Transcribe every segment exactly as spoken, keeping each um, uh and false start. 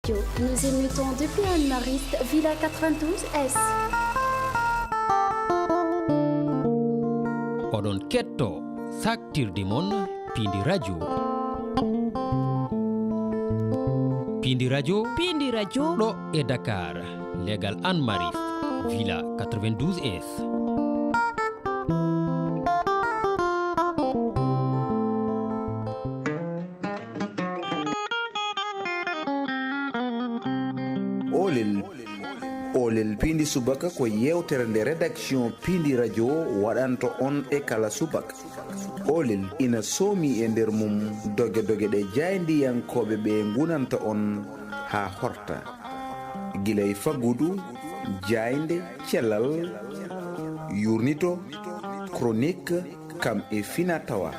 Nous émettons depuis Anne-Mariste, Villa quatre-vingt-douze S. Oɗon ketto saktirde mon Pindi Radio. Pindi Radio. Pindi Radio. Ɗo e Dakar, legal Anne-Mariste, Villa quatre-vingt-douze S. Oolel. Oolel Piindi Subaka ko yeewtere nde rédaction Piindi Radio waɗanta on e kala subaka. Oolel ina soomi e nder mum doge doge ɗe jaayndiyankooɓe ɓe ngunanta on haa horta. Gila e faggudu, jaaynde, cellal, yuurnito, chronique, kam e fina tawa.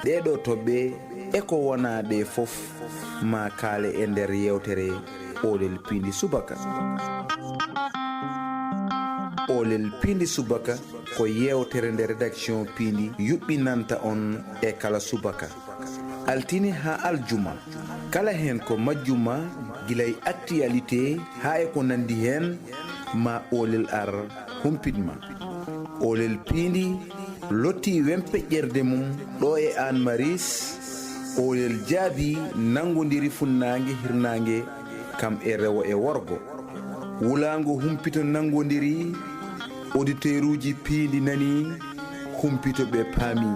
Ɗee ɗoo toɓɓe e ko wonaa ɗee fof maa kaale e nder yeewtere Oolel Piindi Subaka. Oolel Piindi Subaka ko yeewtere nde rédaction Piindi yuɓɓinanta on e kala subaka. Altine haa aljuma, kala heen ko majjuma, gila e actualité haa e ko nanndi heen, ma Oolel ar humpit ma. Oolel Piindi lottii wempeƴƴerde mum ɗo e Anne-Mariste, Oolel jaabii nanngondiri funnaange hirnaange kam e rewo e worgo. Wulaango humpito nanngondiri, oditeeruuji Piindi nanii, humpito ɓe paamii.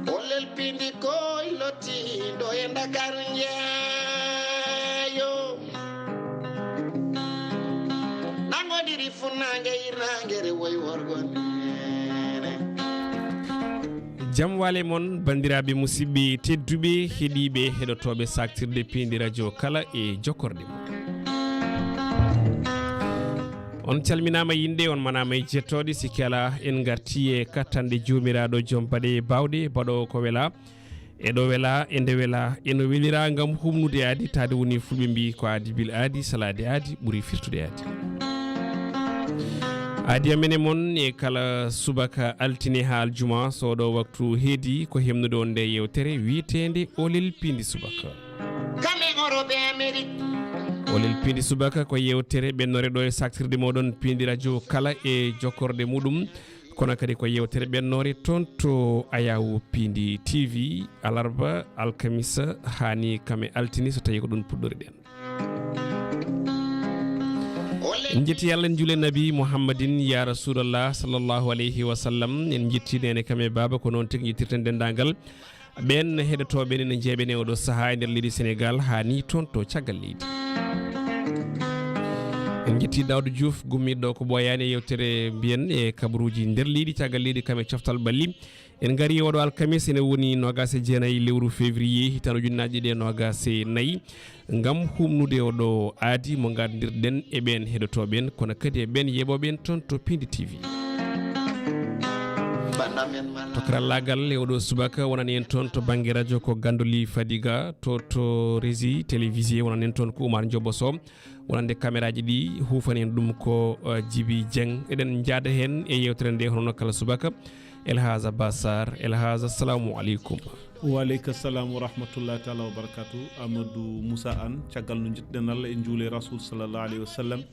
Oolel Piindi koy lottiiɗo e Ndakaaru njeeyo. Nanngondiri funnaange hirnaange rewo e worgo neene. Jam waale mon, banndiraaɓe, musidɓe tedduɓe, heɗiiɓe, heɗotooɓe saktirde Piindi Radio kala e jokkorde mum. On calminaama e innde, on manaama e jettooɗe, sikke alaa, en ngartii e kattanɗe Joomiraaɗo Joom baɗe e baawɗe, baɗoowo ko welaa, e ɗo welaa, e nde welaa, e no weliraa ngam humnude aadi, taade woni Fulɓe mbii ko aadi bil aadi, salaade aadi, ɓuri firtude aadi. Aadi amen e mon e kala subaka altine haa aljuma, so ɗo waktu heedi, ko hemnude on nde yeewtere wiyeteende Oolel Piindi Subaka. Kamɓe Orope e Amerik. Oolel Piindi Subaka ko yeewtere ɓennoore ɗo e saktirde mooɗon Piindi Radio kala e jokkorde muɗum. Kono kadi ko yeewtere ɓennoore toon to Ayawu Piindi T V, alarba, alkamisa, haa ni kam e altine, so tawii ko ɗum puɗɗoriɗen. En njetti Yalla, en njuule Nabi Muhammadin, ya Rasulallah, sallallahu alayhi wa sallam. En njetti neene kam e baaba, ko noon tigi njettirten denndaangal ɓeen heɗotooɓe ne, ne njeeɓe ne oɗo sahaa e nder leydi Senegaal, haa ni toon to caggal leydi. En njetti Daawda Juuf, gummiiɗo ko ɓooyaani e yeewtere mbiyen e kabaruuji nder leydi, caggal leydi kam e coftal ɓalli. En ngarii oɗo alkamis, ene woni noogaas e jeenayi lewru février, hitaande ujunnaaje ɗiɗi e noogaas e nayi. Ngam humnude oɗo aadi mo ngardirɗen e ɓeen heɗotooɓe en, kono kadi e ɓeen yeɓooɓe en toon to Piindi T V. To karallaagal e oɗo subaka wonani en toon to bannge radio ko Gandoli Fadiga, to, to régie télévisée wonani en toon ko Oumar Ndiobo Sow, wonande kameraaji ɗi huufani en ɗum ko, eh, Djiby Dieng. Eɗen njaada heen e yeewtere nde hono kala subaka. El Hadj Abbas Sarr. El Hadj, assalamu aleykum. Wa aleyka salam wa rahmatullahi taala wa barakatuh. Amadou Moussa Anne, caggal no njettuɗen Allah e njuule Rasul sallallahu alayhi wa sallam,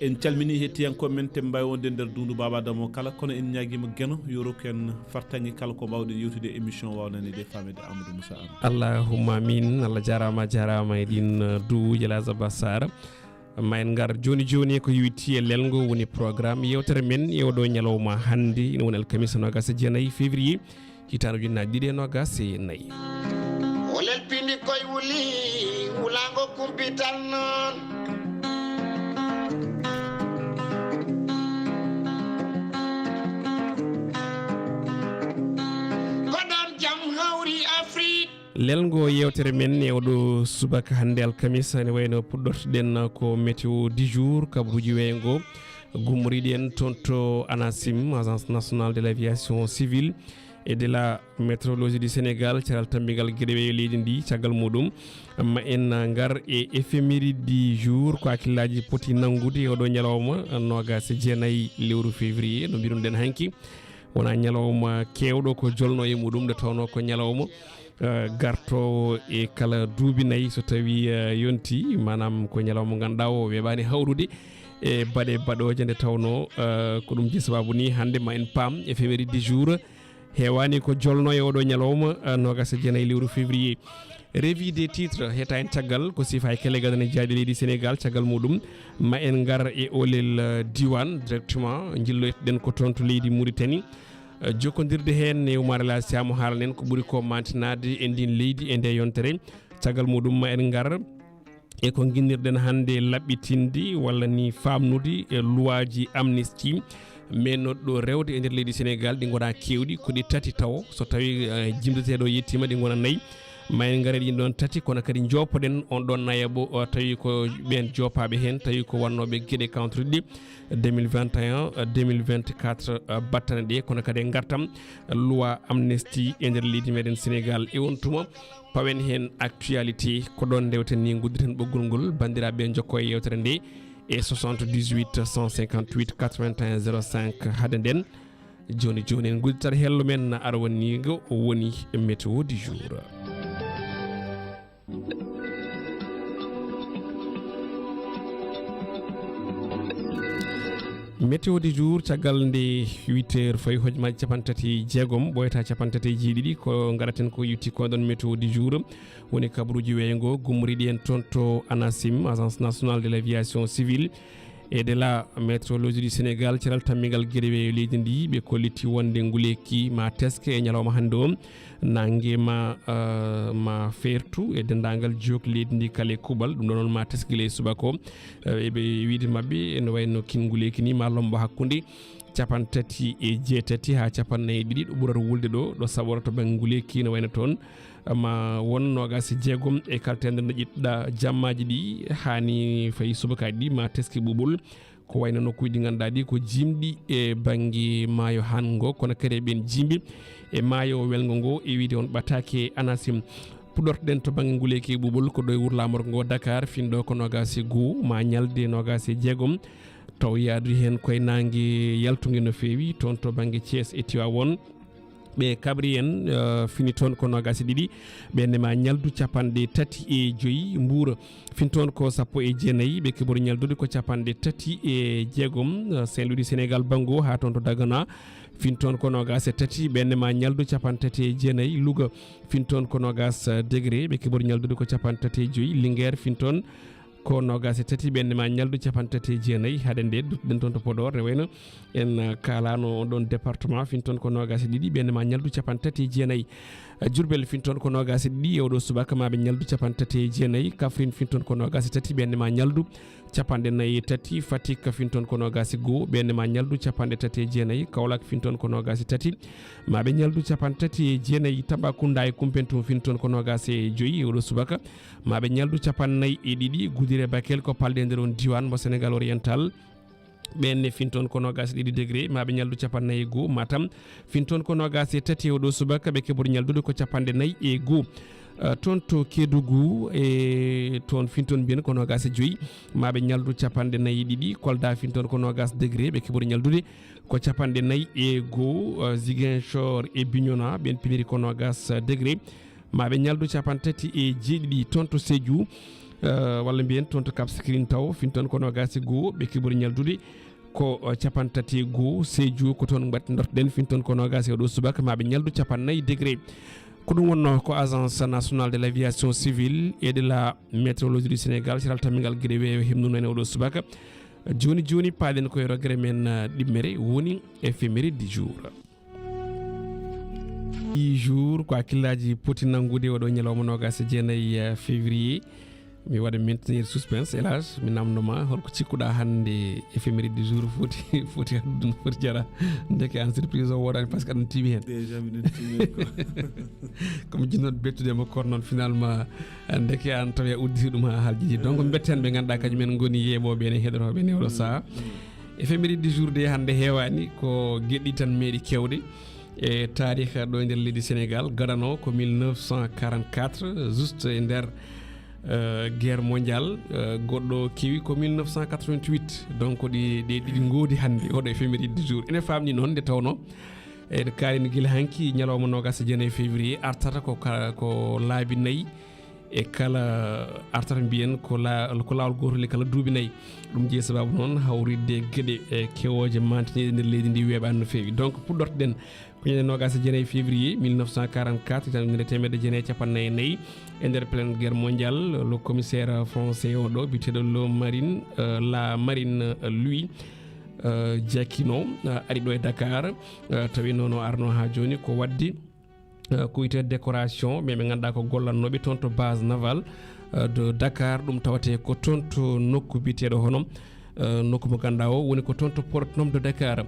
en calmini hettiyankooɓe men, te mbaawi wonde nder duundu Baaba Adama o kala, kono en ñaagiima Geno yo rokku en fartaŋŋe kala ko mbaawɗen yewtude e émission waawnani ɗe faamede Amadou Moussa Anne. Allahumma amin. Allah jaaraama, jaaraama e ɗiin, uh, duwuuji, El Hadj Abbas Sarr. Ma en ngar jooni jooni e ko yowitii e lelngo woni programme yeewtere men e oɗo ñalawma hannde, ina woni alkamisa noogaas e jeenayi février, hitaande ujunnaaje ɗiɗi e noogaas e nayi. O lelpini koye wuli, wulaango kumpital noon. Ko ɗoon jam hawri Afrik. Lelngo yeewtere men e oɗo subaka hannde alkamisa, ene wayno puɗɗortoɗen ko météo du jour, kabaruuji weeyo ngo, gummoriɗen toon to ANACIM, Agence Nationale de l'Aviation Civile. e de la météorologie du Sénégal, caral tambigal geɗe weeyo leydi ndi. Caggal muɗum, ma en ngar e éphéméride du jour, ko hakkillaaji poti nanngude e oɗo ñalawma, noogaas e jeenayi lewru février, no mbiɗon ɗen hanki. Wona ñalawma keewɗo ko jolno e muɗum, nde tawno ko ñalawma, eh, gartoowo e kala duuɓi nayi so tawi, eh, yonti, maanaam ko ñalawma mo ngannduɗaa o weeɓaani hawrude e baɗe baɗooje, nde tawno, eh, ko ɗum ji sababu ni hannde ma en paam éphéméride du jour. Heewaani ko jolno e oɗo ñalawma, eh, noogaas e jeenayi lewru février. Revue des titres, heeta en caggal ko sifa e kele gadane jaaɗi leydi Sénégal, caggal muɗum ma en ngar e olel, eh, diwan directement, njilloytoɗen ko toon to leydi Mauritanie. Eh, jokkondirde heen e Oumar El Hadj Thiam, haalanen ko ɓuri ko mantinaade e ndin leydi e nde yontere. Caggal muɗum ma en ngar e ko nginnirɗen hannde laɓɓitinde walla ni faamnude e luwaaji amnistie meennoɗo rewde e nder leydi Sénégal, ɗi ngona keewɗi, ko ɗi tati tawo. So tawi, eh, jimdeteeɗo yettiima, ɗi ngona nayi. Ma en ngar e ɗin ɗon tati, kono kadi joopoɗen on ɗon nayaɓo, o tawi ko ɓeen joopaaɓe heen, tawi ko wannooɓe geɗe kawtoriɗe deux mille vingt et un, deux mille vingt-quatre, eh, battane ɗe, kono kadi e ngartam luwa amnistie e nder leydi meɗen Sénégal. E on tuma, pawen heen actualité, ko ɗon ndewten ni, ngudditen ɓoggol ngol, banndiraaɓe, njokko e yewtere nde e soixante-dix-huit cent cinquante-huit quatre-vingt-un zéro cinq. Hade nden, jooni jooni en ngudditat hello men, ara wonigo woni météo du jour. Météo du jour, caggal nde huit heures fawi hojomaaji capanɗe tati e jeegom, ɓooyata capanɗe tati e jeeɗiɗi, ko ngaraten ko yutti ko ɗon météo du jour. Woni kabaruuji weeyo ngo, gummoriiɗi en toon to ANACIM, Agence Nationale de l'Aviation Civile et de la Météorologie du Sénégal, caral tammingal geɗe weeyo leydi ndi, ɓe kolliti wonde nguleeki ma teske e ñalawma hannde o. Naange ma, eh, ma feertu e denndaangal jook leydi ndi kala e kuuɓal. Ɗum ɗo noon ma teske gila e subaka o. Eh, eɓe wiide maɓɓe ene wayno kin nguleeki ni ma lombo hakkunde capanɗe tati e jeetati haa capanɗe nayi e ɗiɗi, ɗo ɓurata wulde ɗo, ɗo saɓora to bannge nguleeki, no wayno toon ma won noogaas e jeegom e kala teemedere nde ƴettuɗa jammaaji ɗi, haa ni fayi subakaaji ɗi, ma teske ɓuuɓol. Ko wayno nokkuuji ɗi ngannduɗaa ɗi ko jimɗi e bannge maayo han ngo, kono kadi eɓen jimbi e maayo welngo ngo, e wiide on ɓataake ANACIM. Puɗɗortoɗen to bannge nguleeki e ɓuuɓol, ko ɗo e wuro laamorgo ngo Dakar, fin ɗo ko noogaas e goo, ma ñalde noogaas e jeegom. Taw yaadu heen koye naange yaltunge no feewi, toon to bannge Thiès e Tivaouane. Ɓe kabri en, eh, fini toon ko noogaas e ɗiɗi, ɓe nema ñaldu capanɗe tati e joyi. Mbuur fin toon ko sappo e jeenayi, ɓe kibori ñaldude ko capanɗe tati e jeegom. Eh, Saint-Louis du Sénégal banngo haa toon to Dagana, fin toon ko noogaas e tati, ɓe nema ñaldu capanɗe tati e jeenayi. Louga fin toon ko noogaas degré, ɓe kibori ñaldude ko capanɗe tati e joyi. Linguère fin toon ko noogaas e tati, ɓe nema ñaldu capanɗe tati e jeenayi. Hade nde, duttoɗen toon to Podor, ne wayno en, eh, kaalano on ɗon département, fin toon ko noogaas e ɗiɗi, ɓe nema ñaldu capanɗe tati e jeenayi. Eh, Diourbel fin toon ko noogaas e ɗiɗi, e oɗo subaka ma ɓe ñaldu capanɗe tati e jeenayi. Kaffrine fin toon ko noogaas e tati, ɓe nema ñaldu capanɗe nayi e tati. Fatick fin toon ko noogaas e goo, ɓe nema ñaldu capanɗe tati e jeenayi. Kaolack fin toon ko noogaas e tati, ma ɓe ñaldu capanɗe tati e jeenayi. Tambacounda e Koumpentoum fin toon ko noogaas e joyi, e oɗo subaka ma ɓe ñaldu capanɗe nayi e ɗiɗi. Goudiry e Bakel ko palɗe e nder on diwan mo Sénégal oriental, ɓenne fin toon ko noogaas e ɗiɗi degré, ma ɓe ñaldu capanɗe nayi e goo. Matam fin toon ko noogaas e tati, e oɗo subaka ɓe kebori ñaldude ko capanɗe nayi e goo. Eh, toon to Kédougou e toon fin toon mbiyen ko noogaas e joyi, ma ɓe ñaldu capanɗe nayi e ɗiɗi. Kolda fin toon ko noogaas degré, ɓe kebori ñaldude ko capanɗe nayi e goo. Eh, Ziguinchor e Bignona ɓen piniri ko noogaas degré, ma ɓe ñaldu capanɗe tati e jeeɗiɗi. Toon to Sédhiou, eh, walla mbiyen toon to Cap Skirring taw, fin toon ko noogaas e goo, ɓe kibori ñaldude ko, eh, capanɗe tati e goo. Sédhiou ko toon mbaɗ-, ndortoɗen, fin toon ko noogaas e oɗo subaka, ma ɓe ñaldu capanɗe nayi degré. Ko ɗum wonno ko Agence Nationale de l'Aviation Civile et de la Météorologie du Sénégal, caral tammingal geɗe weeyo himnuno en e oɗo subaka. Jooni jooni, paaɗen ko e rogere men, eh, ɗimmere, woni éphéméride du jour. Ɗii jour ko hakkillaaji poti nanngude oɗo ñalawma noogaas e jeenayi, eh, février. Mi waɗa maintenir suspense, El Hadj, mi namndo ma, holko cikkuɗaa hannde éphéméride du jour foti, foti addude, foti jara? Ndeke aan surprise o woodaani, parce que aɗa tiimi heen. Déjà miɗen tiimi heen ko. Ko mi jinnooɗo bettude mo, kono noon finalement, ndeke aan tawi a udditi ɗum haa haljiji. Donc, eh, mbetten ɓe ngannduɗaa kañum en ngoni yeeɓooɓe ene heɗotooɓe ene oɗo sahaa. Mm. Éphéméride du jour de hannde heewaani, ko geɗɗi tan meeɗi kewde. E taariika ɗo e nder leydi Senegal, gadano ko mille neuf cent quarante-quatre, juste e nder, eh, guerre mondiale, eh, goɗɗo kewi ko mille neuf cent quatre-vingt-huit. Donc, ɗi, ɗi, ɗiɗi ngoodi hannde, oɗo éphéméride du jour. Ene faamni noon nde tawno, en kaalino gila hanki, ñalawma noogas e jeenayi février, artata ko ka, ko laabi nayi e kala artata mbiyen ko la-, ko laawol gootol e kala duuɓi nayi. Ɗum jeyi sababu noon hawritde geɗe, e, kewooje mantiniiɗe nder leydi ndi weeɓaani no feewi. Donc, puɗɗortoɗen ko ñande noogas e jeenayi février mille neuf cent quarante-quatre, hitaande ujunere e teemedde jeenayi e cappanɗe nayi e nayi, e nder pleine guerre mondiale, le commissaire français o ɗo, biyeteeɗo Le Marin, euh, La Marine, euh, Louis, euh, Jacquinot, euh, ari ɗo e Dakar, euh, tawi noon o arno haa jooni ko waɗde, euh, ko wiyetee décoration, ɓe ɓe ngannduɗaa ko gollannooɓe toon to base navale, euh, de Dakar. Ɗum tawetee ko toon to nokku biyeteeɗo hono, euh, nokku mo ngannduɗaa o woni ko toon to port autonome de Dakar.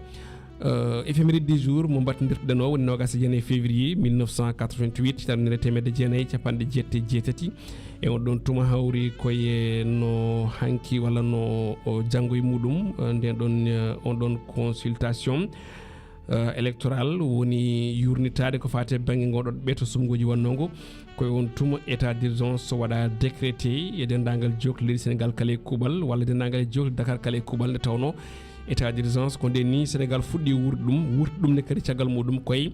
Euh, éphéméride du jour mo mbattindirɗen o woni noogas e jeenayi février mille neuf cent quatre-vingt-huit, hitaande ujunere e teemedde jeenayi e cappanɗe jeetati e jeetati. E on ɗon tuma hawri ko e no hanki walla no o janngo e muɗum, euh, nden ɗon, euh, on ɗon consultation, euh, électorale woni yurnitaade ko faati e bannge ngoɗo ɓeto sumnguuji wonnoo ngo. Ko e on tuma état d'urgence so waɗa décrété e denndaangal jookli leydi Senegal kala e kuuɓal, walla denndaangal e jookli Dakar kala e kuuɓal, nde tawnoo état d'urgence ko nde ni Senegal fuɗɗi wuurɗe ɗum, wuurti ɗum ne kadi caggal muɗum koye,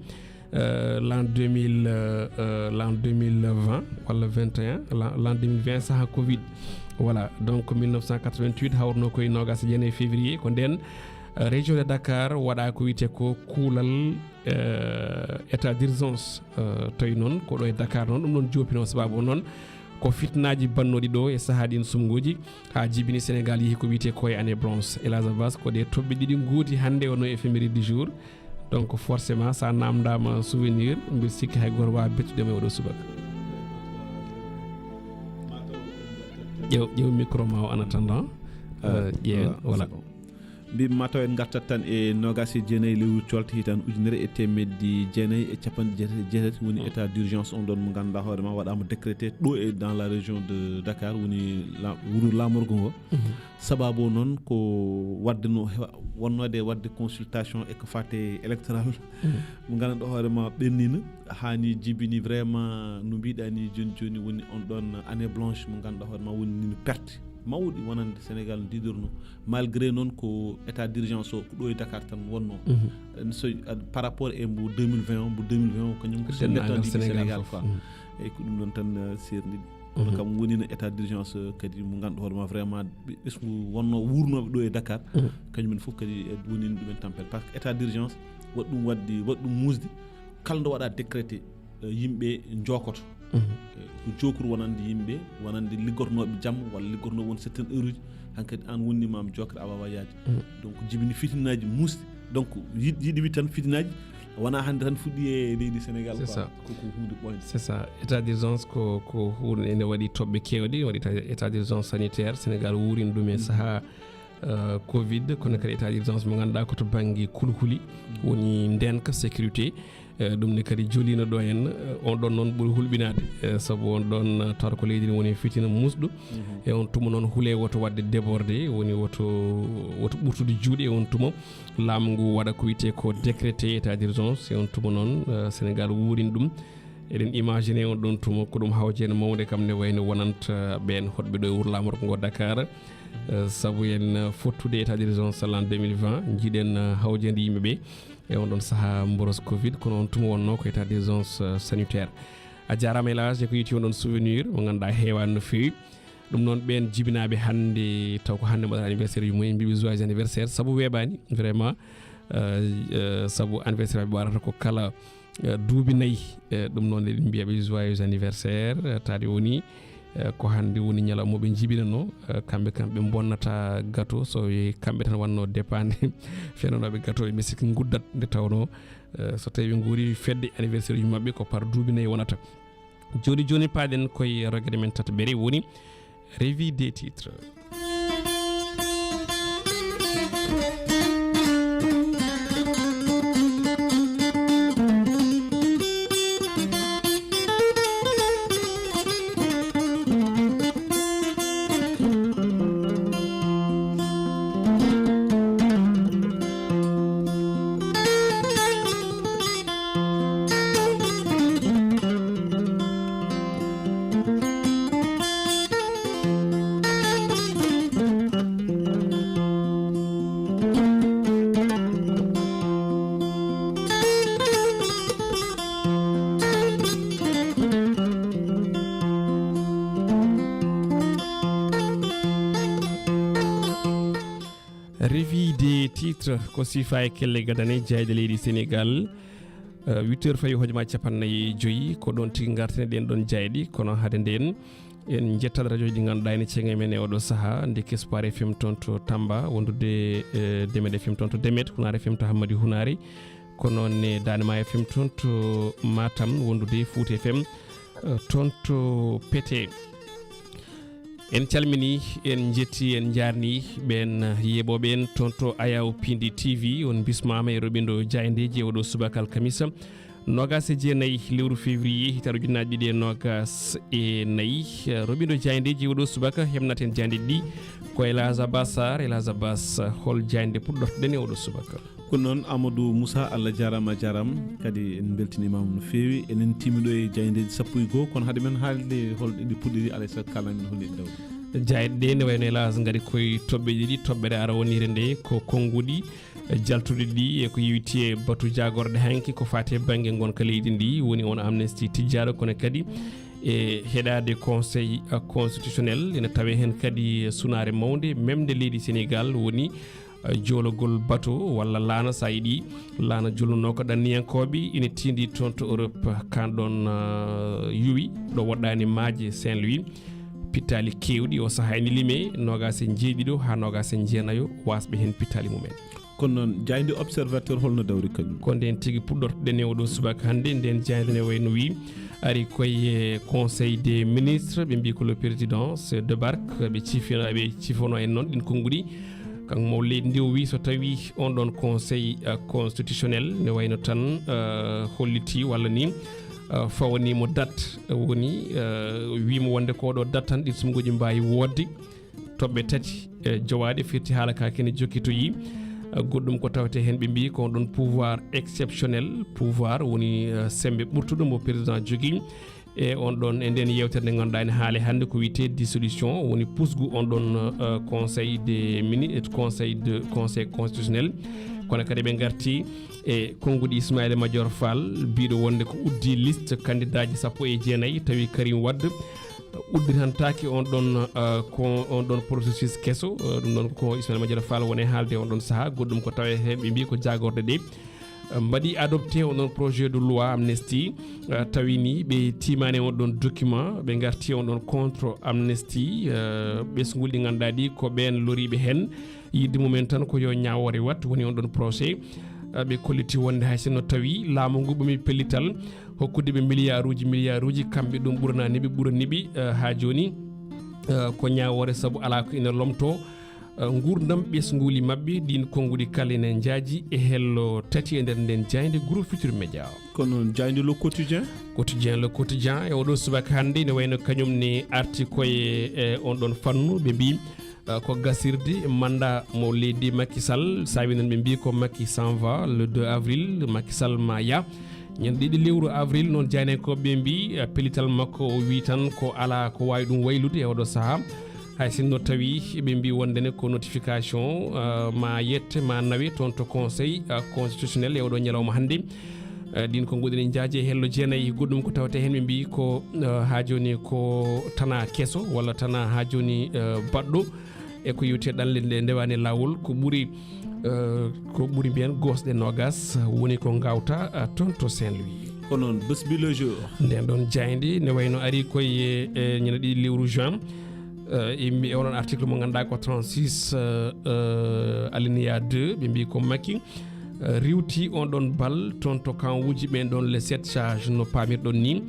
euh, l'an deux mille, euh, euh, l'an deux mille vingt walla vingt et un, l'an, l'an deux mille vingt saha Covid. Voilà, donc mille neuf cent quatre-vingt-huit hawrno koye noogas e jeenayi février, ko nden, euh, région de Dakar waɗa ko wiyetee ko kuulal, euh, état d'urgence, euh, tawi noon ko ɗo e Dakar noon ɗum noon joopino, sababu noon ko fitnaaji bannooɗi ɗo e sahaaji ɗin sumnguuji haa jibini Senegal yehi ko wiyetee ko e année blanche. Hélas Abbas, ko ɗe toɓɓe ɗiɗi ngoodi hannde wonno éphéméride du jour. Donc forcément, so a naamndaama souvenir, mbiɗa sikki hay gooto waawaa bettude ma e oɗo subaka. Ƴeew, ƴeew micro ma o en attendant. Euh, ƴeewen, voilà. Mbi mataw en ngartat tan e noogas e jeenayi lewru colte hitaande ujunere e teemedde jeenayi e cappanɗe jeetati e jeetati, woni état d'urgence on ɗon mo ngannduɗaa hoore ma waɗaama décrété ɗo e dans la région de Dakar, woni la-, wuro laamorgo ngo. Sababu o noon ko waɗde no hewa-, wonnoode waɗde consultation e ko faati e électoral mo ngannduɗaa hoore ma ɓennina, haani jibini vraiment no mbiɗa ni jooni jooni, woni on ɗon année blanche mo ngannduɗaa hoore ma woni ni perte mawɗi wonande Senegal no diidorno, malgré noon ko état d'urgence o ko ɗo e Dakar tan wonno. En so, a, par rapport e mbo deux mille vingt o, mbo deux mille vingt o kañum ko so nettoɗiiɓe Senegal quoi. Eyyi, ko ɗum ɗon tan, eh, seerniɗi. Kono kam wonino état d'urgence, eh, kadi mo ngannduɗaa hoore ma vraiment ɓe-, ɓesngu wonno wuurnooɓe ɗo e Dakar, kañum en fof kadi, eh, wonino ɗumen tampere. Par ce que état d'urgence waɗi ɗum waɗde, waɗi ɗum muusde, kala nde waɗa décrété, eh, yimɓe njookoto. Eh, ko jookuru wonande yimɓe, wonande liggotonooɓe jamma walla liggotonooɓe won certaines heures uji, hankadi aan wonniima am jookere a waawaa yahde. Donc jibini fitinaaji muusɗi. Donc yiɗ-, yiɗi wi tan fitinaaji wonaa hannde tan fuɗɗi e leydi Senegal quoi. C'est ça. Ko, ko huunde ɓooynde. C'est ça. État d'urgence ko, ko huunde ene waɗi toɓɓe keewɗe, waɗi état, état d'urgence sanitaire. Senegal wuurini ɗum e sahaa, euh, Covid, kono kadi état d'urgence mo ngannduɗaa ko to bannge kulhuli, woni ndeenka, sécurité. Eh, ɗum ne kadi joliino ɗo en, eh, on ɗon noon ɓuri hulɓinaade, eh, sabu on ɗon, eh, tawata ko leydi ne woni e fitina muusɗo. E on tuma noon hulee woto waɗde débordé, woni woto, woto ɓurtude juuɗe e on tuma. Laamu ngu waɗa ko wiyetee ko décrété état d'urgence, e on tuma noon, eh, Senegal wuurini ɗum. Eɗen imaginer on ɗon tuma ko ɗum hawjere mawnde kam ne wayno wonanta ɓeen hoɗɓe ɗo e wuro laamorgo ngo Dakar. Eh, sabu en, eh, fottude état d'urgence l'an deux mille vingt, njiɗen, eh, hawjande yimɓe ɓe e on ɗon sahaa mboros Covid, kono on tuma wonno ko état d'urgence, euh, sanitaire. A jaaraama El Hadj, ko yiti on ɗon souvenir mo ngannduɗaa heewaani no feewi. Ɗum noon ɓeen jibinaaɓe hannde, taw ko hannde mbaɗata anniversaire uji mumen, mbiɓe joyeux anniversaire, sabu weeɓaani vraiment, euh, euh, sabu anniversaire maɓɓe waɗata ko kala, euh, duuɓi nayi. Euh, ɗum noon eɗen mbiyaɓe joyeux anniversaire, euh, taade woni, eh, ko hannde woni ñalawma ɓe njibinanoo, eh, kamɓe kam ɓe mbonnata gato, so wiyii kamɓe tan wonnoo dépendre fenanooɓe gato, ɓe sikki nguddat nde tawnoo, eh, so tawii ɓe nguuri fedde anniversaire uji maɓɓe ko par duuɓi nayi wonata. Jooni jooni paaɗen koye rogere men tataɓere woni revue des titres. Ko siifa e kelle gadane jayde leydi Senegal. Huit heures fawi hojomaaji capanɗe nayi e joyi, ko ɗoon tigi ngartene ɗeen ɗoon jayɗi. Kono hade ndeen, en njettat radio ji ɗi ngannduɗaa ene ceŋe men e oɗo saha, nde Kespoir F M toon to Tamba, wondude Demed F M toon to Demed, Kunaar F M to Hammadi Hunaari, ko noon ne Daande Maayo F M toon to Matam, wondude Fuuta F M toon to Pete. En calmini, en njetti, en njaarni ɓeen yeeɓooɓe en toon to Ayaw Pindi T V. On mbismaama e roɓindo jaayndeeji e oɗo subaka alkamisa, noogas e jeenayi lewru février, hitaande ujunnaji ɗiɗi e noogas e nayi. Roɓindo jaayndeeji e oɗo subaka, heɓnaten jaayndeeji ɗi ko El Hadj Abbas Sarr. El Hadj Abbas, hol jaaynde puɗɗortoɗen e oɗo subaka? Ko noon, Amadou Moussa, Allah jaaraama, a jaaraama. Kadi en mbeltiniima mo no feewi. Enen tiimi ɗo e jaayndeeji sappo e goo, kono hade men haalde hol ɗi puɗɗiri, alay sago kaalana men hol ɗi dawri. Jaaynde ɗe ne wayno, hélas, ngari koye toɓɓe ɗiɗi. Toɓɓere ara wonire nde ko konnguɗi jaltuɗi ɗi e ko yowiti e batu jaagorɗe hanki ko faati e bannge ngonka leydi ndi, woni on amnesty tijjaaɗo, kono kadi e heɗaade Conseil constitutionnel. Ina tawee heen kadi sunaare mawnde memde leydi Senegal, woni joolagol bato walla laana, so a yiɗi, laana jolnunoo ko ɗanniyankooɓe ina tiindii toon to Europe. Kaan ɗoon, uh, yuwi ɗo woɗɗaani maaje Saint-Louis. Pittaali keewɗi o sahaa ene limee, noogaas e njeeɗiɗo haa noogaas e jeenayo waasɓe heen pittaali mumen. Kono noon, jaaynde Observateur holno dawri kañum? Ko ndeen tigi puɗɗortoɗen e oɗo subaka hannde. Ndeen jaaynde ne wayno wii, ari koye Conseil des ministres, ɓe mbii ko le président se débarque, ɓe ciifino, ɓe ciifono en noon ɗin konnguɗi. Kanko mo leydi ndi o wii so tawii on ɗoon Conseil, uh, constitutionnel ne wayno tan, uh, hollitii walla ni, uh, fawanii mo date, uh, woni, uh, wii mo wonde ko ɗo date tan ɗin suɓngooji mbaawi woodde. Toɓɓe tati, uh, jowaaɗe firti haala ka kene jokkitoyi. Uh, goɗɗum ko tawetee heen ɓe mbii ko on ɗoon pouvoir exceptionnel, pouvoir woni, uh, semmbe ɓurtuɗo mo président jogii. E on ɗoon, e ndeen yeewtere nde ngannduɗaa ene haale hannde ko wiyetee dissolution, woni pusgu on ɗoon, uh, conseil des mini-, conseil de, conseil constitutionnel. Kono kadi ɓe ngarti e konnguɗi Ismaïla Madior Fall, biiɗo wonde ko uddi liste kandidaaji sappo e jeenayi, tawi Karim Wade udditantaake on ɗoon, uh, ko on ɗoon processus keso. Uh, ɗum ɗoon ko Ismaïla Madior Fall woni haalde on ɗoon sahaa. Goɗɗum ko tawee heen ɓe mbii ko jaagorɗe ɗe mbaɗi adopté on ɗoon projet de loi amnesty, uh, tawi ni ɓe tiimaani on ɗoon document, ɓe ngarti on ɗoon contre amnesty, uh, ɓesnguuli ɗi ngannduɗaa ɗi ko ɓeen loriiɓe heen. Yiɗde mumen tan ko yo ñaawoore wat, woni on ɗoon procès. Uh, ɓe kolliti wonde hay sinno tawi laamu ngu ɓami pellital hokkude ɓe miliyaaruuji, miliyaaruuji, kamɓe ɗum ɓuranaani ɓe, ɓurani ɓe, uh, haa jooni, uh, ko ñaawoore sabu alaa ko ina lomtoo. Uh, nguurndam ɓesnguuli maɓɓe, ɗiin konnguɗi kala ene njaaji e hello tati e nder ndeen jaaynde Groupe Futurs Médias. Kono noon jaaynde Le Quotidien? Quotidien, Le Quotidien e oɗo subaka hannde ene wayno kañum ne arti koye, eh, on ɗoon fannu, ɓe mbii, uh, ko gasirde mandat mo leydi Macky Sall, saabi noon ɓe mbii ko Macky s'en va le deux avril, Macky Sall ma yah. Ñande ɗiɗi lewru avril noon, jaayndiyankooɓe ɓe mbii, eh, pellital makko, o wii tan ko alaa ko waawi ɗum waylude e oɗo sahaa. Hay sinno tawi ɓe mbii wonde ne ko notification, eh, ma yette, ma nawe toon to conseil, eh, constitutionnel e oɗo ñalawma hannde. Eh, ɗin konnguɗi ne njaaji e hello jeenayi. Goɗɗum ko tawetee heen ɓe mbii ko, eh, haa jooni ko tanaa keso walla tanaa haa jooni, eh, baɗɗo. E ko yowti e ɗanle nde ndewaani laawol, ko ɓuri, eh, ko ɓuri mbiyen gosɗe noogas woni ko ngawta, eh, toon to Saint-Louis. Ko noon, bés bi le jour. Ndeen ɗoon jaaynde ne wayno ari koye, eh, ñande ɗiɗi lewru juin. Eh, e mbi-, e onon article mo ngannduɗaa ko trente-six, eh, eh, alinéa deux, ɓe mbii ko Macky, eh, riwti on ɗoon bal toon to kanwuuji ɓeen ɗoon les sept sages no paamirɗon ni.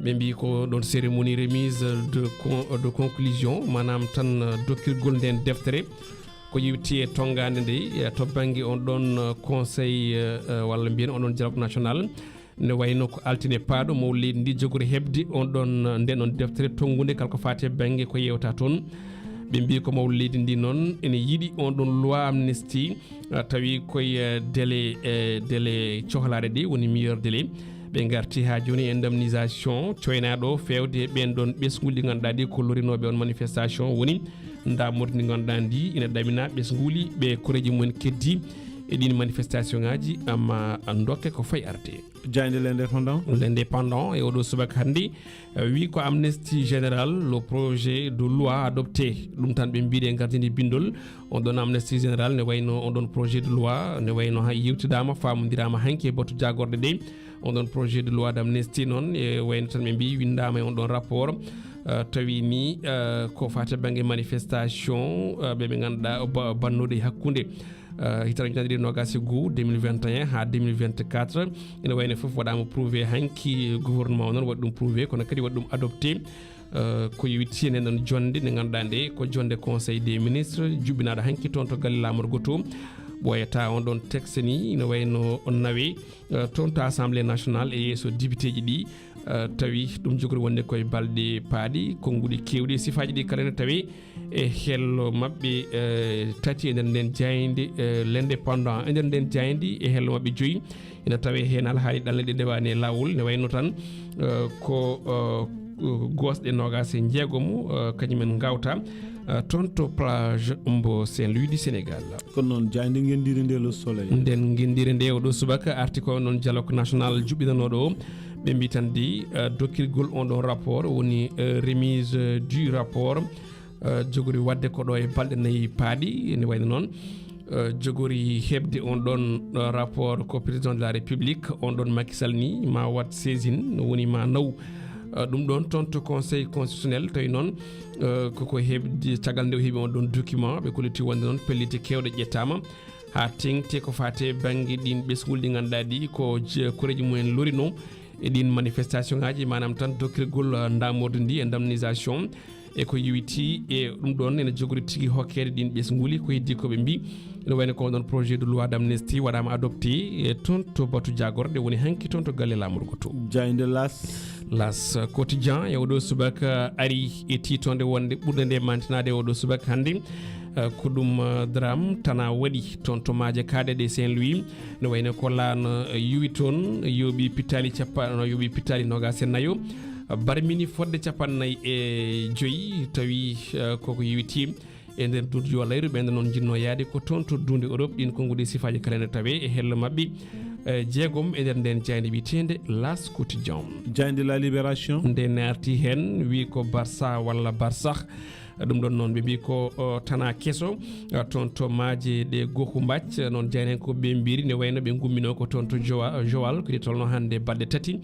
Ɓe mbii ko ɗoon cérémonie remise de con-, de conclusion, maanaam tan, eh, dokkirgol ndeen deftere. Ko yewti e tonngaande nde, eh, to bannge on ɗoon, eh, conseil, eh, eh, walla mbiyen on ɗoon dialogue national. Ne wayno ko altine paaɗo mawɗo leydi ndi jogori heɓde on ɗoon, eh, ndeen ɗoon deftere tonngunde kala ko faati e bannge ko yewta toon. Ɓe mbii ko mawɗo leydi ndi noon ene yiɗi on ɗoon loi amnesty, eh, tawi koye, eh, délai, eh, délai cohlaare ɗe woni meilleur délai. Ɓe ngarti haa jooni e indemnisation coynaaɗo feewde ɓeen ɗoon ɓesnguuli ɗi ngannduɗaa ɗi ko lorinooɓe on manifestation woni ndaamordi ndi ngannduɗaa ndi ina ɗamina ɓesnguuli ɓe koreeji mumen keddi. e ɗin manifestation ngaji, amma dokke ko fay arde. Jaaynde L'Indépendant. L'Indépendant e oɗo subaka hannde, eh, wi ko amnistie générale, le projet de loi adopté. Ɗum tan ɓe mbiɗe gardini bindol. On ɗon amnistie générale ne wayno on ɗon projet de loi ne wayno hay yewtidaama, faamondiraa hanki e batu jaagorɗe ɗe. On ɗon projet de loi d'amnistie noon e wayno tan ɓe mbi winndaama e on ɗon rapport. Eh, tawi ni, eh, ko fate bannge manifestation, eh, ɓe ɓe ngannduɗaa ba-, bannoɗe hakkunde, eh, hitande ujunere ɗiɗi nogas e goo, deux mille vingt et un haa deux mille vingt-quatre. Ene wayno fof waɗaama prouvé hanki gouvernement o noon waɗi ɗum prouvé, kono kadi waɗi ɗum adopté. Eh, ko yowiti e nden ɗon jonnde nde ngannduɗaa nde ko jonnde Conseil des ministres juɓɓinaaɗo hanki toon to galle laamorgo to. Ɓooyata on ɗon texte ni ina wayno nawe, eh, toon to Assemblée nationale e yeeso députéji ɗi, eh, tawi ɗum jogori wonde koye balɗe paaɗi, konnguɗi keewɗi, sifaaji ɗi kala ne tawi e hello maɓɓe, eh, tati e nder nden jaaynde, eh, L'Indépendant. E nder nden jaaynde e hello maɓɓe joyi ina tawe heen alhaali ɗanle ɗe ndewaani e laawol, ne wayno tan, eh, ko, eh, gosɗe nogas e jeegom, eh, kañumen ngawta, eh, toon to plage mbo Saint-Louis du Sénégal. Kono noon, jaaynde ngenndire nde Le Soleil. Nden ngenndire nde oɗo subaka arti ko noon dialogue national juɓɓinanooɗo o. Ɓe mbi tan de, eh, dokkirgol on ɗon rapport woni, eh, remise, eh, du rapport, eh, jogori waɗde ko ɗo e balɗe nayi paaɗi. Ene wayno noon, eh, jogori heɓde on ɗon, eh, rapport ko président de la République, on ɗon Macky Sall ni ma waɗ saisine, woni ma naw, eh, ɗum ɗon toon to Conseil constitutionnel. Tawi noon, eh, koko heɓde, caggal nde o heɓi on ɗon document, ɓe kolliti wonde noon pellitte keewɗe ƴettaama haa teŋti ko fate bannge ɗin ɓesnguuli ɗi ngannduɗaa ɗi ko je-, koreeji mumen lorino e ɗin manifestation ngaji, maanaam tan dokkirgol, eh, ndamordi ndi, indemnisation, e ko yowiti e ɗum ɗon ene jogori tigi hokkeede ɗin ɓesnguuli. Ko heddi ko ɓe mbi ene wayno ko ɗon projet de loi d'amnistie waɗaama adopté, e toon to batu jaagorɗe woni hanki toon to galle laamorgo to. Jaaynde L'As. L'As Quotidien e oɗo subaka ari e tiitonde wonde ɓurde nde mantinaade e oɗo subaka hannde, eh, ko ɗum, eh, drame tana waɗi toon to maaje kaaɗe ɗe Saint-Louis. Ne wayno ko laan, eh, yuwi toon, yooɓi pittaali cappa-, no yooɓi pittaali nogas e nayo, barmini fodde capannayyi e joyi, tawi, eh, koko yowiti e nder duuɗi yo layru. Ɓen noon jinnoo yaade ko toon to duunde Europe, ɗin konnguɗi sifaaji kala ne tawe e hello maɓɓe, eh, jeegom e nder nden jaaynde wiyeteende L'As Quotidien. Jaaynde La Libération. Nde ne arti heen, wi ko Barça walla Barsah. Ɗum ɗon noon ɓe mbi ko, o, tana keso, o, toon to maaje ɗe Gokumbac. Noon jaayndiyankooɓe ɓe mbiri ne wayno ɓe ngumminoo ko toon to Joa-, Joal, ko ɗi tolno hannde balɗe tati.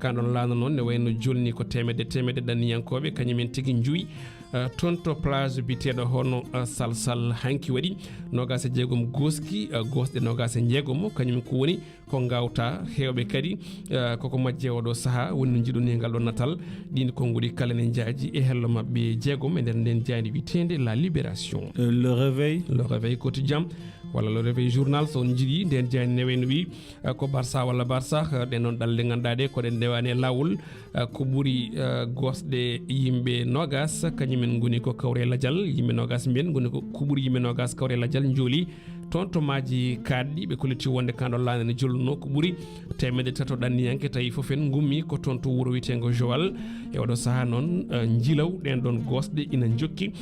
Kan ɗon laana noon ne wayno jolni ko teemedde teemedde ɗanniyankooɓe, kañumen tigi njuwi, o, toon to plage biteeɗo hono, o, Salsal. Hanki waɗi nogas e jeegom goski, o, gosɗe nogas e jeegom, kañum ko woni ko ngawta heewɓe kadi, eh, koko majje oɗo saha woni no jiɗuni e ngal ɗo natal. Ɗin konnguɗi kala ne jaaji e hello maɓɓe jeegom e nder nden jaaynde wiyeteende La Libération. Euh, Le Réveil. Le Réveil Quotidien walla Le Réveil Journal so on jiɗi nden jaaynde ne wayno wi, eh, ko Barça walla Barça, eh, ɗen noon ɗalle ngannduɗaa ɗe ko ɗe ndewaani e laawol, eh, ko ɓuri, eh, gosɗe yimɓe nogas, kañumen ngoni ko kawre lajal, yimɓe nogas mbiyen ngoni ko, ko ɓuri yimɓe nogas kawre lajal njooli. Toon to maaji kaaɗɗi, ɓe kolliti wonde kan ɗon laana ne jolluno ko ɓuri teemedde tato ɗanniyanke, tawi fof en ngummi ko toon to wuro wiyeteengo Joal. E oɗo saha noon, eh, njilaw ɗen ɗon gosɗe ina njokki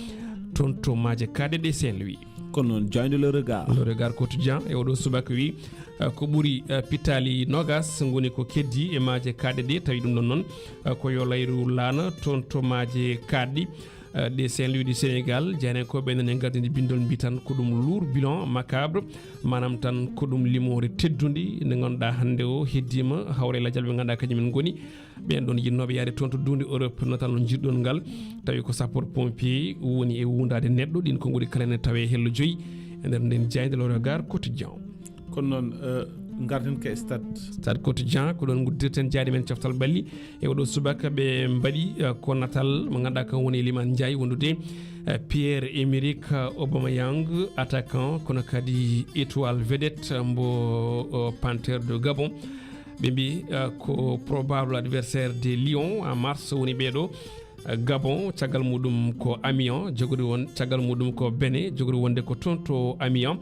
toon to maaje kaaɗɗe ɗe Saint-Louis. Kono noon, jaaynde Le Regard. Le Regard Quotidien e oɗo subaka wi, eh, ko ɓuri, eh, pittaali nogas ngoni ko keddi e maaje kaaɗɗe ɗe, tawi ɗum ɗon noon, eh, ko yo layru laana toon to maaje kaaɗɗi. Eh, ɗe Saint-Louis du Sénégal, jaayndiyankooɓe ɓe nani gardini bindol mbi tan ko ɗum lourd bilan macabre, maanaam tan ko ɗum limoore teddundi nde ngannduɗaa hannde o heddiima hawre lajal ɓe ngannduɗaa kañum en ngoni ɓen ɗon yinnooɓe yaade toon to duunde Europe, natal no jiɗɗon ngal, tawi ko sapeur pompier woni e wundaade neɗɗo. Ɗin konnguɗi kala ne tawe hello joyi e nder nden jaaynde Le Regard Quotidien. Kono noon, eh, ngarten ka Stade. Stade Quotidien, ko ɗon nguddirten jaaɗi men coftal ɓalli. E oɗo subaka ɓe mbaɗi, eh, ko natal mo ngannduɗaa kan woni Iliman Ndiaye wondude, eh, Pierre-Emerick Aubameyang, attaquant, kono kadi étoile vedette mbo, eh, Panthère de Gabon. Ɓe mbi, eh, ko probable adversaire de Lion en mars woni ɓeeɗo. Gabon, caggal muɗum ko Amiens, jogori won, caggal muɗum ko Bénin, jogori wonde ko toon to Amiens.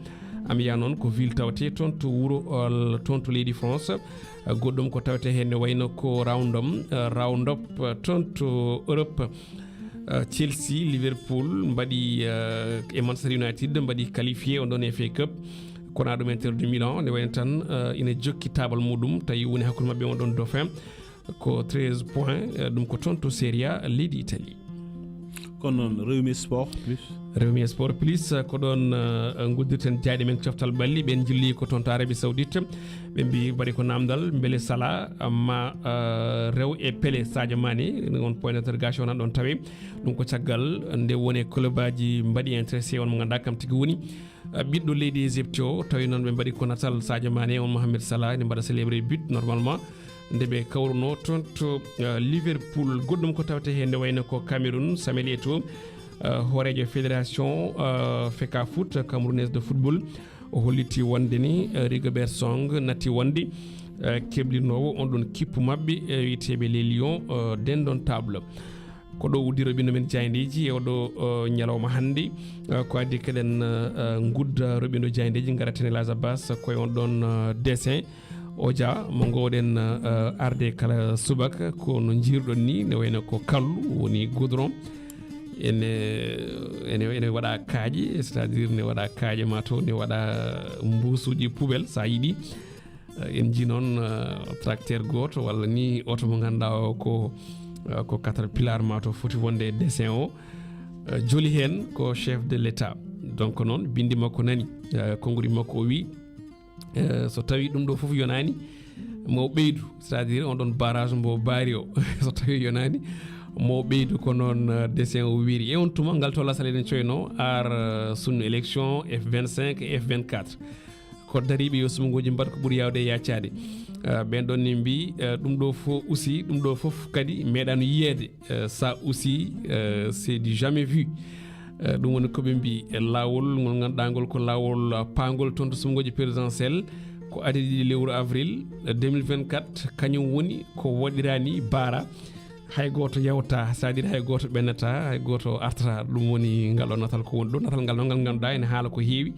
Amiens noon ko ville tawte toon to wuro, uh, toon to leydi France. Uh, goɗɗum ko tawte heen ne wayno ko round-up, uh, round-up, uh, toon to Europe. Uh, Chelsea, Liverpool mbaɗi, uh, e Manchester United mbaɗi qualifié on ɗon F A Cup. Kona ɗum Inter de Milan, nde wayno tan, eh, ina jokki taabal muɗum, tawi woni hakkunde maɓɓe on ɗon dauphin. Ko treize points, eh, ɗum ko toon to Serie A leydi Italie. Kono noon, Rewmi Sport Plus. Rewmi Sport Plus, eh, ko ɗoon, eh, nguddirten jaaɗi men coftal ɓalli. Ɓen njilli ko toon to Arabie Saoudite. Ɓe mbi mbaɗi ko namdal, mbele Salah, amma, eh, rew e Pelé, Sadio Mané, on point d'interrogation nan ɗon tawe. Ɗum ko caggal nde woni club aji mbaɗi intéressé on mo ngannduɗaa kam tigi woni, eh, ɓiɗɗo leydi Égypte o. Tawi noon ɓe mbaɗi ko natal Sadio Mané, on Mohamed Salah, ene mbaɗa célébrer but normalement. Nde ɓe kawruno toon to, eh, Liverpool, goɗɗum ko tawte heen nde wayno ko Cameroun, Samuel Eto'o, eh, hooreejo fédération, eh, Fecafoot, Camerounaise de football, o holliti wonde ni, eh, Rigobert Song natti wonde, eh, keblinoowo on ɗon kippu maɓɓe, eh, wiyeteeɓe les Lions, eh, dendon table. Ko ɗo uddi roɓindo men jaayndeeji e oɗo, eh, ñalawma hannde. Eh, ko addi keɗen, eh, eh, ngudda roɓindo jaayndeeji, ngaraten e Laza Bass, koye on ɗon, eh, dessin. Oja mo ngooɗen, eh, arde kala subaka, ko no njiirɗon ni, ne wayno ko kallu woni goudron. Ene, ene, ene waɗa kaaƴe, c'est-à-dire ne waɗa kaaƴe ma to, ne waɗa mbuusuuji poubelle, so a yiɗi. Eh, en njii noon, eh, tracteur gooto, walla ni oto mo ngannduɗaa o ko, eh, ko caterpillar ma to foti wonde e dessin o. Eh, joli heen ko chef de l'État. Donc noon, bindi makko nani, eh, konngudi makko o wi, eh, so tawi ɗum ɗo fof yonaani, mo ɓeydu, c'est-à-dire on ɗon barrage mbo baari o, so tawi yonaani, mo ɓeydu ko noon, eh, dessin o wiiri. E on tuma, ngal to lasal eɗen coyno ar, eh, sunu élection F vingt-cinq e F vingt-quatre. Ko dariiɓe yo sumungoji mbaɗ ko ɓuri yaawde e yaccaade. Eh, ɓen ɗon ne mbi, eh, ɗum ɗo fo aussi, ɗum ɗo fof kadi meeɗaano yiyeede. Eh, ça aussi, eh, c'est du jamais vu. Eh, ɗum woni ko ɓe mbi, e laawol ngol ngannduɗaa ngol ko laawol, ah, paangol toon to sumungoji présidentiel ko adii ɗiɗi lewru avril, eh, deux mille vingt-quatre, kañum woni ko waɗiraani baara. Hay gooto yawta, c'est-à-dire hay gooto ɓennata, hay gooto artata. Ɗum woni ngal ɗo natal ko woni ɗo. Natal ngal noon ngal ngannduɗaa ene haala ko heewi,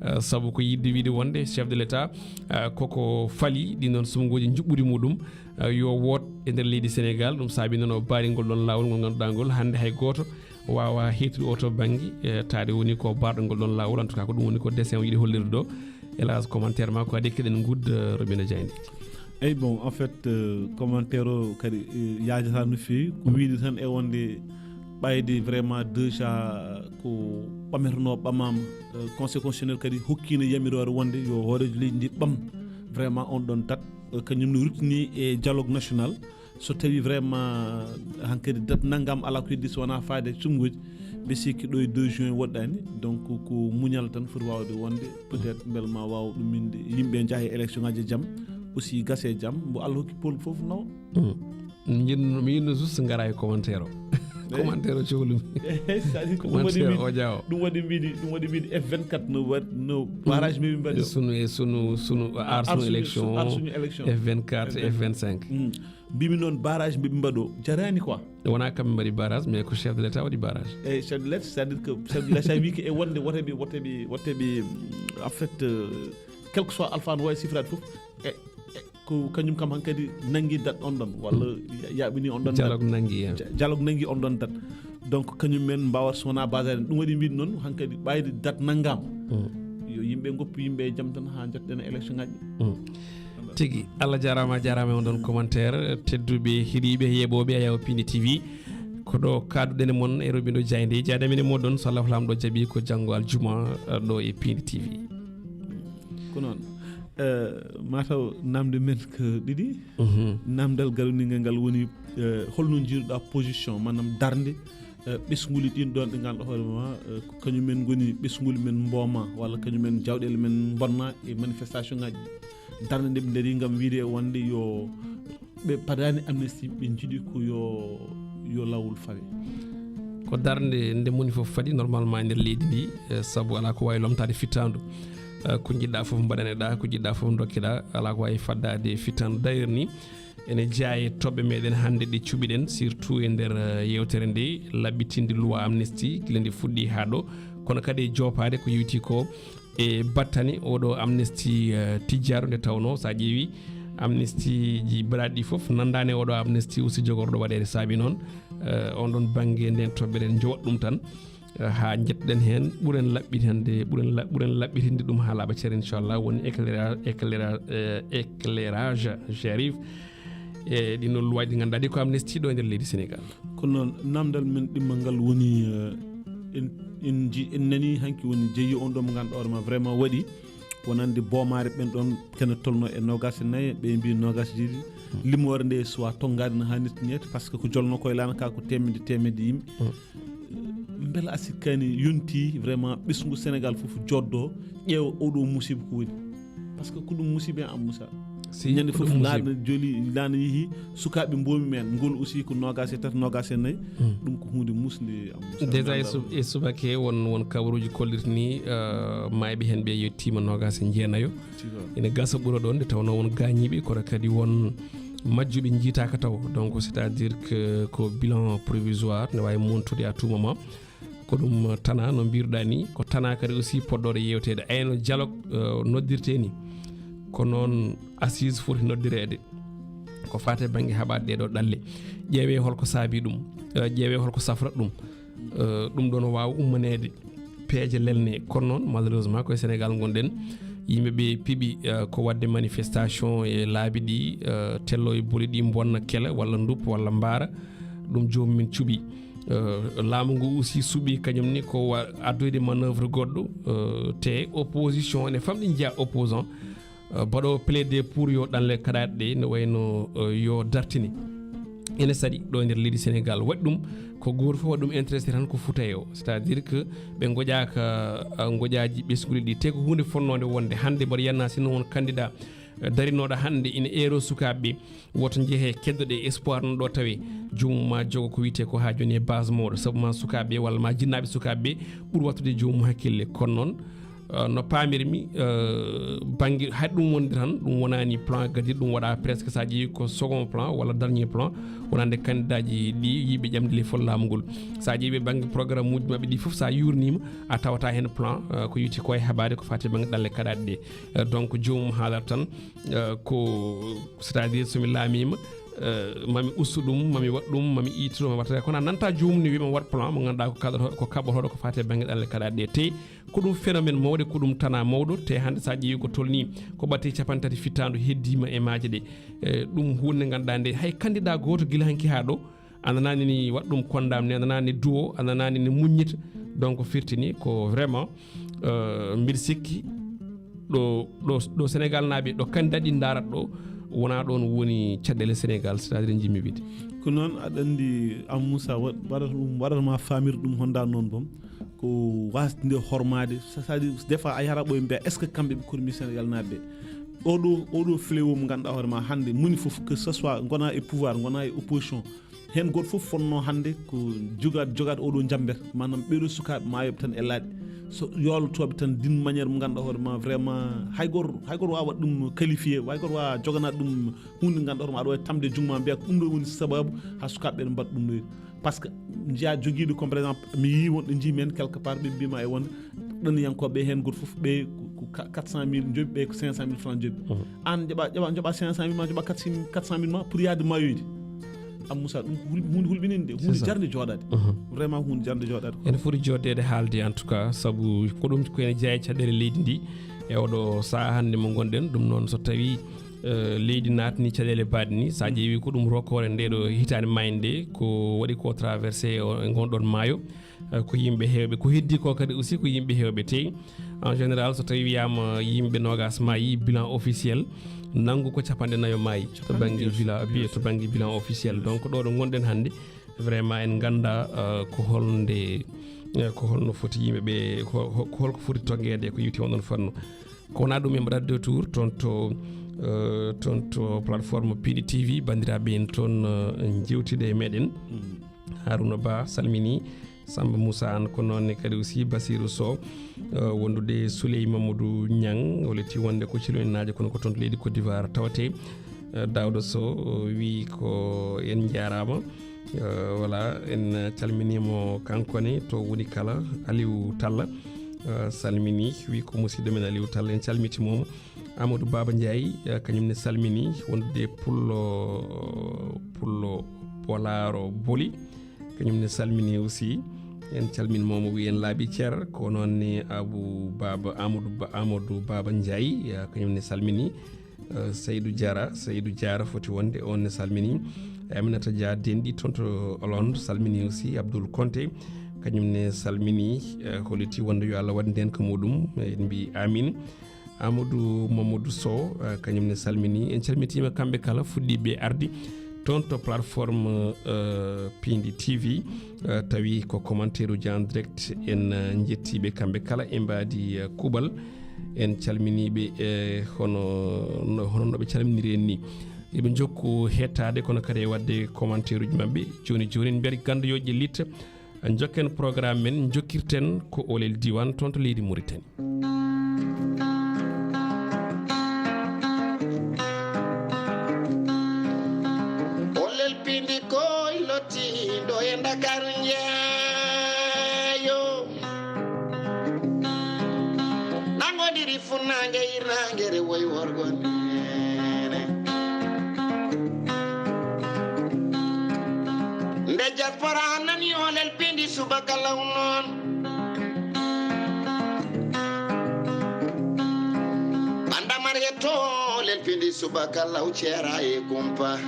eh, sabu ko yiɗde wiide wonde chef de l'État, eh, koko fali ɗin ɗon sumungoji njuɓɓudi muɗum, eh, yo woot e nder leydi Sénégal. Ɗum saabi noon o baari ngol ɗon laawol ngol ngannduɗaa ngol hannde hay gooto waawa heetude o to bannge, eh, taade woni ko baarɗo ngol ɗon laawol. En tout cas, ko ɗum woni ko dessin o yiɗi hollirde ɗo. Hélas, commentaire ma ko adii keɗen ngudda, eh, roɓindo jaayndeeji. Eyi, bon, en fait, euh, commentaire o kadi, euh, yaajata no feewi. Ko wiide tan e wonde ɓayde vraiment déjà ko ɓametenoo ɓamaama, euh, Conseil constitutionnel kadi hokkiino yamiroore wonde yo hooreejo leydi ndi ɓam vraiment on ɗon date, euh, kañum no ruttini e dialogue national. So tawi vraiment hankadi date nanngam alaa ko heddi so wonaa faade e sumungoji, ɓe sikki ɗo e deux juin woɗɗaani. Donc ko muñal tan foti waawde wonde, peut-être mbele ma waaw ɗuminde, yimɓe njaha e élection ngaji e jam, aussi gasa e jam, mbo Allah hokki pol fof nawa. Mm. Min, min no juste ngara e commentaire o. Commentaire o cohlumi. C'est-à-dire ko ɗum waɗi Commentaire mbiɗi, o jaawo. Ɗum waɗi mbiɗi, ɗum waɗi mbiɗi F vingt-quatre no waɗ-, no barrage mbiɗi mbaɗi o. Sunu e sunu, sunu, ar sunu élection, ar sunu élection. F vingt-quatre, F vingt-cinq. Mm. Mbimi noon barrage mbiɓe mbaɗo jarani quoi. Wona kamɓe mbaɗi barrage, mais ko chef de l'État waɗi barrage. Eyi, chef de l'État, c'est-à-dire que chef de l'État wi ko e wonde wote ɓe, wote ɓe, wote ɓe, mm, en fait, euh, quel que soit alpha no wawi sifrade fof, e, e ko kañum kam hankadi nangui date on ɗon, walla ya-, yaɓini on ɗon date. Dialogue nangui, hein. Dia-, dialogue nangui on ɗon date. Donc kañum men mbawat so wona basade ɗum waɗi mbiɗo noon hankadi ɓayde date nanggam. Mm. Yo yimɓe goppu yimɓe e jaam tan ha jettoɗen e élection ngaji. Mm. Tigi, Allah jarama, jarama e on ɗon commentaire. Tedduɓe heɗiɓe, yeeɓoɓe Ayaw Pindi T V. Ko ɗo kaɗuɗen e mon e roɓindo jayde. Jaadamine moɗon, so Allah Laamɗo jaɓi ko janngo aljuma, eh, ɗo e Pindi T V. Ko noon, eh, mataw namde men ko ɗiɗi. Mhm. Namdal garoningal ngal woni, eh, holno jiiruɗa position, maanaam darnde, eh, ɓesnguli ɗin ɗon ɗi ngannduɗaa hoore ma, eh, ko kañum en ngoni ɓesnguli men mbooma, walla kañum en jawɗeele men bonna e manifestation ngaji. Darnde nde ɓe ndari ngam wiide wonde yo ɓe padani amnesty, ɓe jiiɗi ko yo, yo lawol fawe. Ko darnde nde moni fof fadi normalement e nder leydi ndi, eh, sabu alaa ko wawi lomtade fittandu. Eh, ko jiɗɗa fof mbaɗaneɗa, ko jiɗɗa fof dokkeɗa, alaa ko wawi faddade fittandu. D'ailleurs ni, ene jeyaa e toɓɓe meɗen hannde ɗe cuɓiɗen, surtout e nder, eh, yewtere nde, laɓɓitinde loi amnesty, gila nde fuɗɗi haa ɗo. Kono kadi e joopaade ko yewti ko e battane oɗo amnesty, eh, tijjaaɗo, nde tawnoo, so a ƴeewi amnesty ji baɗaaɗi ɗi fof, nanndaani e oɗo amnesty aussi jogorɗo waɗeede. Saabi noon, eh, on ɗon bannge nden toɓɓere en jowat ɗum tan. Eh, haa njettoɗen heen, ɓuren laɓɓitande, ɓuren la-, ɓuren laɓɓitinde ɗum haa laaɓa cer, inchallah, woni éclaira-, éclaira-, eh, éclairage j'arrive. E ɗin noon luwaaji ɗi ngannduɗaa ɗi ko amnesty ɗo e nder leydi Sénégal. Kono noon, namdal men ɗimmal ngal woni, eh, en, en nji-, en nani hanki woni jeyi on ɗo mo ngannduɗaa hoore ma vraiment waɗi wonande boomaare ɓen ɗon kene tolno e noogaas e nayi, ɓe mbi noogaas e ɗiɗi. Limoore nde soit tonngaade no haanirta neede, par ce que ko jolno koye laana ka ko teemedde, teemedde yimɓe. Mbela a sikkaani yonti vraiment ɓesngu Sénégal fof joddo ƴeewa oɗo musiba ko woni? Par ce que ko ɗum musiba en, Ammusa. Si, ñande ko fof ɗum musiba. Laana joli, laana yehi, sukaaɓe mboomi men, ngol aussi ko noogaas e tati, noogaas e nayi. Ɗum ko huunde musnde, Ammusa. Déjà e sub-, e subake won, won kabaruuji kollirta ni, eh, maayɓe heen ɓe yettiima noogaas e jeenayo. Tigi. Ene gasa ɓura ɗon, nde tawnoo won gaañiiɓe, kono kadi won majjuɓe njiitaaka taw. Donc, c'est-à-dire que ko bilan provisoire, ne waawi montude à tout moment. Ko ɗum tana, no mbiruɗaa ni, ko tana kadi aussi poɗɗoɗo yeewteede. Ayno dialogue, eh, noddirtee ni, ko noon assise foti noddireede. Ko faati e bannge haɓaade ɗee ɗoo ɗalle. Ƴeewee holko saabii ɗum, eh, ƴeewee holko safrata ɗum. Eh, ɗum ɗoo no waawa ummaneede, peeje lelne. Kono noon, malheureusement, ko e Sénégal ngonɗen. Yimɓe ɓe piɓi, eh, ko waɗde manifestation e laabi ɗi, eh, tello e boli ɗi, mbonna kela walla nduppa walla mbaara. Ɗum joomum en cuɓi. Eh, laamu ngu aussi suɓi kañum ni ko wa-, addoyde manœuvre goɗɗo, eh, te opposition ene famɗi njiya opposant, eh, baɗo plaider pour yo ɗanle kaɗaaɗe ɗe no wayno, eh, yo dartine. Ene saɗi ɗo e nder leydi Sénégal. Waɗi ɗum ko gooto fof waɗi ɗum intéressé tan ko Fuuta o. C'est-à-dire que ɓe ngoƴaaka, eh, ngoƴaaji ɓesnguɗi ɗi. Te ko huunde fonnode wonde hannde mboɗo yanna sinno won candidat, eh, darinoɗo hannde ina eero sukaaɓe ɓe. Woto njehe keddoɗe espoir no ɗo tawe. Joomum ma jogo ko wiyete ko haa jooni e base mawɗo. Sabu ma sukaaɓe walla ma jinnaaɓe sukaaɓe ɓe ɓuri wattude joomum hakkille. Kono noon, eh, no paamirmi, eh, bannge hay ɗum wonde tan, ɗum wonaani plan gaddi, ɗum waɗa presque so a ƴeewi ko second plan walla dernier plan, wonande candidat ji ɗi yiɓe ƴamde lefol laamu ngol. So a ƴeewi bannge programme uji maɓɓe ɗi fof, so a yuurnima, a tawata heen plan, eh, ko yowiti ko e haɓaade ko faati bannge ɗalle kaɗaaɗe ɗe. Eh, donc joomum haalata tan, eh, ko, c'est-à-dire so mi laamiima, eh, mami ustu ɗum, mami waɗ ɗum, mami itti ɗum, mami waɗta. Kono a nanta joomum ne wiima waɗ plan mo ngannduɗaa ko kaɗoto-, ko kaɓotoɗo ko faati e bannge ɗalle kaɗaaɗe ɗe. Te ko ɗum phénomène mawɗo, ko ɗum tana mawɗo. Te hannde so a ƴeewi ko tolni ko ɓatti capanɗe tati fittaandu heddiima e maaje ɗe. Eh, ɗum huunde ngannduɗaa nde hay candidat gooto gila hanki haa ɗo a nanaani ni waɗ ɗum condamné, a nanaani duwo, a nanaani ni muññita. Donc firti ni ko vraiment, eh, mbiɗa sikki ɗo, ɗo, ɗo Sénégal naaɓe, ɗo candidat ɗi ndarat ɗo, wona ɗon woni caɗeele Sénégal, c'est-à-dire jimmi wiide. Ko noon, aɗa anndi, Am Moussa, waɗ-, waɗata ɗum, waɗata ma faamir ɗum honda noon boom. Ko wasde nde hormaade, c'est-à-dire des fois a yahata ɓoye mbiya, est-ce que kamɓe ɓe kormi Sénégal naaɓe ɓe? Oɗo, oɗo fléau mo ngannduɗaa hoore ma hannde, moni fof, que ce soit ngona e pouvoir, ngona e opposition, heen gooto fof fonnoo hannde ko jogaade, jogaade oɗo njamber, maanaam ɓeeɗo sukaaɓe maayooɓe tan e laaɗe, so yoolotooɓe tan d'une manière mo ngannduɗaa hoore ma vraiment hay gooto, hay gooto waawa waɗ ɗum qualifié, hay gooto waawa joganaade ɗum huunde ngannduɗaa hoore ma aɗa waawi tamde junngo ma mbiya ko ɗum ɗo woni sababu haa sukaaɓe ɓe mbaɗa ɗum ɗo. Par ce que njiya jogiiɗo comme par exemple mi yii wonɓe njii men quelque part ɓe mbima e won ɗaniyankooɓe heen gooto fof ɓe ko, ko ka-, quatre cent mille njoɓi, ɓe ko cinq cent mille francs njoɓi. Mhm. Aan njoɓa, njoɓa, njoɓa cinq cent mille ma, njoɓa quatre cent mille ma pour yahde mayoyde. Am Moussa, ɗum ko hul-, huunde hulɓininde, huunde jarnde jooɗaade. Mhm. Vraiment huunde jarnde jooɗaade. Ene foti jooɗeede haalde en tout cas, sabu ko ɗum ko ene jeyaa e caɗeele leydi ndi. E oɗo sahaa hannde mo ngonɗen, ɗum noon so tawi, eh, leydi naatni caɗeele baɗe ni, so a ƴeewi ko ɗum rokoore nde ɗo hitaande maayde nde, ko waɗi ko traversé o, e ngon ɗon maayo, eh, ko yimɓe heewɓe, ko heddi ko kadi aussi ko yimɓe heewɓe. Te en général so tawi wiyaama yimɓe noogaas maayi, bilan officiel, nanngu ko capanɗe nayo maayi to bannge bilan, biye to bannge bilan officiel. Donc ɗo ɗo ngonɗen hannde, vraiment en nganndaa, eh, ko holnde, eh, ko holno foti yimɓe ɓe, ko, ko, ko holko foti tonngeede ko yowiti on ɗon fannu. Ko wonaa ɗum en mbaɗat deux tours toon to, eh, toon to plateforme Piindi T V, banndiraaɓe en toon, eh, njeewtiiɓe e meɗen. Mm. Harouna Ba salmini, Samba Moussa Anne, ko noon ne kadi aussi Basirou Sow, eh, wondude Souley Mamadou Niang, o letti wonde ko Cilonaajo, kono ko toon to leydi Côte d'Ivoire tawate. Eh, Daouda Sow, eh, wi ko en njaaraama. Eh, voilà, en calminiimo kanko ne to woni kala. Aliou Talla, eh, salmini, wi ko musidɗo men Aliou Talla, en calmitimooma. Amadou Baba Ndiaye, eh, kañum ne salmini wondude Pullo, Pullo Polaaro Boli, kañum ne salmini aussi. En calminii mo, mo wiyen laaɓi cer, ko noon ne Abu Baba Amadou Ba, Amadou Baba Ndiaye, eh, kañum ne salminii. Eh, Seydou Diarra, Seydou Diarra foti wonde, on ne salminii. Aminata Dia denɗi toon to Londres, salminii aussi Abdoul Konte, kañum ne salminii, eh, holliti wonde yo Allah waɗ ndeen ko muɗum, eh, en mbii amin. Amadou Mamadou Sow, eh, kañum ne salminii. En calmitiima kamɓe kala fuɗɗiiɓe ardi toon to plateforme, eh, Pindi T V, eh, tawi ko commentaire uji en direct. En, eh, njettiiɓe kamɓe kala e mbaadi, eh, kuuɓal. En calminiiɓe, eh, hono, no, hono no ɓe calminiri en ni. Eɓe njokku hettaade, kono kadi e waɗde commentaire uji maɓɓe. Jooni jooni, en mbiyat ganndu yo ƴellit. Njokken programme men, njokkirten ko Oolel Diiwaan toon to leydi Mauritanie. Oolel Pindi koy lottiiɗo e Ndakaaru njeeyo. Nangodiri funnaange hirnaange rewoy worgo neene. Nde diaspora nani Oolel Pindi subaka law noon. Banda Mariya to Oolel Pindi subaka law ceera e kumpa.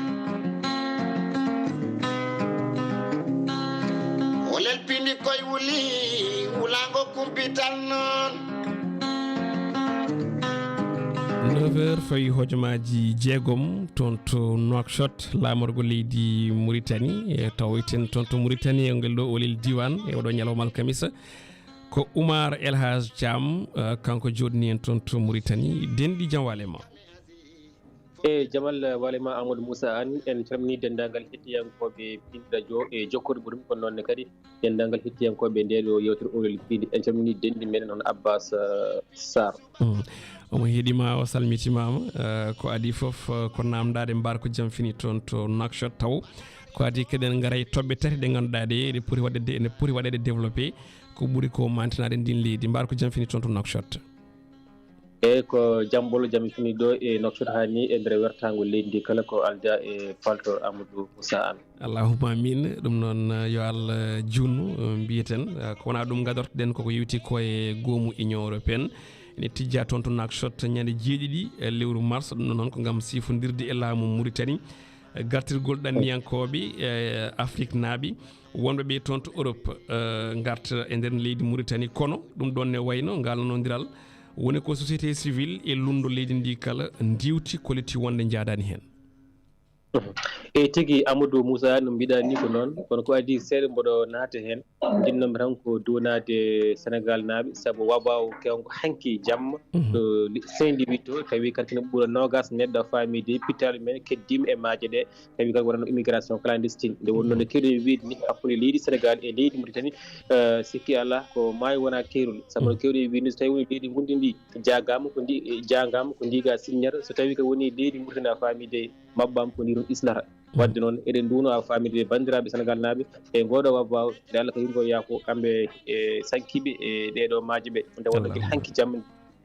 Oolel Pindi koy wuli, wulaango kumpital noon. Neuf heures fawi hojomaaji jeegom toon to Nouakchott, laamorgo leydi Mauritanie. E tawoyten toon to Mauritanie, e ngel ɗo Oolel Diiwaan, e oɗo ñalawma alkamisa. Ko Oumar El Hadj Thiam, eh, kanko jooɗni en toon to Mauritanie. Denɗi, jam wale ma. E Jamal, wale ma Amadou Moussa Anne, en calminii denndaangal hettiyankooɓe Pindi Radio e jokkorɗi muɗum, kono noon ne kadi denndaangal hettiyankooɓe ndee ɗo yeewtere Oolel Pindi. En calminii denɗi meɗen hono Abbas, eh, Sarr. Mm. Omo heɗii ma, o salmitimaama. Eh, ko adii fof, eh, ko naamndaade mbar ko jam fini toon to Nouakchott taw. Ko adii kadi en ngara e toɓɓe tati ɗe ngannduɗaa ɗe, ɗe poti waɗde, ɗe poti waɗeede développé. Ko ɓuri ko maantinaade ndin leydi. Mbar ko jam fini toon to Nouakchott. Eeyi, ko jam ɓolo, jam fini ɗo e Nouakchott haa ni e nder wertaango leydi ndi kala ko aldaa e paltoor Amadou Moussa Anne. Allahumma amin. Ɗum noon, eh, yo Allah juutnu, eh, mbiyeten. Eh, ko wonaa ɗum gadortoɗen, koko yewti ko e goomu Union Européenne. Ene tijjaa toon to Nouakchott ñande jeeɗiɗi, eh, lewru mars. Ɗum noon ko ngam sifondirde e laamu Mauritanie, eh, gartirgol ɗanniyankooɓe, eh, Afriknaaɓe wonɓe ɓe toon to Europe, eh, ngarta e nder leydi Mauritanie. Kono ɗum ɗoon ne wayno ngal nanondiral woni ko société civile e lundo leydi ndi kala ndiwti, kolliti wonde njaadaani heen. Mhm. Eyi tigi, Amadou Moussa, no mbiɗa ni ko noon, kono ko adii seeɗa mboɗo naata heen, njiɗnoomi tan ko duwanaade Senegal naaɓe, sabu wabaawu kewngo hanki jamma, mhm, to li-, Saint-Louis to, tawi kankine ɓura noogaas neɗɗo faamiide pittaali men keddiima e maaje ɗe, tawi kadi wonano immigration clandestine. Nde wonnoo nde keewɗen wiide ni hakkunde leydi Senegal e leydi Mauritanie, eh, sikki alaa ko maayo wonaa keerol. Sabu no keewɗen wiide ni, so tawi woni leydi ngonndi ndi jaagaama ko ndi, eh, jaagaama ko ndi ga signata, so tawi kadi woni leydi Mauritanie a faamiide maɓɓaama ko ndi ɗum islata. Waɗde noon eɗen nduwno a faamiide banndiraaɓe Senegal naaɓe e ngooɗo wabaawu, nde Allah ko yurgo yaafo kamɓe e sankiiɓe e ɗeeɗo maaje ɓe. Nde wonnoo gila hanki jamma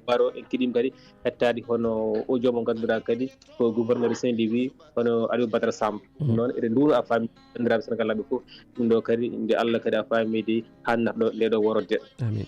waro en keɗiima kadi hettaade hono audio mo ngannduɗaa kadi ko gouverneur Saint-Louis, hono Aliou Badara Samb. Mhm. Ɗum noon eɗen nduwno a faami banndiraaɓe Senegal naaɓe fof. Ɗum ɗo kadi nde Allah kadi a faamiide hannata ɗo nde ɗo worodde. Amin.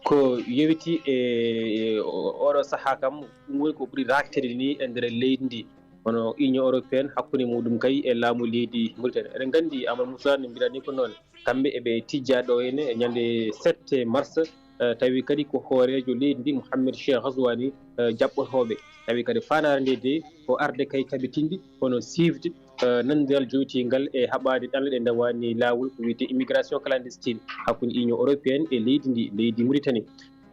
Ko yowiti e, e o-, oɗo sahaa kam, ɗum woni ko ɓuri raakteede ni e nder leydi ndi, hono Union Européenne hakkunde muɗum kay e laamu leydi Mauritanie. Eɗen nganndi Amadou Moussa no mbiɗa ni ko noon, kamɓe eɓe tijjaa ɗo henne e ñande sept mars, eh, tawi kadi ko hooreejo leydi ndi Mohamed Cheikh Ghazouani, eh, jaɓɓotooɓe. Tawi kadi faandaare nde de ko arde kay kaɓitinɗi hono siifde, eh, nanondiral joytingal e haɓaade ɗanle ɗe ndewani laawol ko wiyetee immigration clandestine hakkunde Union Européenne e leydi ndi, leydi Mauritanie.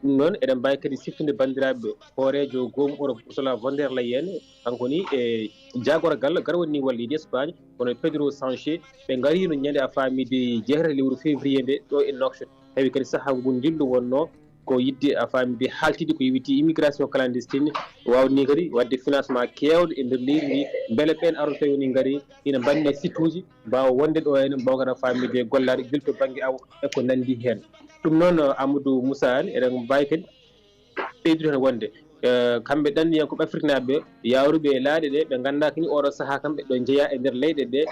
Ɗum noon eɗen mbaawi kadi siftude banndiraaɓe hooreejo goomu Europe Ursula von der Leyen, kanko ni e jaagorgal garwaniwal leydi Espagne, kono Pedro Sanchez, ɓe ngariino ñande a faamiide jeetati lewru février nde ɗo e Nouakchott. Tawi kadi sahaa ngu ndillu wonnoo ko yiɗde a faamiide haaltide ko yowiti immigration clandestine, waawde ni kadi waɗde financement keewɗo e nder leydi ndi, mbele ɓeen arooɓe tawi woni ngari ina mbaɗnee site uji, mbaawa wonde ɗo henne, mbaawa kadi a faamiide gollaade gila to bannge awo e ko nanndi heen. Ɗum noon, Amadou Moussa Anne, eɗen mbaawi kadi ɓeydude heen wonde, eh, kamɓe ɗanniyankooɓe Afriknaaɓe ɓe, yahruɓe e laaɗe ɗe, ɓe nganndaa kadi oɗo sahaa kamɓe ɗo njeyaa e nder leyɗe ɗe,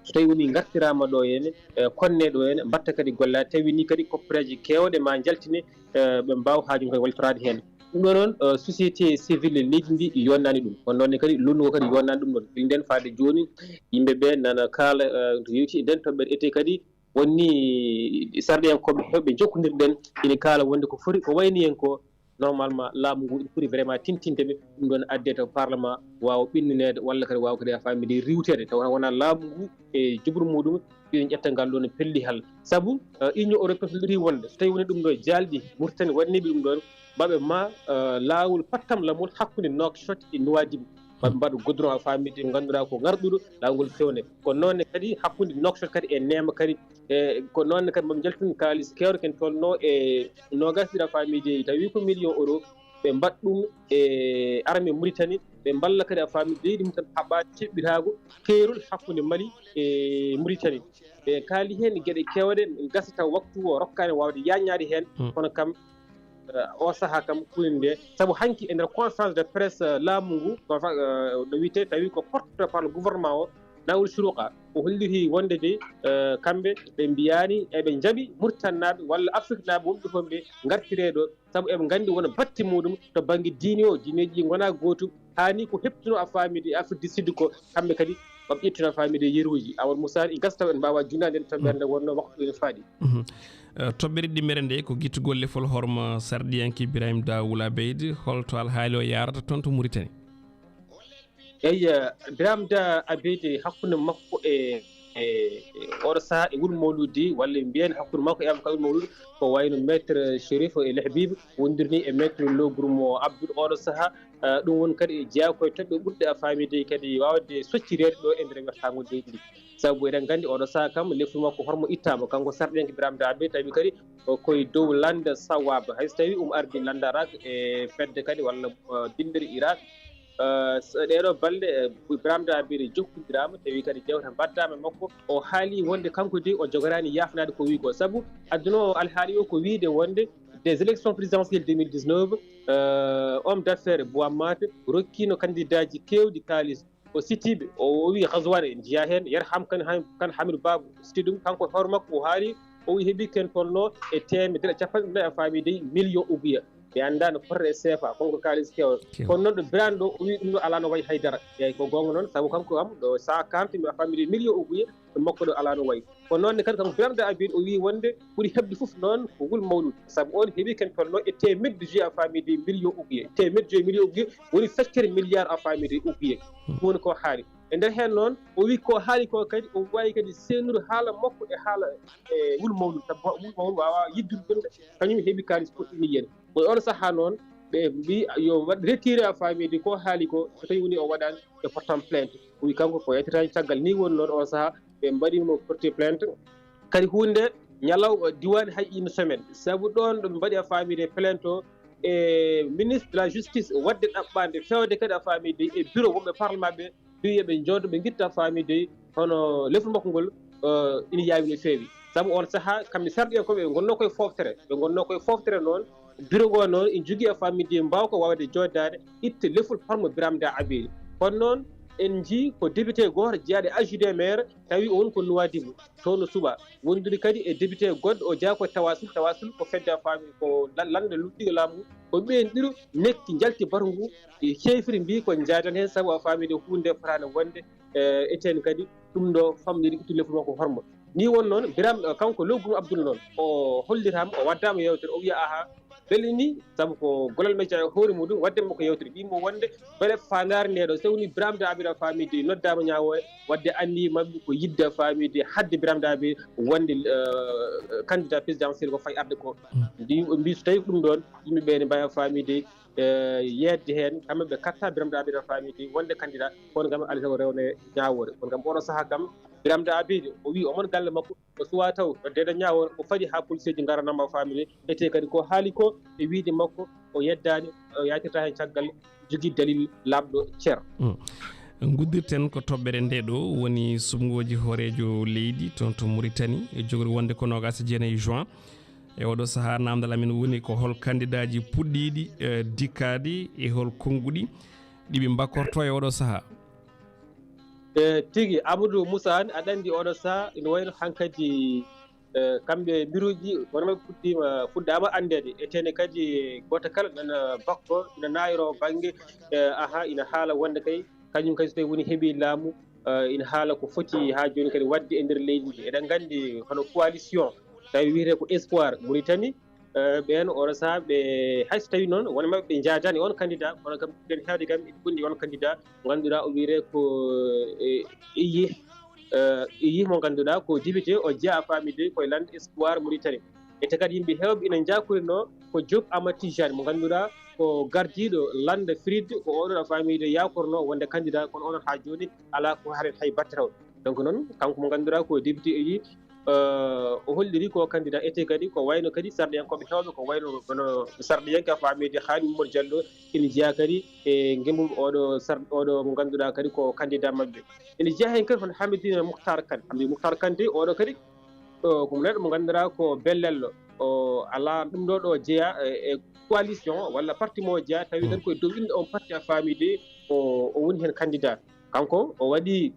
So tawi woni ngartiraama ɗo henne, eh, konne ɗo henne, mbatta kadi gollaaji, tawi ni kadi koppereeji keewɗe ma njaltine, eh, ɓe mbaawa haaju kadi waltoraade heen. Ɗum ɗo noon, eh, société civile leydi ndi yonnaani ɗum. Kono noon ne kadi lollugo kadi yonnaani ɗum ɗoon. Nden faade jooni, yimɓe ɓe nana kaala, eh, yewti e nden toɓɓere ete kadi wonni sarɗiyankooɓe heewɓe jokkondirɗen ina kaala wonde ko foti, ko wayni en ko, normalement laamu ngu ina foti vraiment tintinde ɓe, ɗum ɗoon adde to parlement waawa ɓennineede walla kadi waawa kadi a faamide riiwteede, tawa wonaa laamu ngu e juɓru muɗum ina ƴetta ngal ɗoon pellihal. Sabu, eh, Union Européenne ɗiɗi wonde, so tawi woni ɗum ɗo jaalɗi Mauritanie waɗaniiɓe ɗum ɗoon, maɓe ma, eh, laawol pattam lamol hakkunde Nouakchott e Nouadhibou. Maɓe mbaɗa goudron a faamide ngannduɗaa ko ngarɗuɗo laawol fewne. Ko noon ne kadi hakkunde Nouakchott kadi e Neema kadi, e ko noon ne kadi maɓe njaltini kaalis keewɗo ken tolno e noogas ɗiɗi a faamide tawi ko million euro. Ɓe mbaɗ ɗum e armée Mauritanie, ɓe mballa kadi a faamide leydi mum tan haɓaade ceɓɓitaago keerol hakkunde Mali e Mauritanie. Ɓe kaali heen geɗe keewɗe, gasa taw waktu o rokkaani waawde yaññaade heen. Hmm. Kono kam, eh, o sahaa kam kulinde. Sabu hanki e nder conférence de presse, eh, laamu ngu, confa-, eh, no wiyetee, tawi ko porte-parole gouvernement o, Nawul Suruqa, o holliti wonde de, eh, kamɓe ɓe mbiyaani eɓe njaɓi Mauritanie naaɓe walla Afrique naaɓe wonɓe toon ɓe ngartiree ɗo, sabu eɓe nganndi wona batte muɗum to bannge diine o, diineeji ɗi ngonaa gootum, haa ni ko heɓtuno a faamide e Afrique du Sud ko, kamɓe kadi maɓe ƴettino a faamide yeruuji. Amadou Moussa, i gasa taw en mbaawa junnaade en toɓɓere nde wonno waktu ene faaɗi. Mhm. Eh, toɓɓere ɗimmere nde ko gittugol lefol horma sarɗiyanke Ibrahim Dawoul Abeid, holto alhaali o yaarata toon to Mauritanie? Eyi, eh, Biram Da Abedi hakkunde makko e, e, e oɗo sahaa e Wul Mawludi, walla mbiyen hakkunde makko e Abubakar Wul Mawludi, ko wayno Maître Chérif El Habib wondirni e Maître Lo Gourmo Abdoul oɗo sahaa. Eh, ɗum woni kadi jeyaa ko e toɓɓe ɓurɗe a faamide kadi waawde soccireede ɗo e nder wertaango leydi ndi. Sabu eɗen nganndi oɗo sahaa kam, lefol makko hormo ittaama, kanko sarɗiyanke Biram Da Abedi, tawi kadi o koye dow lannda Sawab. Hay so tawi um ardi lannda Irak e fedde kadi walla, eh, binndere Irak, eh, so ɗeeɗo balɗe, eh, Biram Da Abedi jokkondiraama, tawi kadi jewte mbaɗdaama e makko. O haali wonde kanko de o jogoraani yaafnaade ko wii ko. Sabu adduno o alhaali o ko wiide wonde des élections présidentielles deux mille dix-neuf, eh, homme d'affaires Boamate rokkiino kandidaaji keewɗi kaalis. O sitiiɓe, o, o wiyi Ghazouane en njiyaa heen, Yerham Kane, Kane Hamidou Babou siti ɗum, kanko hoore makko o haali, o wiyi heɓi ken tolno e teemedere e capanɗe nayi a faamide million ouguiya. Mi anndaa no fotata e C F A, kono ko kaalis keewɗo. Keewɗo. Kono noon ɗo Birane ɗo, o wiyi ɗum ɗo alaa no wayi haydara. Eeyi, ko goonga noon, sabu kanko kam ɗo cent quarante mi a faamide million ouguiya, ɗum makko ɗo alaa no wayi. Kono noon ne kadi kanko Biram Da Abedi o wiyi wonde ɓuri heɓde fof noon ko Wul Mawlud, sabu on heɓi ken tolno e teemedde joyi a faamide million ouguiya. Teemedde joyi million ouguiya woni feccere milliard a faamide ouguiya. Hmm. Ɗum woni ko haali. E nder heen noon, o wi ko haali ko kadi, o waawi kadi seenude haala makko e haala e Wul Mawlud, sabu Wul Mawlud waawaa yiddude ɗum, kañum heɓi kaalis poɗɗini yen. Ko oon sahaa noon, ɓe mbi yo waɗ retiré a faamide ko haali ko, so tawi woni o waɗaani, ɓe pottan plainte. O wi kanko ko yaltitaani caggal, ni woni noon oon sahaa, ɓe mbaɗi mo porte plainte. Kadi huunde ñalaw, diwaani hay une semaine. Sabu ɗoon ɗo ɓe mbaɗi a faamide plainte o, e ministre de la justice waɗde ɗaɓɓaande feewde kadi a faamide e bureau woɓɓe parlement ɓe, mbi yo ɓe njooɗo, ɓe ngitta faamide hono lefol makko ngol, eh, ina yaawi no feewi. Sabu oon sahaa, kamɓe sarɗiyankooɓe ɓe ngonnoo koye fooftere. Ɓe ngonnoo koye fooftere noon, bureau ngo noon ina jogii a faamide mbaawka waawde jooɗdaade, itta lefol hormo Biram Da Abedi. Kono noon, en njii ko député gooto jeyaaɗo e adjoint maire, tawi o woni ko Nouadhibou, toon no suɓaa. Wondude kadi e député goɗɗo, o jeyaa ko e Tawasul. Tawasul ko fedde a faami ko lan-, lanɗe luttiiɗo laamu ngu. Ko ɓeen ɗiɗo nekki njalti batu ngu, e ceefiri mbii ko njaadan heen, sabu a faamide huunde fotaani wonde, eh, eten kadi ɗum ɗo famɗiri ittu lefol makko hormo. Ni won noon, Biram, eh, kanko Lo Gourmo Abdoul noon, o hollitaama, o waddaama yeewtere, o wiya, aha, beele ni, sabu ko Gollal Media e hoore muɗum, wadde mo ko yeewtere, mbii mo wonde beele faandaare nde ɗo, so woni Biram Da Abedi a faamide noddaama ñaawoore, wadde anniye maɓɓe ko yiɗde a faamide haɗde Biram Da Abedi wonde, eh, candidat présidentiel ko fayi arde ko. Mm. Ndi, mbii so tawi ko ɗum ɗoon, yimɓe ɓe ne mbaawi a faamide, eh, yeedde heen, kamɓe ɓe katta Biram Da Abedi a faamide wonde candidat, kono kam alaa sago rewne ñaawoore. Kono kam oɗo sahaa kam, Biram Da Abedi, o wii omon galle makko, o suwaa taw, o deeda ñaawoore, o faɗi haa poliseeji ngara nama faamide. Etee kadi ko haali ko e wiide makko, o yeddaani, o yaatirta heen caggal, jogii dalil laaɓɗo cer. Mm. Nguddirten ko toɓɓere nde ɗo, woni suɓngooji hooreejo leydi toon to Mauritanie, e jogori wonde ko noogaas e jeenayi juin. E oɗo sahaa, naamndal amen woni ko hol kandidaaji puɗɗiiɗi, eh, dikkaade, e hol konnguɗi ɗi ɓe mbakkorto e oɗo sahaa? E tigi, Amadou Moussa Anne, aɗa anndi oɗo saha ina wayno hankadi, e, kamɓe mbiruuji wonɓe fuɗɗiima, fuɗɗaama anndeede. Etene kadi gooto kala nana bakko ina naayro bannge, e, aha, ina haala wonde kay kañum kadi so tawi woni heɓi laamu, e, ina haala ko foti haa jooni kadi waɗde e nder leydi ndi. Eɗen nganndi hono coalition tawi wiyetee ko Espoir Mauritanie, e, ɓeen oɗo saha ɓe, hay so tawi noon won maɓɓe ɓe njaadaani on candidat, kono kam ɓurɗen heewde kam ɓe ngonndi on candidat mo ngannduɗaa o wiyetee ko, e, Iyi, e, Iyi mo ngannduɗaa ko député o jeyaa faamide koye lande Espoir Mauritanie. Ete kadi yimɓe heewɓe ina njakurino ko Diop Amadou Tijani mo ngannduɗaa ko gardiiɗo lande Frid, ko oɗon a faamide yakorno wonde candidat, kono onon haa jooni alaa ko haɗen hay batte taw. Donc noon kanko mo ngannduɗaa ko député Iyi, e, o holliri ko candidat ete kadi ko wayno kadi sarɗiyankooɓe heewɓe ko wayno hono sarɗiyanke a faamide Khadim Mamadou Diallo ina jeyaa kadi e ngennduɗo oɗo sar-, oɗo mo ngannduɗaa kadi ko candidat maɓɓe. Ina jeyaa heen kadi hono Hamidine Mouhtar Kane. Hamidine Mouhtar Kane de oɗo kadi, o, ko neɗɗo mo ngannduɗaa ko bellello. O alaa ɗum ɗo ɗo jeyaa e, e coalition walla parti mo jeyaa, tawi kadi koye dow innde on parti a faamide o, o woni heen candidat. Kanko o waɗi,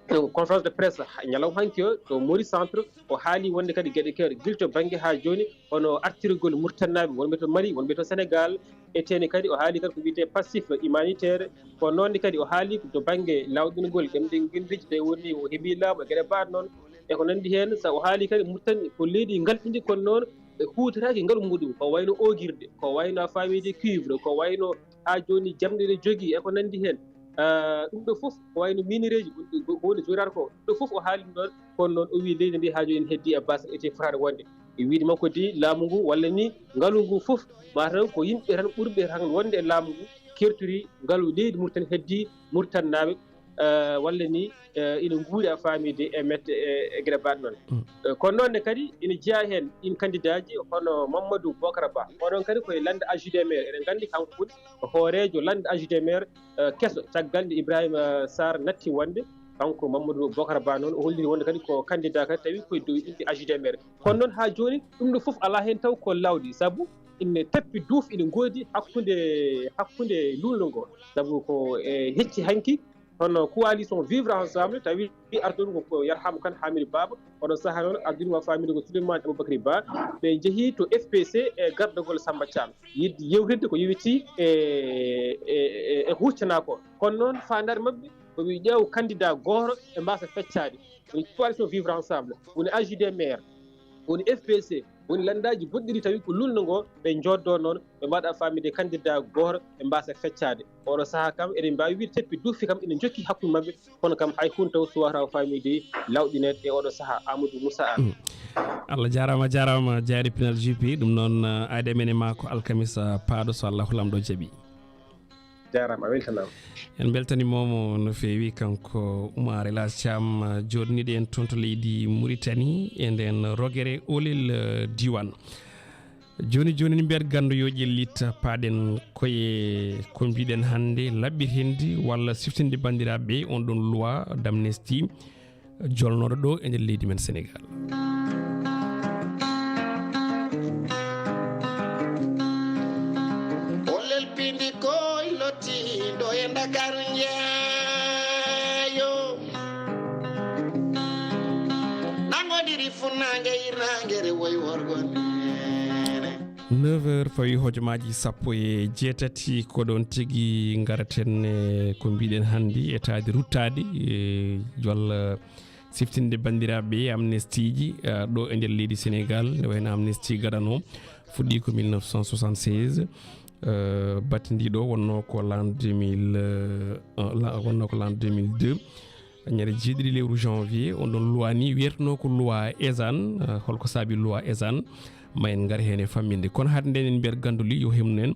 e, conférence de presse ha-, ñalawma hanki o to Maurice Centre, o haali wonde kadi geɗe keewɗe gila to bannge haa jooni, hono artirgol Murtannaaɓe wonɓe to Mali, wonɓe to Sénégal, e teene kadi o haali kadi ko wiyetee passif humanitaire, ko noon ne kadi o haali to bannge lawɗingol ɗemɗe ngenndiiji, tawi woni o heɓi laamu e geɗe baaɗe noon, e ko nanndi heen. So o haali kadi Murtani ko leydi ngalɗundi, kono noon ɓe huutoraaki ngalu muɗum, ko wayno oogirde, ko wayno a faamide cuivre, ko wayno haa jooni jamɗe ɗe jogii e ko nanndi heen. Ah, ɗum ɗo fof ko wayno minereeji, ko, ko woni joyraade ko, ɗum ɗo fof o haali ɗum ɗoon, kono noon o wii leydi ndi haa jooni ene heddii e baasal ete fotaade wonde. E wiide makko de laamu ngu walla ni ngalu ngu fof, mataw ko yimɓe tan ɓurɓe tan wonde e laamu ngu kertori ngalu leydi Mauritanie heddii Mauritannaaɓe, eh, walla ni, eh, ina nguuri a faamide e mette e, e geɗe baaɗe noon. Mm. Eh, kono noon ne kadi ina jeyaa heen ɗiin kandidaaji hono Mamadou Bocar Ba. Oɗon kadi ko e lande A J D M R. Eɗen nganndi kanko woni hooreejo lande A J D M R, eh, keso, caggal nde Ibrahima Sarr natti wonde. Kanko Mamadou Bocar Ba noon o holliri wonde kadi ko candidat kadi tawi koye dow innde A J D M R. Kono noon haa jooni ɗum ɗo fof alaa heen taw ko lawɗi, sabu ina tappi duuf ina ngoodi hakkunde, hakkunde luulndo ngo. Sabu ko e hecci hanki hono coalition Vivre Ensemble, tawi ardunoo ko, ko Yarhamu Kane Hamidou Baba, oɗo sahaa noon ardunoo faamii ko Souleymane Aboubacry Ba, ɓe njehi to F P C e gardagol Samba Thiam, yiɗde yewtidde ko yowitii e, e, e, e huccana ko. Kono noon faandaare maɓɓe ko ɓe ƴeewa candidat gooto ɓe mbaasa feccaade. Woni coalition Vivre Ensemble, woni A J D M R, woni F P C, woni lanndaaji goɗɗi ɗi tawi ko luulndo ngo ɓe njooddoo noon, ɓe mbaɗa faamde candidat gooto, ɓe mbaasa feccaade. Oɗo sahaa kam, eɗen mbaawi wiyde teppi duufi kam ina njokki hakkunde maɓɓe, kono kam hay huunde taw suwata faamde lawɗineede e oɗo sahaa. Amadou Moussa Anne. Mm. Allah jaaraama, jaaraama, jaari pinal J P. Ɗum noon, eh, aade men e maa ko alkamisa, eh, paaɗo, so Allahu Laamɗo jaɓi. Jaaraama, a weltanaama. En mbeltaniima mo no feewi, kanko Oumar El Hadj Thiam, eh, jooɗniiɗo en toon to leydi Mauritanie, e ndeen rogere Oulel, eh, diiwaan. Jooni jooni, min mbiyat ganndo yo ƴellit, paaɗen koye ko mbiɗen hannde, laɓɓitinde walla siftinde banndiraaɓe on ɗon loi d'amnistie jolnooɗo ɗo e nder leydi men Senegaal. O lelpindi koy lottiiɗo e Ndakaaru njeeyo. Nangodiri funnaange hirnaange rewoy worgo neene. Neuf heures fawi hojomaaji sappo e jeetati, ko ɗoon tigi ngaraten e ko mbiɗen hannde, e taade ruttaade e jolla siftinde banndiraaɓe amnestiiji, eh, ɗo e nder leydi Senegaal, ne wayno amnestie gadano fuɗɗi ko mille neuf cent soixante-seize, eh, battindi ɗo wonno ko l'an deux mille, eh, la-, wonno ko l'an deux mille deux. Ñande jeeɗiɗi lewru janvier, on ɗon loi ni wiyeteno ko loi Ezan, eh, holko saabi loi Ezan? Ma en ngar heen e famminde. Kono hade nden en mbiyat gannduli yo hemnu en.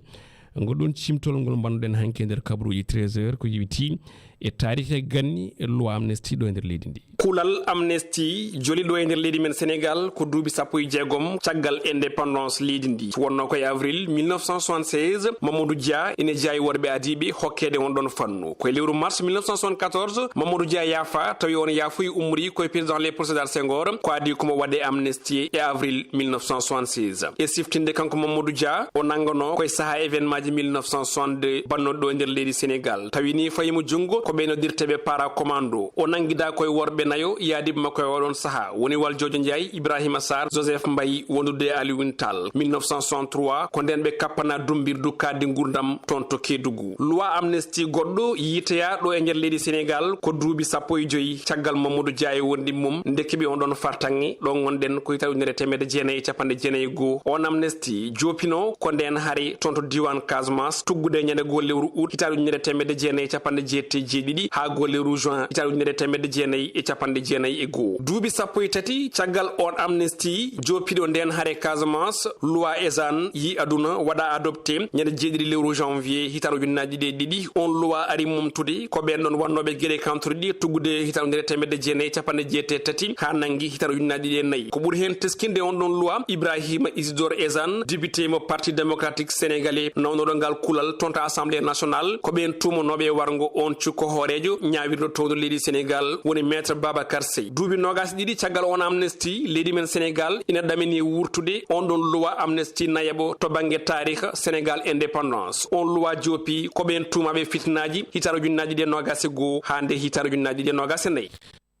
Ngol ɗon cimtol ngol mbannuɗen hanki e nder kabaruuji treize heures ko yowitii e taarihi ganni e loi amnesty ɗo e nder leydi ndi. Kulal amnesty joli ɗo e nder leydi men Senegaal ko duuɓi sappo e jeegom caggal indépendance leydi ndi. Wonno ko e avril mille neuf cent soixante-seize, Mamadou Dia ina jeyaa e worɓe adiiɓe hokkeede on ɗon fannu. Ko e lewru mars mille neuf cent soixante-quatorze, Mamadou Dia yaafa, tawi on yaafuya ummori ko e président Léopold Sédar Senghor, ko adii ko mo waɗe amnesty e avril mille neuf cent soixante-seize. E siftinde, kanko Mamadou Dia, o nannganoo ko e sahaa événement ji mille neuf cent soixante-deux bannooɗi ɗo e nder leydi Senegaal. Tawi ni fayi mo junngo Ko ɓe noddirteeɓe para commando. O nanngidaa koye worɓe nayo yaadiiɓe makko e oɗon sahaa, woni Waljoojo Njaay, Ibrahima Sarr, Joseph Mbaye, wondude e Alioune Tall. Mille neuf cent soixante-trois, ko ndeen ɓe kappana dummbirdu kaaddi nguurndam toon to Keedugu. Loi amnesty goɗɗo yiiteyaa ɗo e nder leydi Senegaal ko duuɓi sappo e joy caggal Mamadou Dia e wondiɓɓe mum, ndeke ɓe on ɗon fartaŋŋe ɗo ngonɗen ko hitaande ujunere e teemedde jeenayi e capanɗe jeenayi e goo. On amnesty joopino ko ndeen hare toon to diiwaan Casamance, tuggude ñande goo lewru ut hitaande ujunere e teemedde jeenayi e capanɗe jeetati e jeeɗiɗi haa goo lewru juin hitaande ujunere e teemedde jeenayi e capanɗe jeenayi e goo. Duuɓi sappo e tati caggal on amnesty joopiɗo ndeen hare Casamance, loi Ezan yi aduna waɗa adopté ñande jeeɗiɗi lewru janvier hitaande ujunnaaji ɗiɗi e ɗiɗi. On loi ari momtude ko ɓeen ɗon wonnooɓe geɗe kawtoriɗe tuggude hitaande ujunere e teemedde jeenayi e capanɗe jeetati e tati haa nanngi hitaande ujunnaaji ɗiɗi e nayi. Ko ɓuri heen teskinde on ɗon loi, Ibrahima Isidore Ezan, député mo Parti Démocratique Sénégalais, nawnooɗo ngal kulal toon to Assemblée Nationale, ko ɓeen tuumanooɓe e warngo on cukko hooreejo ñaawirɗo toowde leydi Senegaal, woni Maître Babacar Sèye. Duuɓi noogaas e ɗiɗi caggal on amnesty, leydi men Senegaal ina ɗamini wurtude on ɗon loi amnesty nayaɓo to bannge taariika Senegaal indépendance. On loi joopi ko ɓeen tuumaaɓe fitinaaji hitaande ujunnaaji ɗiɗi e noogaas e goo haa nde hitaande ujunnaaji ɗiɗi e noogaas e nayi.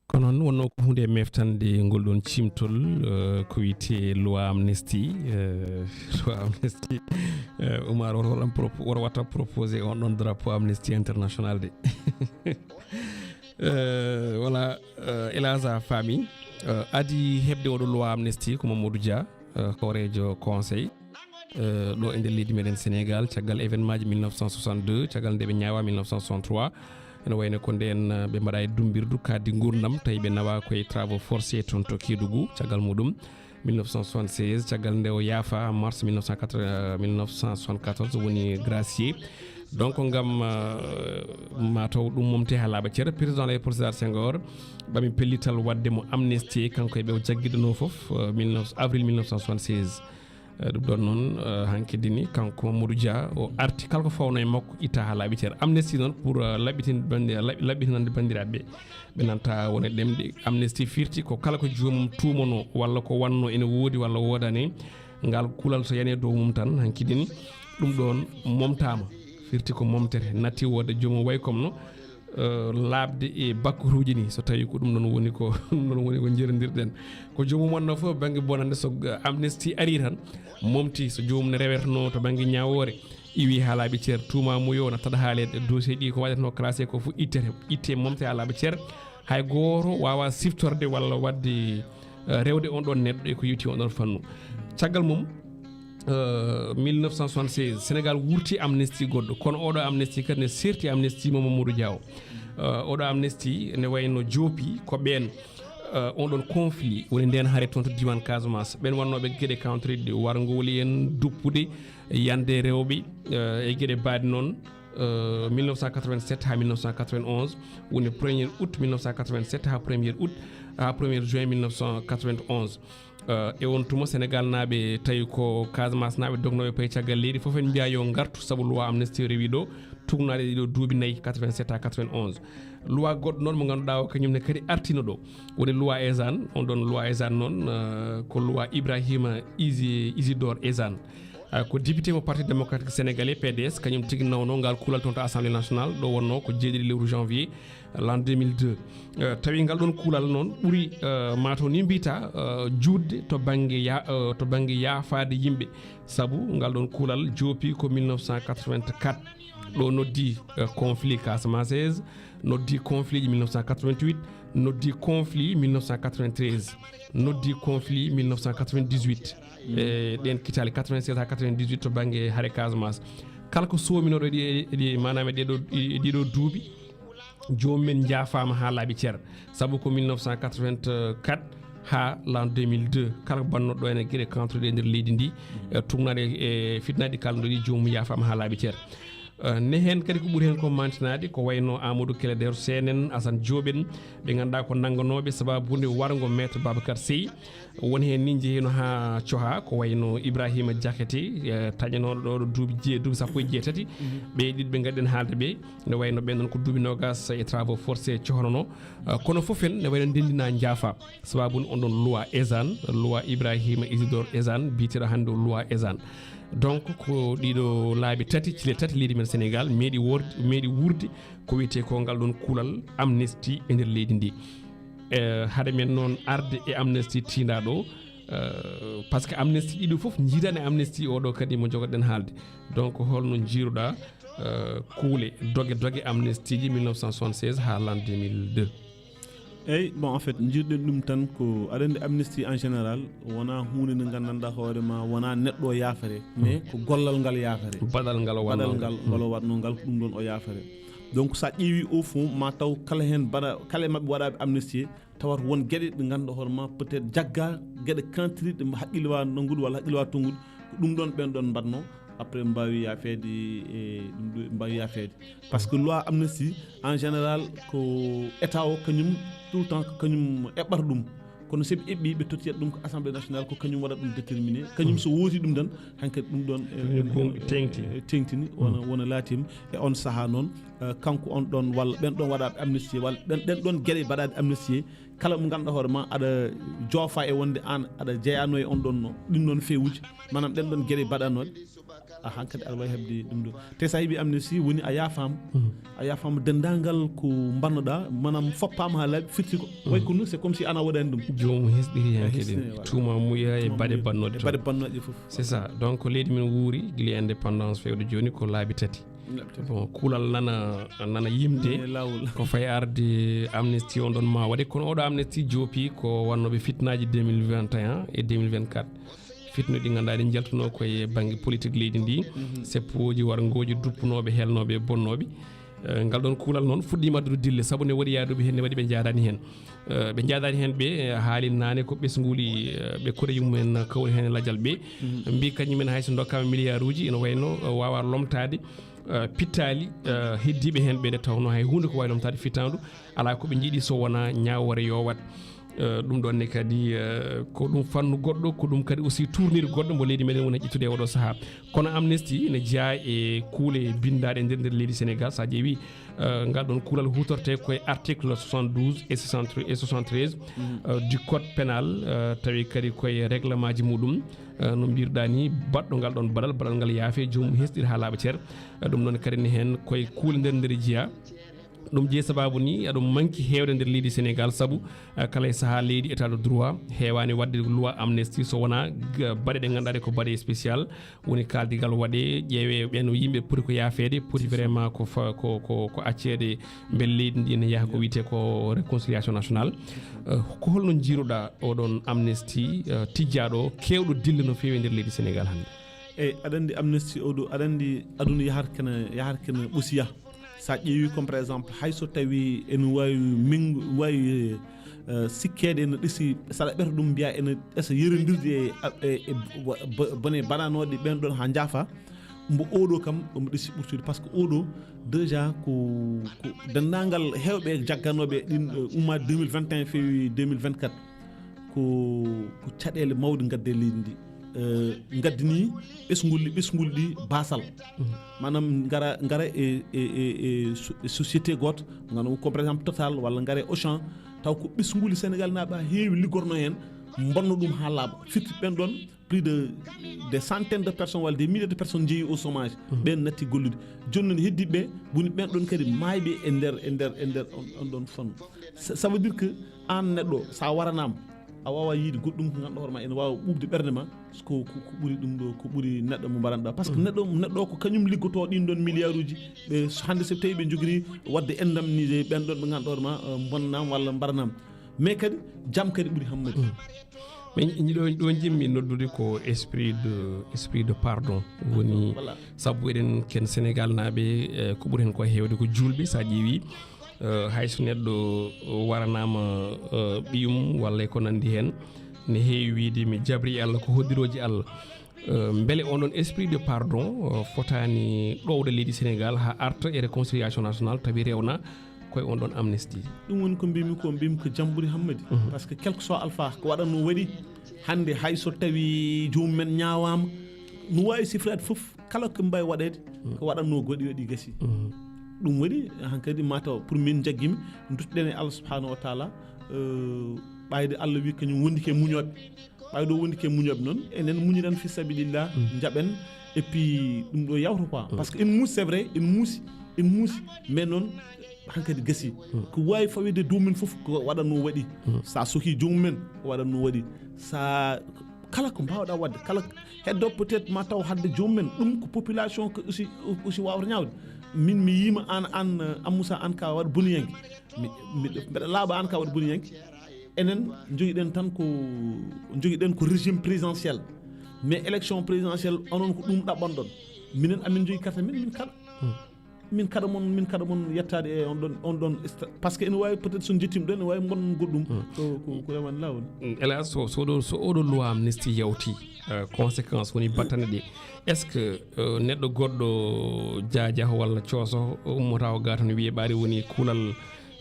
Kono noon wonnoo ko huunde e meftande ngol ɗoon ciimtol, eh, ko wiyetee loi amnesty, eh, loi amnesty. Eh, Oumar, woto waɗan propo-, woto watta proposé on ɗoon drapeau Amnesty International de. Eh, voilà, eh, El Hadj a faami, eh, adii heɓde oɗo loi amnesty ko Mamadou Dia, eh, hooreejo conseil, eh, ɗo e nder leydi meɗen Senegaal, caggal événement ji mille neuf cent soixante-deux, caggal nde ɓe ñaawaa mille neuf cent soixante-trois. Ene wayno ko ndeen, eh, ɓe mbaɗa e dummbirdu kaaddi nguurndam, tawi ɓe nawa koye travaux forcés toon to Kédougou, caggal muɗum mille neuf cent soixante-seize, caggal nde o yaafa mars mille neuf cent quatre, mille neuf cent soixante-quatorze, woni gracié. Donc, ngam, eh, mataw ɗum momte haa laaɓa cer, président Léopold Sédar Senghor ɓami pellital waɗde mo amnesty, kanko e ɓe o jaggiɗanoo fof, eh, mille neuf, avril mille neuf cent soixante-seize. Eh, ɗum ɗoon noon, eh, hanki dini, kanko Mamadou Dia, o arti kala ko fawno e makko itta haa laaɓi cer. Amnesty noon pour, eh, laɓɓitin-, bandi-, laɓ-, laɓɓitinande banndiraaɓe ɓe, ɓe nanta wone ɗemɗe. Amnesty firti ko kala ko joomum tuumanoo walla ko wannoo ene woodi walla woodaani, ngal kulal so yani e dow mum tan, hanki dini, ɗum ɗoon momtaama. Firti ko momtere, natti wooda joomum way comme no eh, laaɓde e bakkoruuji ni, so tawii ko ɗum ɗoon woni ko, ɗum ɗoon woni ko njerondirɗen. Ko joomum wonnoo fof bannge bonannde, so, eh, amnesty arii tan, momti, so joomum ne rewertonoo to bannge ñaawoore, iwi haa laaɓi cer, tuumaa mo yo na taɗa haaleede, dossier ɗi ko waɗetnoo classé ko fof ittete, itte momte haa laaɓa cer. Hay gooto waawaa siftorde walla waɗde, eh, rewde on ɗoon neɗɗo e ko yowti on ɗoon fannu. Caggal mum, eh, mille neuf cent soixante-seize, Senegaal wurti amnesty goɗɗo, kono oɗo amnesty kadi ne serti amnesty mo Mamadou Dia o. Eh, oɗo amnesty ne wayno joopi ko ɓeen, eh, on ɗoon conflit woni ndeen hare toon to diiwaan Casamance. Ɓeen wonnooɓe geɗe kawtoriɗe, warngooli en, duppude, yande rewɓe, eh, e geɗe baɗe noon, eh, mille neuf cent quatre-vingt-sept haa mille neuf cent quatre-vingt-onze, woni premier août mille neuf cent quatre-vingt-sept haa premier août, haa premier juin mille neuf cent quatre-vingt-onze. Eh, e on tuma Senegaal naaɓe, tawi ko Casamance naaɓe dognooɓe payi caggal leydi, fof en mbiyaa yo ngartu, sabu loi amnesty rewi ɗo, tugnaade ɗiɗo duuɓi nayi, quatre-vingt-sept à quatre-vingt-onze. Loi goɗɗo noon mo ngannduɗaa o kañum ne kadi artino ɗo, woni loi Ezan. On ɗoon loi Ezan noon, eh, ko loi Ibrahima Isi-, Isidore Ezan. Eh, ko député mo Parti Démocratique Sénégalais, P D S, kañum tigi nawno ngal kulal toon to Assemblée Nationale, ɗo wonnoo ko jeeɗiɗi lewru janvier, l'an deux mille deux. Eh, tawi ngal ɗoon kulal noon ɓuri, eh, mataw ni mbiyta, eh, juutde to bannge ya-, eh, to bannge yaafaade yimɓe, sabu ngal ɗoon kulal joopi ko mille neuf cent quatre-vingt-quatre. Ɗo noddi, eh, conflit Casamance, noddi conflit ji mille neuf cent quatre-vingt-huit, noddi conflit mille neuf cent quatre-vingt-treize, noddi conflit mille neuf cent quatre-vingt-dix-huit. E ɗeen kitaale quatre-vingt-seize haa quatre-vingt-dix-huit to bannge hare Casamance. Kala ko soominooɗo e ɗi, e ɗi, maanaam e ɗeeɗo, e ɗiɗo duuɓi, joomum en njaafaama haa laaɓi cer. Sabu ko mille neuf cent quatre-vingt-quatre haa l'an deux mille deux, kala ko bannooɗo ɗo ene geɗe kantoɗe e nder leydi ndi, e tugnaade e fitnaaji kalɗo ɗi, joomum yaafaama haa laaɓi cer. Eh, ne heen kadi ko ɓuri heen ko mantinaade, ko wayno Amadou Keledeer Seen en, Asan Joob en, ɓe ngannduɗaa ko nannganooɓe sabaabu nde warngo Maître Babacar Sèye. Won heen ni njehiino haa Coha, ko wayno Ibrahima Diakhaté, eh, taƴanooɗo ɗo, ɗo duuɓi je-, duuɓi sappo e jeetati. Mhm. Ɓe ɗiɗo ɓe ngadden haalde ɓe, ne wayno ɓen ɗon ko duuɓi noogas e travaux forcés cohnono. Eh, kono fof en ne wayno ndenndina njaafa. Sabaabu on ɗon loi Ezan, loi Ibrahima Isidore Ezan, biyeteeɗo hannde o loi Ezan. Donc ko ɗiɗo laabi tati, cile tati leydi men Sénégal meeɗi worde, meeɗi wuurde ko wiyetee ko ngal ɗon kuulal amnesty e nder leydi ndi. E, hade men noon arde e amnesty tiindaa ɗo, eh, parce que amnesty ɗiɗo fof njiidaani amnesty oɗo kadi mo jogoɗen haalde. Donc holno njiiruɗaa, eh, kuule doge doge amnesty ji mille neuf cent soixante-seize haa l'an deux mille deux? Eyyi, bon, en fait, njirɗen ɗum tan ko, aɗa anndi, amnesty en général wonaa huunde nde nganndanɗaa hoore ma, wonaa neɗɗo o yaafare, mais ko gollal ngal yaafare. Baɗal ngal o Baɗal wannoo ngal, ngal. ngal o waɗnoo ngal, ko ɗum ɗoon o yaafare. Donc, so a ƴeewi au fond, ma taw kala heen baɗa, kala e maɓɓe waɗaaɓe amnesty, tawat won geɗe ɗe ngannduɗaa hoore ma, peut-être jagga geɗe kantiriɗe haqqille waawa nanngude walla haqqille waawa tonngude, ko ɗum ɗoon ɓeen ɗoon mbaɗnoo, après mbaawi yaafeede e ɗum ɗo, mbaawi yaafeede. Parce que loi amnesty, en général, ko état o kañum tout le temps ko kañum eɓɓata ɗum. Kono so ɓe eɓɓi, ɓe tottiyat ɗum ko assemblée nationale, ko kañum waɗat ɗum déterminé. Kañum so wooti ɗum tan, hankadi ɗum ɗoon, eh, Ɗum ɗoon gonɗi teeŋti. Eh, teeŋtini, wona, wona laatima. E on sahaa noon, eh, kanko on ɗoon walla ɓeen ɗoon waɗaaɓe amnesty walla ɓeen, ɗeen ɗoon geɗe mbaɗaaɗe amnesty, kala mo ngannduɗaa hoore ma aɗa joofa e wonde aan aɗa jeyanoo e on ɗoon no, ɗin ɗoon feewuji, maanaam ɗeen ɗoon geɗe mbaɗanooɗe, a hankadi aɗa waawi heɓde ɗum ɗo. Te so a heɓi amnesty woni a yaafaama. A yaafaama denndaangal ko mbannoɗaa, maanaam foppaama haa laaɓi, firti ko. Way kono c'est comme si aan a waɗaani ɗum. Joomum hesɗiri heen kadi. Hesɗiri, voilà. Tuuma muya e baɗe bannooɗe E toon. Baɗe bannooɗe fof. C'est ça. Donc leydi men wuuri gila indépendance fewde jooni ko laabi tati. Bon, kuulal nana, nana yimde. E laawol. Ko fay arde amnesty on ɗon ma waɗe, kono oɗo amnesty joopi ko wannooɓe fitnaaji deux mille vingt et un e deux mille vingt-quatre. Fitnuɗi ɗi ngannduɗaa ɗi njaltunoo ko e bannge politique leydi ndi, seppooji warngooji, duppunooɓe, helnooɓe e bonnooɓe. Eh, ngal ɗon kuulal noon fuɗɗiima addude dille, sabu ne waɗi yaaduɓe heen, ne waɗi ɓe njaadaani heen. Eh, ɓe njaadaani heen ɓe, eh, haali naane ko ɓesnguuli, eh, ɓe koreeji mumen kawri heen e lajal ɓe. Mbi kañum en hay so ndokkaama miliyaaruuji, ene wayno, eh, waawa lomtaade, eh, pittaali, eh, heddiiɓe heen ɓe nde tawnoo hay huunde ko waawi lomtaade fittaandu, alaa ko ɓe njiɗi so wonaa ñaawoore yo waɗ. Eh, ɗum ɗoon ne kadi, eh, ko ɗum fannu goɗɗo, ko ɗum kadi aussi tournure goɗɗo mbo leydi meɗen woni e ƴettude e oɗo sahaa. Kono amnesty ne jeyaa e kuule binndaaɗe e nder, nder leydi Sénégal. So a ƴeewi, eh, ngal ɗon kuulal huutorte koye article soixante-douze et soixante-treize, eh, du code pénal, eh, tawi kadi koye règlement ji muɗum, eh, no mbirɗaa ni, baɗɗo ngal ɗon baɗal, baɗal ngal yaafe, joomum hesɗir haa laaɓa cer. Eh, ɗum ɗon kadi ne heen koye kuule nder, nder jeyaa. Ɗum jeyi sababu ni aɗum manki heewde nder leydi Sénégal, sabu, eh, kala e sahaa leydi état de droit heewaani waɗde loi amnesty so wonaa g-, baɗe ɗe ngannduɗaa ɗe ko baɗe spécial, woni kaaldigal waɗe, ƴeewe ɓen yimɓe poti ko yaafeede, poti vraiment ko fa-, ko, ko, ko acceede mbele leydi ndi ne yaha ko wiyetee ko réconciliation nationale. Eh, ko holno njiiruɗaa oɗon amnesty, eh, tijjaaɗo keewɗo dille no feewi e nder leydi Sénégal hannde? Eyi, aɗa anndi amnesty oɗo, aɗa anndi aduna yahat kene, yahat kene ɓosiya. So a ƴeewi comme par exemple, hay so tawi ene waawi meng-, waawi, eh, sikkeede ene ɗesi, so aɗa ɓeto ɗum mbiya ene ɗesa yerondirde e, e, e bo-, bo-, bone baɗanooɗe ɓeen ɗoon haa njaafa, mbo oɗo kam omo ɗesi ɓurtude. Parce que oɗo déjà ko, ko denndaangal heewɓe jagganooɓe ɗin, eh, ummaade deux mille vingt et un feewi deux mille vingt-quatre. Ko, ko caɗeele mawɗe ngadde leydi ndi. Eh, ngaddi ni ɓesngulli, ɓesngulli ɗi basal. Maanaam ngara, ngara e, e, e, e so-, e société gooto, ngano comme par exemple Total walla ngara e Auchan, taw ko ɓesngulli Sénégal naaɓe heewi liggorno heen, mbonno ɗum haa laaɓa. Firti ɓen ɗon, plus de des centaines de personnes walla des milliers de personnes njeeyi au chômage. Ɓen natti gollude. Jooni noon heddiiɓe ɓe, woni ɓen ɗon kadi maayɓe e nder, e nder, e nder on, on ɗon fannu. Ça, ça veut dire que aan neɗɗo, so a waranaama, a waawaa yiide goɗɗum ko ngannduɗaa hoore ma ene waawa ɓuuɓde ɓernde ma, ko, ko, ko ɓuri ɗum ɗo, ko ɓuri neɗɗo mo mbaranɗaa. Parce que neɗɗo, neɗɗo ko kañum liggotoo ɗin ɗon milliarduuji. Ɓe, so hannde so tawii ɓe njogiri waɗde indemniser ɓen ɗon ɓe ngannduɗaa hoore ma, eh, mbonnaama walla mbaranaama. Mais kadi, jam kadi ɓuri hammadi. Min ɗo, ɗo jimmi noddude ko esprit de, esprit de pardon. Woni, voilà, sabu eɗen ken Sénégal naaɓe, eh, ko ɓuri hen ko heewde ko juulɓe, so a ƴeewi, eh, hay so neɗɗo waranaama, eh, ɓiyum walla e ko nandi hen, ne heewi wiide mi jabri Allah, ko hoddirooji Allah. Eh, mbele on ɗon esprit de pardon, eh, fotaani ɗowde leydi Sénégal haa arta e réconciliation nationale tawi rewna koye on ɗon amnesty? Ɗum woni ko mbimi ko, mbimi ko jam ɓuri hammadi. Parce que quel que soit alpha ko waɗatno waɗi, hannde hay so tawi joomum men ñaawaama, no waawi sifraade fof, kala ko mbawi waɗeede, ko waɗatno goɗi waɗi gasi. Ɗum waɗi hankadi mataw pour min jaggimi, duttoɗen e Allah subhanahu wa taala, eh, ɓayde Allah wi kañum wondi ke muñooɓe. Ɓay ɗo wondi ke muñoɓe noon, enen muñiren fi sabilillah, njaɓen. Et puis ɗum ɗo yawta quoi, parce que en muusi, c'est vrai, en muusi, en muusi, mais noon hankadi gasi. Ko wawi fawide dow men fof ko waɗanno waɗi. Sa soki joomum men, ko waɗanno waɗi. Sa kala ko mbawɗa wadde, kala heddo peut-être ma taw hadde joomum men, ɗum ko population ko aussi, aussi wawata ñawde. Min mi yima an, an, Amoussa, an ka waɗa boniyanke. Mi, mi, mbeɗa laaɓa an ka waɗa boniyanke. Enen jogiɗen tan ko, jogiɗen ko régime présidentiel, mais élection présidentielle onon ko ɗum ɗaɓɓanɗon. Minen amin jogi carte min, min kaɗa. Min kaɗa mon, min kaɗa mon yettade e on ɗon, on ɗon sta-, parce que ene wawi peut-être so jettima ɗon ene wawi gonɗon goɗɗum. Ko, ko, ko remani lawol. Hélas, so, so ɗo, so oɗo loi amnistie yawti, euh, conséquence woni battane ɗe, est ce que, euh, neɗɗo goɗɗo jaaja walla cooso ummota o ga tan wiye ɓaari woni kulal,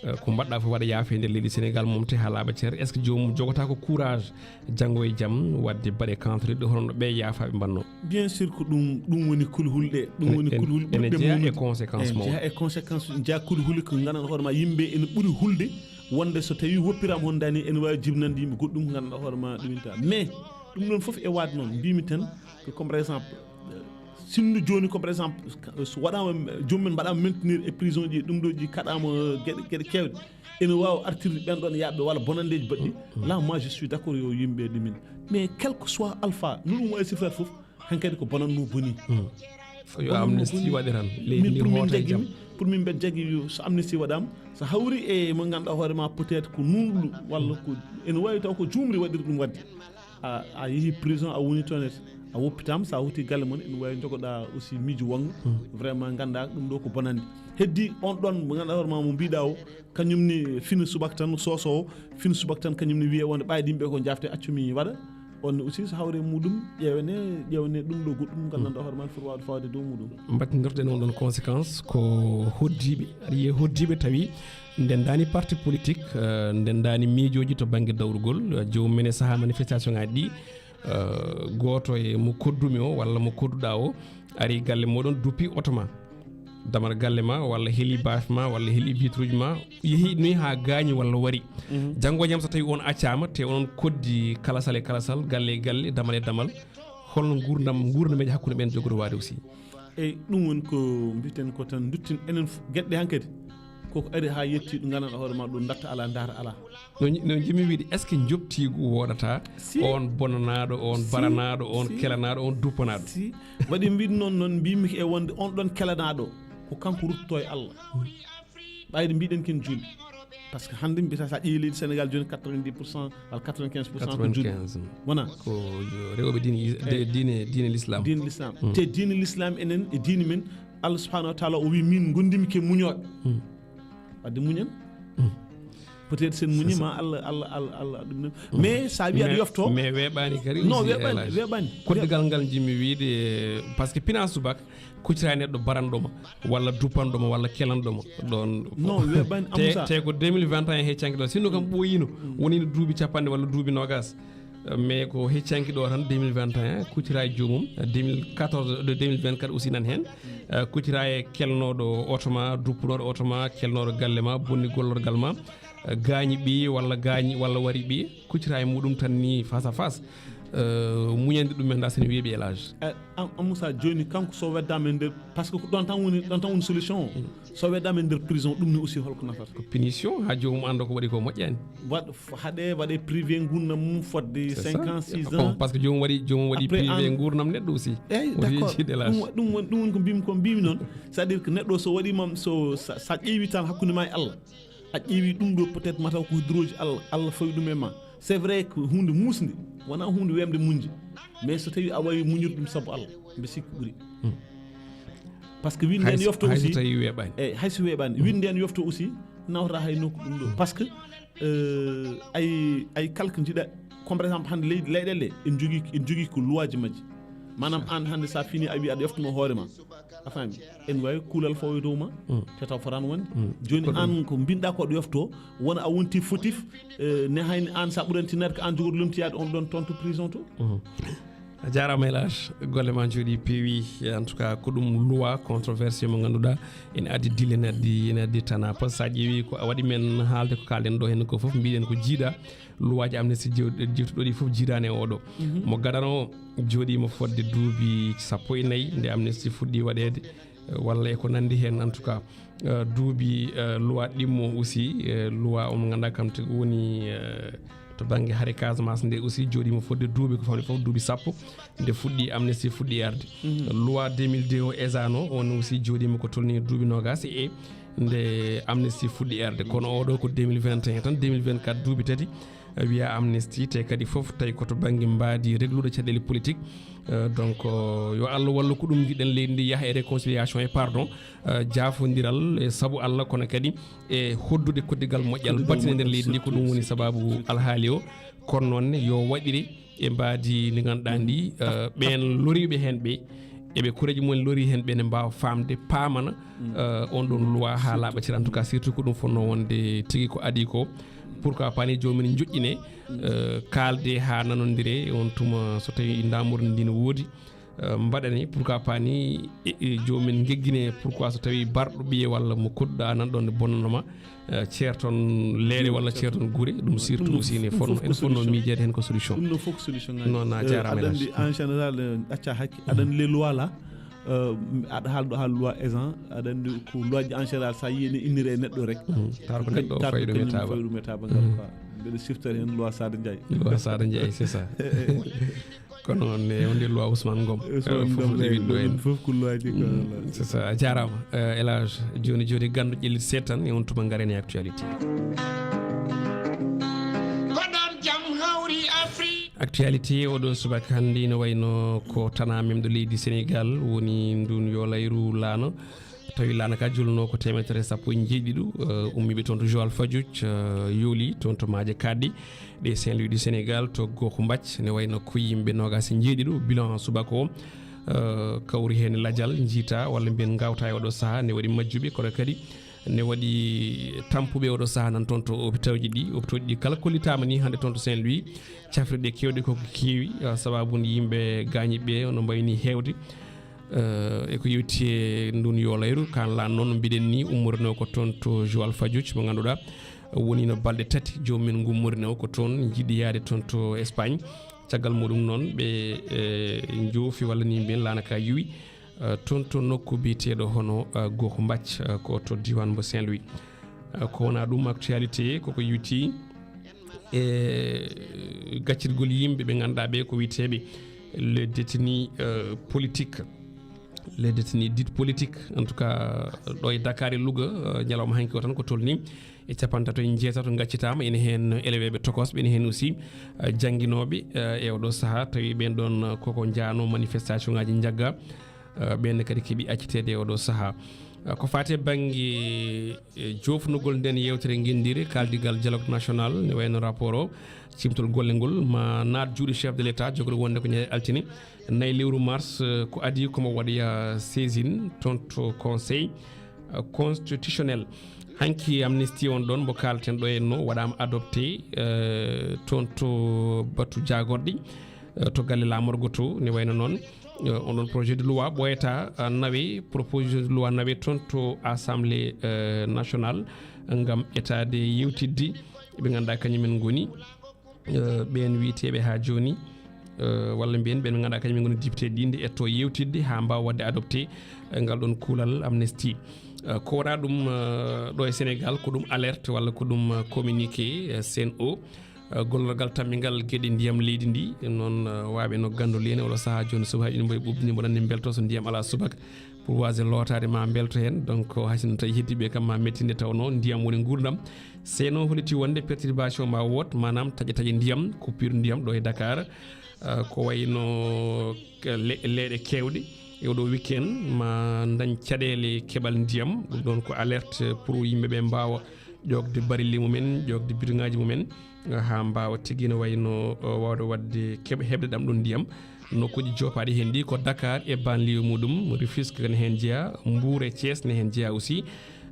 euh, ko mbaɗɗa fof waɗa yaafe e nder leydi Sénégal, momte ha laaɓa cer? Est ce que joomum jogata ko courage janngo e jam wadde baɗe contre ɗe hono no ɓe yaafaɓe mbanno? Bien sûr ko ɗum, ɗum woni kulhulɗe, ɗum woni kulhul ene ɓurɗe jeeya e conséquence mawɗe. Jeeya e conséquence, jeeya kulhuli ko gandanɗa hoore ma yimɓe ene ɓuri hulde wonde so tawi woppirama hon dani ene wawi jibnande yimɓe goɗɗum ko gandanɗa hoore ma ɗuminta. Mais ɗum ɗon fof e waade noon mbimi tan que comme par exemple, euh, sinno joni comme par exemple so waɗama, joomum en mbaɗama maintenir e prison ji, ɗum ɗo ji kaɗama gueɗe, gueɗe kewɗe, ene wawi artirde ɓen ɗon yaaɓe walla bonandeji baɗɗi. Là moi je suis d'accord yo yimɓe ɗumin, mais quel que soit alpha no ɗum wawi sifrade fof, hankadi ko bonanno boni. Yo amnesty waɗe tan, leydi ndi hoota e jam. Pour min mbeɗa jaggi yo so amnesty waɗama, so hawri e mo ganduɗa hoore ma peut-être ko nunɗo walla ko ene wawi taw ko jumri waɗiri ɗum wadde. A, a yeehi prison, a woni toon, a woppitama, sa hoti galle mon ene wawi jogoɗa aussi miijo wanngo. Vraiment ganda ɗum ɗo ko bonande. Heddi on ɗon mo ganduɗa hoore ma mo mbiɗa o, kañum ni fina subaka tan sosowo, fina subaka tan kañum ni wiye wonde ɓayde yimɓe ko jafte, accumi waɗa. On aussi so hawre muɗum ƴeewene, ƴeewene ɗum ɗo goɗɗum gandanɗa hoore ma foti wawde fawde dow muɗum. Mbattidirɗen on ɗon conséquence ko hoddiɓe, aɗa yiya hoddiɓe tawi ndendani parti politique, euh, ndendani miijoji to banggue dawrugol, euh, joomum men e saaha manifestation ngaji ɗi, euh, goto e mo koddumi o walla mo kodduɗa o ari galle moɗon duppi oto ma, damal galle ma walla heeli baafe ma walla heeli vitruji ma, yeehi noyi ha gaañi walla wari. Janngo e jam so tawi on accama te onon koddi kalasal e kalasal, galle e galle, damal e damal, holno gurdam, gurdameji hakkude ɓen jogoto waade aussi? Eyyi ɗum woni ko mbiten ko tan duttin enen gueɗe ɗe hankadi koko ari ha yetti ɗo gandanɗa hoore ma ɗo datta ala, dara ala. No, no jimi wiide, est ce que joptigu wodata? Si. On bonanaɗo, on si, baranaɗo, on si, kelanaɗo, on duppanaɗo? Si. Waɗi mbiɗ noon, noon mbimi ko e wonde on ɗon kelanaɗo ko kanko rutto e Allah. Ɓayde mbiɗen ken julɓe, parce que hande mbiyata sa ƴeewi leydi Sénégal joni quatre-vingt-dix pour cent walla quatre-vingt-quinze pour cent ko julɓe. Wona ko rewɓe diine, diine, diine l'islam. Diine l'islam. Te diine l'islam enen e diine men, Allah subhanahu wa taala o wi min gondimi ke muñoɓe. Wadde muñen. Peut-être sen muñi ma Allah, Allah, Allah, Allah ɗum ɗon. Mais sa wi aɗa yofto, mais weeɓani kadi non, weeɓani, weeɓani. Koddigal ngal jimmi wiide, parce que pina subaka kuccita e neɗɗo baranɗoma walla duppanɗoma walla kelanɗoma ɗon. Non, weeɓani. Te, te ko deux mille vingt et un heccanke ɗo, sinno kam ɓooyino, wonino duuɓi capanɗe walla duuɓi nogas. Mais ko heccanki ɗo tan deux mille vingt et un, kuccira e joomum, deux mille quatorze, de deux mille vingt-quatre aussi nan heen. Eh, kuccira e kelnoɗo oto ma, duppunoɗo oto ma, kelnoɗo galle ma, bonni gollorgal ma, eh, gaañi ɓiyi walla gaañi walla wari ɓiyi, kuccira e muɗum tan ni face à face. Eh, muñande ɗum men da sene weeɓi élage. Eh, Am-, Amoussa, joni kanko so weddama e nder, parce que ko ɗon tan woni, ɗon tan woni solution o. So weddama e nder prison, ɗum ni aussi holko nafata? Ko punition, ha joomum anda ko waɗi ko moƴƴani. Waɗ-, f-, haɗe, waɗe privé gurdam mum fodde cinq ans, six ans. Bon, parce que joomum waɗi, joomum waɗi privé gurdam neɗɗo aussi. Eyyi, d'accord. Ɗum wa-, ɗum woni, ɗum woni ko mbimi, ko mbimi noon. C'est-à-dire que neɗɗo so waɗima, so, sa, sa ƴeewi tan hakkude ma e Allah, a ƴeewi ɗum ɗo peut-être mataw ko droji Allah, Allah fawi ɗum e ma. C'est vrai que hunde musde, wona hunde wemde muñde. Mais so tawi a wawi muñude ɗum sabu Allah, mbe sikki ɓuuri. Parce que winde en yofto aussi. Hay so tawi weeɓani. Eyyi, hay so weeɓani. Winde en yofto aussi, nawata hay nokku ɗum ɗo. Parce que, euh, ay, ay kalko jiɗa, comme par exemple hande leyɗe, leyɗele, en jogui, en jogui ko loi ji majji. Manam an hande sa fini a wi aɗa yoftuno hoore ma. A faami? En wawi kuulal fawo e dow ma, te taw fotaani wonde. Joni an ko mbinɗa ko ɗo yofto, wona a wonti fautif, eh, ne hayni an sa ɓuranti naat ko an jogoto lomtiyaade on ɗon toon to prison to. A jaaraama, hélas, golle ma njooɗi peewi. En tout cas, ko ɗum loi controversé mo ngannduɗaa ene addi dille, ene addi, ene addi tana. Parce que sa ƴeewi ko waɗi men haalde, ko kaalɗen ɗo heen ko fof, mbiɗen ko jiiɗa. Loi ji amnistie jew-, jewtuɗo ɗi fof jiidaani e oɗo. Mhm. Mo gadano o jooɗiima fodde duuɓi sappo e nayi nde amnistie fuɗɗi waɗeede, eh, walla e ko nanndi heen, en tout cas. Eh, duuɓi, eh, loi ɗimmo aussi, eh, loi on ngannduɗaa kam tigi woni, eh, to bannge hare Casamance nde aussi jooɗiima fodde duuɓi ko fawni fof duuɓi sappo nde fuɗɗi amnistie fuɗɗi arde. Mhm. Loi deux mille deux o esano on aussi jooɗiima ko tolni duuɓi noogaas e nde amnistie fuɗɗi arde. Kono oɗo ko deux mille vingt et un tan, deux mille vingt-quatre duuɓi tati, eh, wiya amnistie, te kadi fof tawi ko to bannge mbaadi reglude caɗeele politique. Eh, donc, eh, yo Allah wallu ko ɗum njiɗen leydi ndi yaha e réconciliation et pardon. Eh, jaafondiral e sabu Allah, kono kadi e hoddude koddigal moƴƴal batinde nder leydi ndi, ko ɗum woni sababu alhaali o. Kono noon ne yo waɗire e mbaadi ndi ngannduɗaa ndi, eh, ɓeen loriiɓe heen ɓe, eɓe koreeji mumen lori heen ɓe ne mbaawa faamde, paamana, eh, on ɗon loi haa laaɓa cer. En tout cas, surtout ko ɗum fotnoo wonde tigi ko adii ko. Pourquoi pas ni joomum en njoƴƴine, eh, kaalde haa nanondire on tuma so tawi ndaamordi ndi no woodi. Eh, mbaɗani, pourquoi pas ni, e, e, joomum en ngeggine, pourquoi so tawi barɗo ɓiye walla mo koɗɗa nan ɗon ne bonnanoma, eh, ceerton leeɗe walla ceerton gure, ɗum surtout aussi ne fonno, ene fonno miijeede heen ko solution. Ɗum no fof ko solution ngaji. Non, a jaaraama, aɗa anndi, en général, eh, acca hakke, aɗa anndi les lois là, eh, aɗa haalɗo haal loi esan, aɗa anndi ko loi ji en général, sa yii ene innire e neɗɗo rek. Mhm. Tawa ko neɗɗo o fawi ɗum e taaba. Fawi ɗum e taaba ngal quoi. Mbeɗa siftori heen loi Sada Ndiaye. Loi Sada Ndiaye, c'est ça. Kono noon, e wonde loi Ousmane Ngom. Ousmane Ngom, fof ɗo en. Fof ko loi ji ko, mm, c'est ça. A jaaraama, eh, El Hadj. Jooni, jooni, ganndo ƴellit seeɗa tan, e on tuma ngaren e actualité. Ko ɗon jam hawri Afrique. Actualité oɗo subaka hannde ina wayno ko tana memɗo leydi Sénégal woni ndun yo layru laana. Tawi laana ka julno ko teemedere sappo e jeeɗiɗi, eh, ummiiɓe toon to Joal Fadiouth, eh, yooli toon to maaje kaaɗɗe ɗe Saint-Louis du Sénégal to Goxu Mbac, ne wayno ko yimɓe noogaas e jeeɗiɗo bilan subaka o, eh, kawri heen lajal njiita walla mbiyen ngawta e oɗo saha, ne waɗi majjuɓe, kono kadi ne waɗi tampuɓe oɗo saha nan toon to hôpital ji ɗi. Hôpital ji ɗi kala kollitaama ni hannde toon to Saint-Louis, cafrirɗe keewɗe koko keewi, eh, sababu nde yimɓe gaañiɓe no mbayni heewde. Eh, e ko yewti e ndun yo layru, kan lan noon mbiɗen ni ummorinoo ko toon to Joal Fadiouth mo ngannduɗaa woni no balɗe tati joomum en ngummorinoo ko toon, jiɗi yaade toon to Espagne. Caggal muɗum noon ɓe, eh, njoofi walla ni mbiyen laana ka yuwi, eh, toon to nokku biyeteeɗo hono, eh, Goxu Mbac, eh, ko to diiwaan mbo Saint-Louis. Eh, ko wona ɗum actualité, koko yewti e gaccirgol yimɓe ɓe ngannduɗaa ɓe ko wiyeteeɓe les détenus, euh, politiques. Les détenus dits politiques, en tout cas, ɗo e Dakar e Louga, euh, ñalawma hanki o tan ko tolni e capantato e jeetato ngaccitaama. Ene heen eleweeɓe tokosɓe, ene heen aussi, euh, jannginooɓe, euh, e oɗo saha, tawi ɓeen ɗoon, euh, koko njaano manifestation ngaji njagga. Eh, ɓeen kadi keɓi acciteede e oɗo saha. Eh, ko faati e bannge, eh, joofnugol nden yewtere ngenndire, kaaldigal dialogue national, ne wayno rapport o, cimtol golle ngol, ma naat juuɗe chef de l'État, jogori wonde ko ñande altine, nayi lewru mars, eh, ko adii ko mo waɗoya saisine, toon to conseil, eh, constitutionnel. Hanki amnistie on ɗon mbo kaalten ɗo en no waɗaama adopté, eh, toon to batu jaagorɗi, eh, to galle laamorgo to, ne wayno noon, eh, on ɗon projet de loi ɓooyata, ah, nawe, proposition de loi nawe toon to Assemblée, eh, nationale, ngam etaade yewtidde ɓe ngannduɗaa kañumen ngoni, eh, ɓeen wiyeteeɓe haa jooni, eh, walla mbiyen ɓeen ɓe ngannduɗaa kañumen ngoni député ɗi nde etto yewtidde haa mbaawa waɗde adopté, eh, ngal ɗon kuulal amnistie. Eh, ko wonaa ɗum, eh, ɗo e Sénégal, ko ɗum alerte walla ko ɗum, eh, communiqué, eh, C N O. Eh, gollorgal tammingal geɗe ndiyam leydi ndi, noon, eh, waaɓe no ganndo leene oɗo sahaa jooni subaka ina mbayi ɓuuɓde ni mboɗon ni mbelto so ndiyam alaa subaka pour waasde lootaade ma mbelto heen. Donc, hay sinno tawi heddiiɓe kam ma mettinde tawnoo ndiyam woni nguurndam. C N O holliti wonde perturbation ma wood, maanaam taƴe taƴe ndiyam, coupure ndiyam ɗo e Dakar. Eh, ko wayno ke-, le-, leeɗe keewɗe e oɗo weekend ma dañ caɗeele keɓal ndiyam. Ɗum ɗoon ko alerte pour yimɓe ɓe mbaawa ƴoogde barille mumen, ƴoogde bidoŋaaji mumen, eh, haa mbaawa tigi no wayno, eh, waawde waɗde keɓ-, heɓde ɗam ɗum ndiyam. Nokkuuji joopaaɗi heen ɗi ko Dakar e banlieue muɗum, Rufisque ne heen jeyaa, Mbour e Thiès ne heen jeyaa aussi.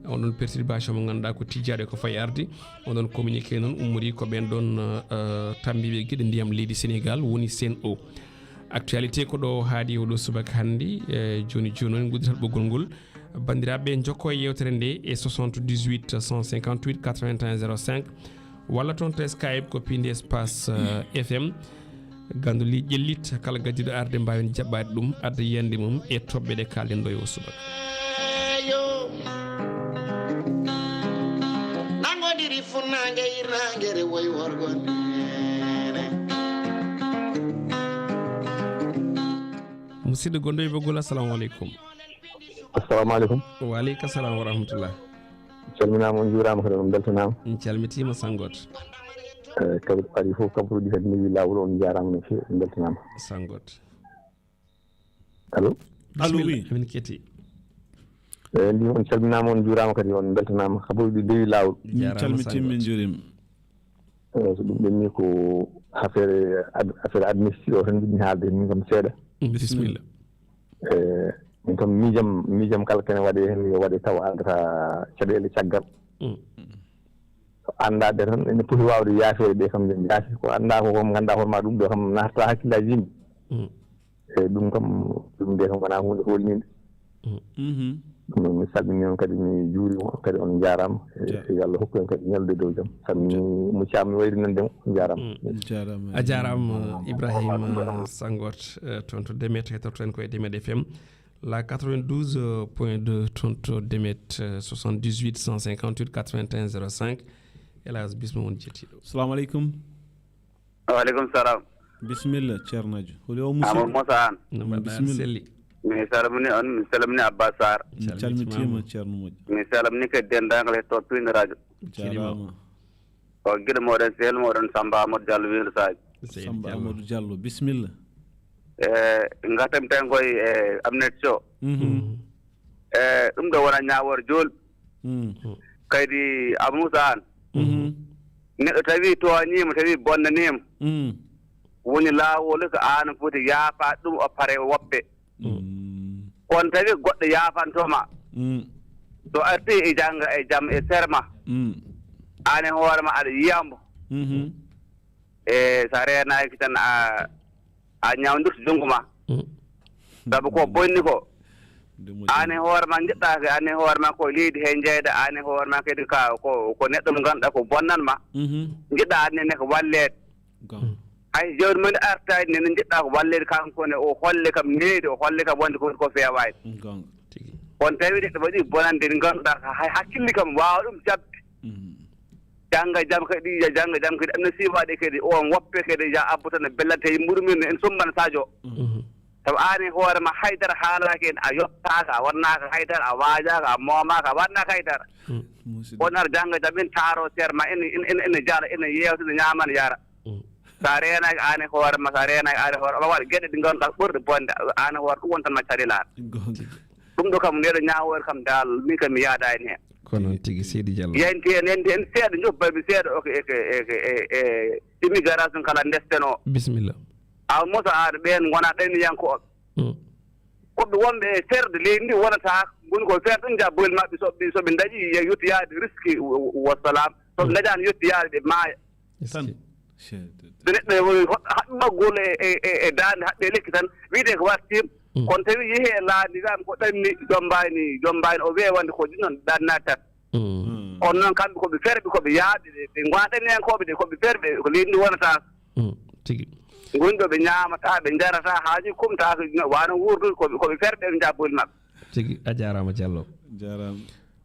On ɗon perturbation mo ngannduɗaa ko tijjaaɗo ko fayi arde. On ɗon communiqué noon ummori ko ɓeen ɗoon, eh, tammbiiɓe geɗe ndiyam leydi Sénégal woni C N O. Actualité ko ɗo haaɗi oɗo subaka hannde. E jooni jooni, on ngudditat ɓoggol ngol. Banndiraaɓe, njokko e yeewtere nde e soixante-dix-huit cent cinquante-huit quatre-vingt-un zéro cinq, walla toon to Skype ko piindi espace, eh, F M. Gannduli ƴellit, kala gaddiiɗo arde mbaawen jaɓɓaade ɗum, adda yiyannde mum e toɓɓe ɗe kaalɗen ɗo e o subaka. Eyo. Nangodiri funange irangere woy worgo nene. Musidɗo gonɗo e ɓoggol, assalamu aleykum. Assalamu aleykum. Wa aleyka salam wa rahmatullah. Calminaama, on njuuraama, kadi on mbeltanaama. En calmitiima, sanngoto. Eh, kadi ko ari fof, kabaruuji kadi ndewi laawol, on njaaraama no feewi, on mbeltanaama. Sanngoto. Allo? Allo, Bisimilla, oui. Amin ketti. Eh, ndi on calminaama, on njuuraama, kadi on mbeltanaama, kabaruuji ndewi laawol. Min Jaaraama, calmitiima, min sanngoto. Njuuriima. Eh, so ɗum ɓenni ko affaire ad-, affaire administratif o tan njiɗmi haalde min kam seeɗa. Mm, bisimilla. Eh, min kam miijam, miijam kala kene waɗe heen yo waɗe taw addata caɗeele caggal. Mm. So anndaade tan ene poti waawde yaafeede ɓe kam ɓe njaafi. Ko anndaa ko kam nganndaa hoore ma ɗum ɗo kam naatata hakkillaaji yimɓe. Mm. Eyi, ɗum kam, ɗum nde kam wonaa huunde hoolniinde. Mhm. Ɗum noon, mi salminii on kadi, mi juuriima on kadi, on njaaraama. E, Ja- yo Allah hokku en kadi ñallude dow jam. Salminii mo Caam, mi wayri nande mo, on njaaraama. Mm. Jaaraama. A jaaraama, Ibrahima Sanngoot, eh, toon to Demet, heɗoto en ko e Demet F M, la quatre-vingt-douze point deux, toon to Demet, eh, soixante-dix-huit cent cinquante-huit quatre-vingt-un zéro cinq. Hélas, bismillah, on jetti ɗo. Salamu aleykum. Wa aleykum salam. Bisimilla, ceernaajo. Holi o, musidɗo? Amadou Moussa Anne. No mbaɗɗaa, bisimilla. Selli? Mi salmini on, mi salmini Abbas Sarr. Mi calmitiima, calmitiima, ceerno moƴƴo. Mi salmini kadi denndaangal heɗotooɓe Piindi Radio. Jaaraama. O giɗo mooɗon, sehil mooɗon Samba Amadou Diallo, Windo Sadio. Seydi Samba Diallo. Amadou Diallo, bisimilla. E, ngartam tan koye, e, Amnet Sow. Mhm. Mm. E, ɗum ɗo wona ñaawoore jool. Mm. Kadi Amadou Moussa Anne. Mhm. Neɗɗo tawi tooñiima, tawi bonnaniima. Mm. Woni laawol ko aan foti yaafaade ɗum, o pare woppe. Mm. Kono tawi goɗɗo yaafanto ma. Mm. So arti e jannga e jam e serma. Mm. Aan e hoore ma aɗa yiyambo. Mhm. E so a reenaaki tan a, a ñawndirta junngo ma. Mm. Sabu ko bonni ko. Nde moƴƴi. Aan e hoore ma njiɗɗa ko, aan e hoore ma ko leydi he njeyɗa, aan e hoore ma kadi ka, ko, ko neɗɗo mo ngannduɗaa ko bonnan ma. Mhm. Njiɗɗa aan ne ko walleede. Goonga. Mm. Hay jawdi men artaani ne, ne njiɗɗa ko walleede kanko ne, o holle kam needi, o holle kam wonde ko, ko feewaani. Goonga. Tigi. Kono tawi neɗɗo waɗi bonande ndi ngannduɗaa hay hakkille kam waawa ɗum jaɓde. Mhm. Jannga jam kadi, ya jannga jam kadi, anno si waɗe kadi, on woppe kadi, ya abbo tan e bellante e muru men, en sumbana Sadio. Mhm. Sabu aan e hoore ma haydara haalaaki en, a yottaaka, a waɗnaaka haydara, a waajaaka, a moomaaka, a waɗnaaka haydara. Mm. Musidɗo. On ar jannga jam, en taaro seer ma, en, en, en, en jala, en yeewta, en ñaama, en yara. Mm. Sa reenaaki aan e hoore ma, sa reenaaki aan e hoore, aɗa waɗa geɗe ɗe ngannduɗaa ɓurɗe bonde, aan e hoore ɗum wontan ma caɗeele. Goonga. Ɗum ɗo kam, ndeɗo ñaawoore kam dal, min kam mi yaadaani heen. Ko noon tigi, Seydi Diallo. Yanti en, yanti en seeɗa, njoppa mi seeɗa, ok, e, e, e, e, e, immigration kala ndesten o. Bisimilla. Awa Moussa Anne, ɓeen ngona ɗanniyankooɓe. Mm. Ko ɓe wonɓe e ferde leydi ndi wonata, ngoni ko ferde ɗum, jaa boyel maɓɓe, so ɓe, so ɓe ndañi, ye-, yettoyaade risque, w-, w-, wassalam. So ɓe Mm. ndañaani yettoyaade, ɓe maaya. Tan. Eskey. So neɗɗo e woni hoɗ-, haɓɓi ɓaggol e, e, e, e daande, haɓɓi e lekki tan, wiyetee ko wartiima. Mm. Kono tawi yehi e laabi, wiyaama ko ɗanni, jommbaani, jommbaani, o weewa wonde ko ɗum noon, ɗannaade tan. Mm. Mm. Kono noon, kamɓe ko ɓe ferɓe, ko ɓe yaaɓe, ɓe, ɓe ngonaa ɗanniyankooɓe de, ko ɓe ferɓe, ko leydi ndi wonata. Mm. Tigi. Ngoni ɗo ɓe ñaamata, ɓe njarata, haa ni kumtaaka, wano wuurdude, ko ɓe, ko ɓe ferɓe, ɓe njaha boyel maɓɓe. Tigi, a jaaraama, Diallo. Jaaraama.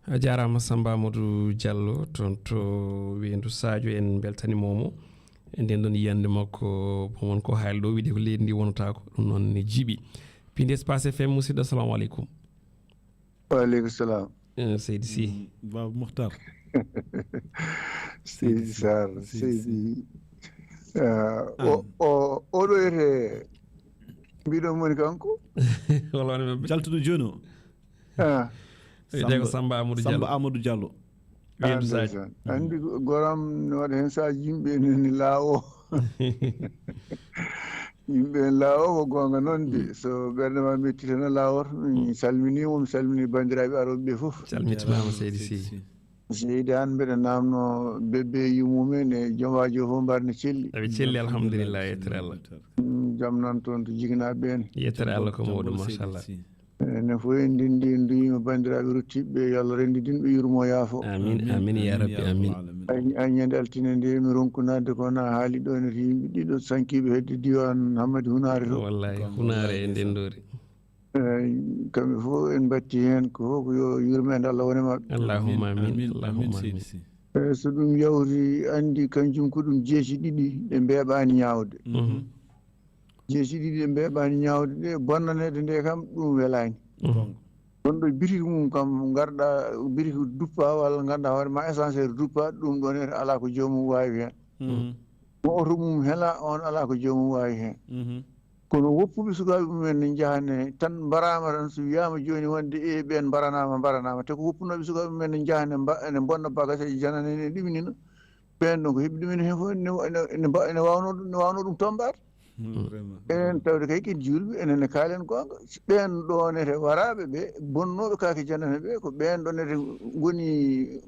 A jaaraama, Samba Amadou Diallo, toon to Weendu Sadio, en mbeltaniima mo. E nden ɗon yiyannde makko, mo won ko haali ɗo, wiide ko leydi ndi wonataako, ɗum noon ne jiiɓi. Piindi Espace F M, musidɗo, assalamu aleykum. Wa aleykum salam. Eh, Seydi Sy. Mm, Baba Mokhtar. Seydi Seydi Sy. Sarr, Seydi Sy. Seydi. Ah, o, Ah. o, oɗo wiyete, mbiɗon woni kanko? Wala woni ɓe. Jaltuɗo jooni o. Ah. Wiyetee ko Samba, Samba Amadou Samba Diallo. Amadou Diallo. Weendu Ah, Sadio. Ndeysaan. Anndi ko goram no waɗa heen sahaji yimɓe nani laawo. Yimɓe en laawo ko goonga noon de. Mm. So ɓernde ma metti tan a laawor. Mi Mm. salminii mo, mi salminii banndiraaɓe arooɓe ɓe fof. Calmitimaama, Jaaraama, Seydi Seydi Sy. Sy. Seydi Anne, mbeɗa naamno bébé yummumen e joom waajo fof mbarno celli. Eɓe celli, alhamdulillah, yettere Allah. Mm, Jam nan toon to Jiginaaɓe ɓeen. Yettere Allah ko mawɗum, machallah. Enen fof en ndenndi, en nduyiima banndiraaɓe ruttiiɓe ɓe, yo Allah renndin ɓe, yurmo, yaafo. Amin, amin, ya rabbi, amin. Ay, ay, ñande altine nde mi ronku naatde ko na haali ɗo ne, yimɓe ɗiɗo sankiiɓe hedde diiwaan Hammadi Hunaare to. Wallahi, Hunaare e Ndenndoori. Eey, kamɓe fof en mbatti heen, ko fof ko yo yurmeende Allah wone maɓɓe. Allahumma amin, amin, Allahumma amin. Seydi Sy. Eey, so ɗum yawti, anndi kanjum ko ɗum jeesi ɗiɗi ɗe mbeeɓaani ñaawde. Mhm. Jeesi ɗiɗi ɗe mbeeɓaani ñaawde ɗe, bonnaneede nde kam ɗum welaani. Mhm. Gonɗo bitiki mum kam ngarɗa, bitiki duppa walla ngannduɗaa hoore ma essence duppa, ɗum ɗon ne alaa ko joomum waawi heen. Mhm. Mo oto mum hela, on alaa ko joomum waawi heen. Mhm. Kono woppuɓe sukaaɓe mumen ne njaha ne tan mbaraama tan, so wiyaama jooni wonde e ɓeen mbaranaama, mbaranaama. Te ko woppunooɓe sukaaɓe mumen ne njaha ne mba-, ne mbonna bagaseeji janane ne ɗuminina. Ɓeen ɗon ko heɓi ɗumen heen fof ne, ne, ne mba-, ne waawnoo ɗum, ne waawnoo ɗum tommbaade. Mm, vraiment. Enen tawde kay ken juulɓe, enen ne kaalen goonga. Ɓeen ɗoo nete waraaɓe ɓe, bonnooɓe kaake janane ɓe, ko ɓeen ɗoo nete ngoni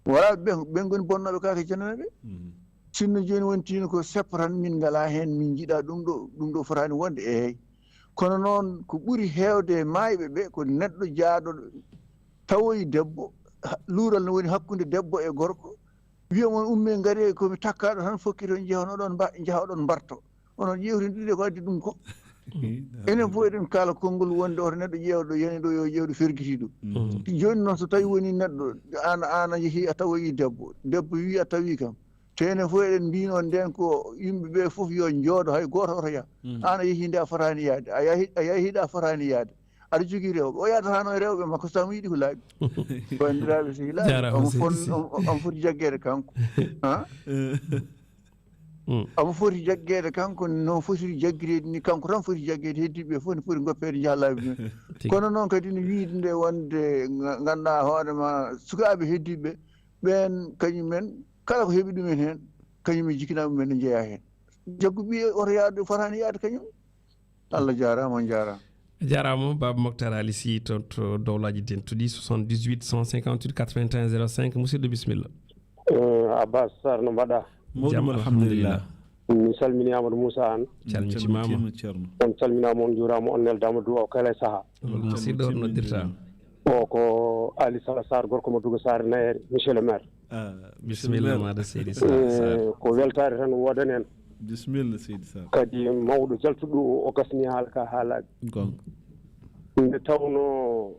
waraaɓe ɓe, ɓe ngoni bonnooɓe kaake janane ɓe. Mhm. Sinno jooni wontiino ko seppo tan min ngalaa heen, min njiɗaa ɗum ɗo, ɗum ɗo fotaani wonde, eey. Kono noon ko ɓuri heewde e maayɓe ɓe ko neɗɗo jaaɗo tawoyi debbo, ha-, luural no woni hakkunde debbo e gorko, wiya mon umme ngare ko mi takkaaɗo tan fokkito njehono ɗon mba-, njaha oɗon mbarto. Onon ƴeewtindiri ko addi ɗum ko. Enen fof eɗen kaala konngol wonde oto neɗɗo ƴeewɗo yani ɗo yo ƴeewɗo fergitiiɗo. Mhm. Jooni noon so tawi woni neɗɗo, an, an a yehi a tawoyi debbo, debbo wi a tawi kam. Te enen fof eɗen mbino nden ko yimɓe ɓe fof yo njooɗo, hay gooto oto yah. Mhm. An a yehi nde a fotaani yahde, a yahi, a yahi ɗo a fotaani yahde. Aɗa jogii rewɓe, o yahdataano e rewɓe makko so tawi mo yiɗi ko laaɓi. Banndiraaɓe sehilaaɓe, jaaraama, omo seydi fon-, Sy. Omo, omo foti jaggeede kanko. Ha? Mm. Omo foti jaggeede kanko no fotiri jaggireede ni, kanko tan foti jaggeede, heddiiɓe ɓe fof ne poti ngoppeede njaha laabi mum. Tigi. Kono noon kadi ne wiide nde wonde nga-, ngannduɗaa hoore ma sukaaɓe heddiiɓe ɓeen kañum en kala ko heɓi ɗumen heen, kañum e jikkinaaɓe mumen ne njeyaa heen. Jaggu ɓiye oto yaade, fotaani yaade kañum. Allah jaaraama, on jaaraama. A jaaraama, Baaba Moktar Ali Sy, toon to Dowlaaji Dentuɗi, soixante-dix-huit cent cinquante-huit quatre-vingt-un zéro cinq. Musidɗo, bisimilla. Eh, Abbas Sarr, no mbaɗa? Mawɗum, jam, alhamdulillah. Alhamdulillah. Mi salmini Amadou Moussa Anne. Calmitiima. Calmitiima, Ceerno. On calminaama, on njuuraama, on neldaama duwaaw kala e sahaa. Hol musidɗo on noddirta? O ko Ali Sala Sarr, gorko mo Duga Sarr Nayere, monsieur le maire. Ah, bisimilla. Bisimilla maɗa, seydi Sarr. Eh, ko weltaare tan woodani en. Bisimilla, seydi Sarr. Kadi mawɗo jaltuɗo o, o gasni haala ka haalaade. Goonga. Nde tawno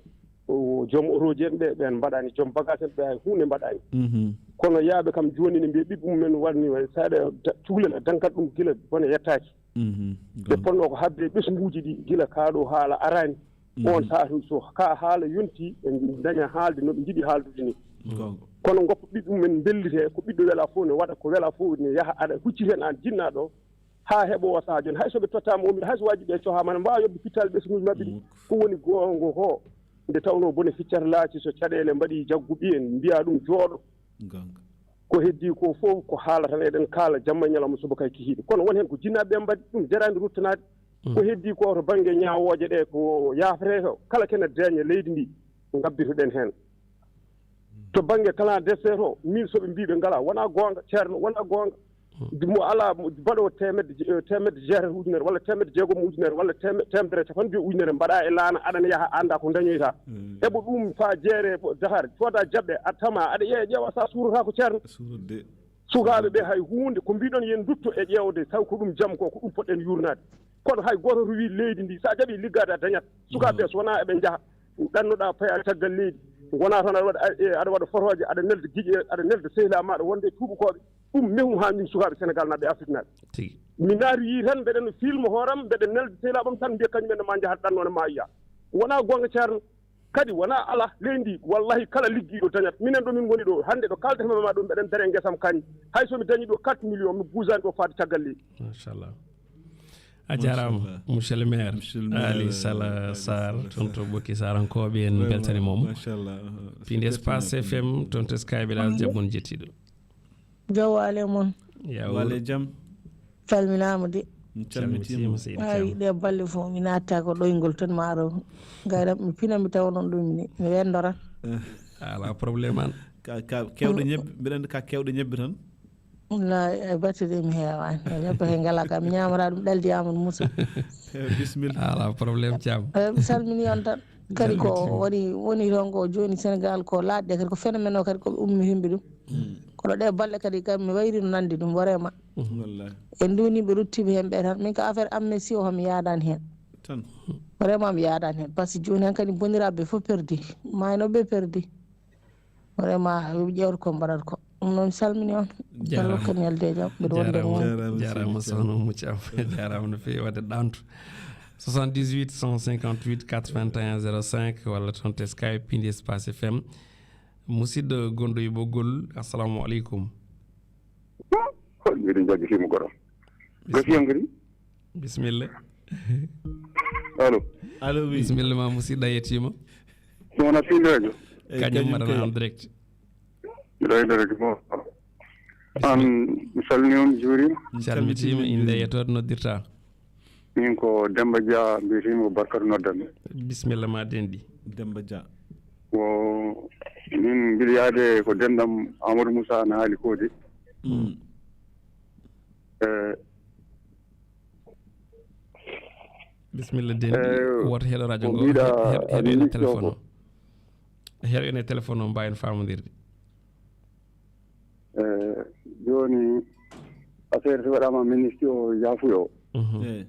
o, joom otooji en ɓe, ɓeen mbaɗaani, joom bagage en ɓe hay huunde mbaɗaani. Mhm. Kono yaaɓe kam jooni ne mbiya ɓiɓɓe mumen waɗni, waɗi saɗa da-, cukalel a dankat ɗum gila bone yettaaki. Mhm. Ɓe ponno ko habde ɓesnguuji ɗi gila kaa ɗo haala araani. Mhm. On saatu so ka haala yonti, ɓe daña haalde no ɓe njiɗi haaldude ni. Goonga. Kono ngoppa ɓiɓɓe mumen mbellite, ko ɓiɗɗo wela fof ne waɗa, ko wela fof ne yaha, aɗa hucciti heen aan jinnaaɗo, haa heɓo o sahaa jooni. Hay so ɓe tottaama o, hay so waaji ɓe cohaama, ne mbaawa yoɓde pittaali ɓesnguuji maɓɓe ɗi. Muk. Ko woni goonga ko, nde tawnoo bone ficcata laaci, so caɗeele mbaɗi jaggu ɓiyen, mbiyaa ɗum jooɗo. Goonga. Ko heddii ko fof ko haala tan, eɗen kaala jamma e ñalawma, subaka e kikiiɗe. Kono won heen ko jinnaaɓe ɓe mbaɗi ɗum, daraani ruttanaade. Mm. Ko heddii ko to bannge ñaawooje ɗe, ko yaafetee ko, kala kene deeƴa leydi ndi, ngabbitoɗen heen. To bannge clandestin to, min so ɓe mbii ɓe ngalaa, wonaa goonga, Ceerno, wonaa goonga. Mm. Mo alaa mo baɗoowo teemedde je-, eh, teemedde jeetati ujunere, walla teemedde jeegom ujunere, walla teeme-, teemedere e capanɗe joyi ujunere mbaɗaa e laana, aɗa ne yaha, a anndaa ko ndañoytaa. Mm. Eɓo ɗum faa jeere, fo-, dahar, cooda jaɓɓe, a tama, aɗa ƴeewa, ƴeewa, so a suurotaako, Ceerno. Suurude. Sukaaɓe ɓe hay huunde, ko mbiɗon yen ndutto e ƴeewde, taw ko ɗum jam ko, ko ɗum poɗɗen yuurnaade. Kono hay gooto to wii leydi ndi, so a jaɓii liggaade a dañat. Sukaaɓe ɓe so wonaa eɓe njaha, ɗannoɗaa paya caggal leydi, ngonaa toon aɗa waɗa, e, aɗa waɗa fotooje, aɗa nelda giƴe, aɗa nelda sehilaa maaɗa wonde e tuubakooɓe. Ɗum mehum haa min sukaaɓe Senegaal naaɓe, Afrik naaɓe. Tigi. Mi naati yii tan mbeɗen no filma hooram, mbeɗen nelda sehilaaɓam tan mbiya kañum en ne maa njahat ɗannoone maa yiya. Wonaa goonga, Ceerno. Kadi wonaa alaa leydi ndi, wallahi kala liggiiɗo dañat. Minen ɗo min ngoni ɗo, hannde ɗo kaaldatmi ma ɗo, mbeɗen dare e ngesam kañum. Hay so mi dañii ɗo quatre millions, mi buusaani ɗo faade caggal leydi. Machallah. A jaaraama, machallah, monsieur le maire. Monsieur le maire, Ali Sala, euh, Sarr, Ali Sala. Toon to Ɓokki Sarankoɓe, en mbeltaniima mo. Machallah. Piinde Espace F M, toon to Sky Village, jaɓɓon jettiiɗo. Jaw waale mon. Yaw. Waale jam. Calminaama de. Mi calmitiima. Calmitiima, seydi. Ay, Thiam. Ɗe balle fof mi naatta ko ɗoyngol tan maaro. Ngara mi pina mi tawa noon ɗum ni. Mi wendora. Eh. Ala problème an. Ka, ka kewɗo ñebbe, mbiɗa anndi ka kewɗo ñebbe tan. Wallahi, e batte ɗe mi heewaani. E ñebbe he ngalaa kam, mi ñaamora ɗum ɗaldi Amadou Moussa. Bisimilla. Alaa problème, Thiam. Eh, mi salmini on tan. Kadi ko woni, woni toon ko jooni Sénégal ko laaɗɗe kadi ko phénomène o kadi ko ɓe ummi yimɓe ɗum. Kono ɗe balɗe kadi kam mi wayri no nandi ɗum vraiment. Wallahi. En duuniiɓe ruttiiɓe heen ɓe tan. Min ko affaire amnistie o mi yaadaani heen. Tan. Vraiment mi yaadaani heen. Parce que jooni heen kadi boniraaɓe fof perdi. Maayno ɓe perdi. Vraiment, ƴeewta ko mbaɗata ko. Ɗum noon, mi salmini on. Jaaraama. Kala ko neldi e jam. Mbiɗo wonde e mon. Jaaraama, sohna Umu Caam. Jaaraama no feewi, waɗde ɗaantu. Soixante-dix-huit, cent cinquante-huit, quatre-vingt-un, zéro cinq, walla toon to Skype, pindi espace F M. Musidɗo gonɗo e ɓoggol, assalamu aleykum. Hol mbiɗo jaggi fimo goro. Gasi hankadi. Bisimilla. Allo. Allo, oui. Bisimilla ma musidɗo, a yettiima. Sohna Sinde Radio. Kañum mbaɗana en direct. Mbiɗo e direct mo. An, mi salmini on, mi juuriima. Calmitiima, innde e yettode noddirta. Min ko Demba Dia, mbiyetee-mi ko Barkatu noddan. Bisimilla ma denɗi. Demba Dia. Ko min mbiɗo yaade ko denɗam Amadou Moussa na haali ko de. Mm. Eh, Bisimilla denɗi. Eh, woto heɗo radio ko ngo, mbiɗa heɗ-, heɗ-, heɗo ene ministre o téléphone ko. O. Heɗo ene téléphone o, mbaawen faamondirde. Eh, jooni affaire so waɗaama ministre o yaafuya o. Mhm. Eh.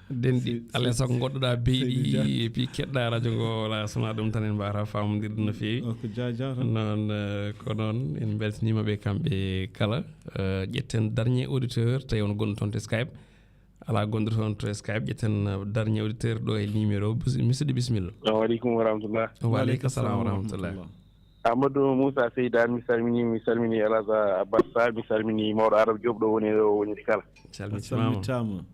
Denɗi, si, alaa si, sago si, goɗɗoɗa beyɗi, si, ja. E puis keɗɗa radio ngo, wala sona ɗum tan en mbawata famondirde no feewi. O ko ja, ja tan. Noon, eh, ko noon, en mbeltaniima ɓe kamɓe kala. Eh, ƴetten dernier auditeur, tawi on gonɗo toon to Skype. Alaa gonɗo toon to Skype, ƴetten, eh, dernier auditeur ɗo e numéro. Bus-, musidɗo, bisimilla. Assalamu aleykum wa rahmatullah. Wa aleykum salam wa rahmatullah. Amadou Moussa Seyda, mi salmini, mi salmini Elhadj Abbas Sall, mi salmini mawɗo Arab Diop ɗo woni, ɗo woni kala. Calmitiima. Calmitaama.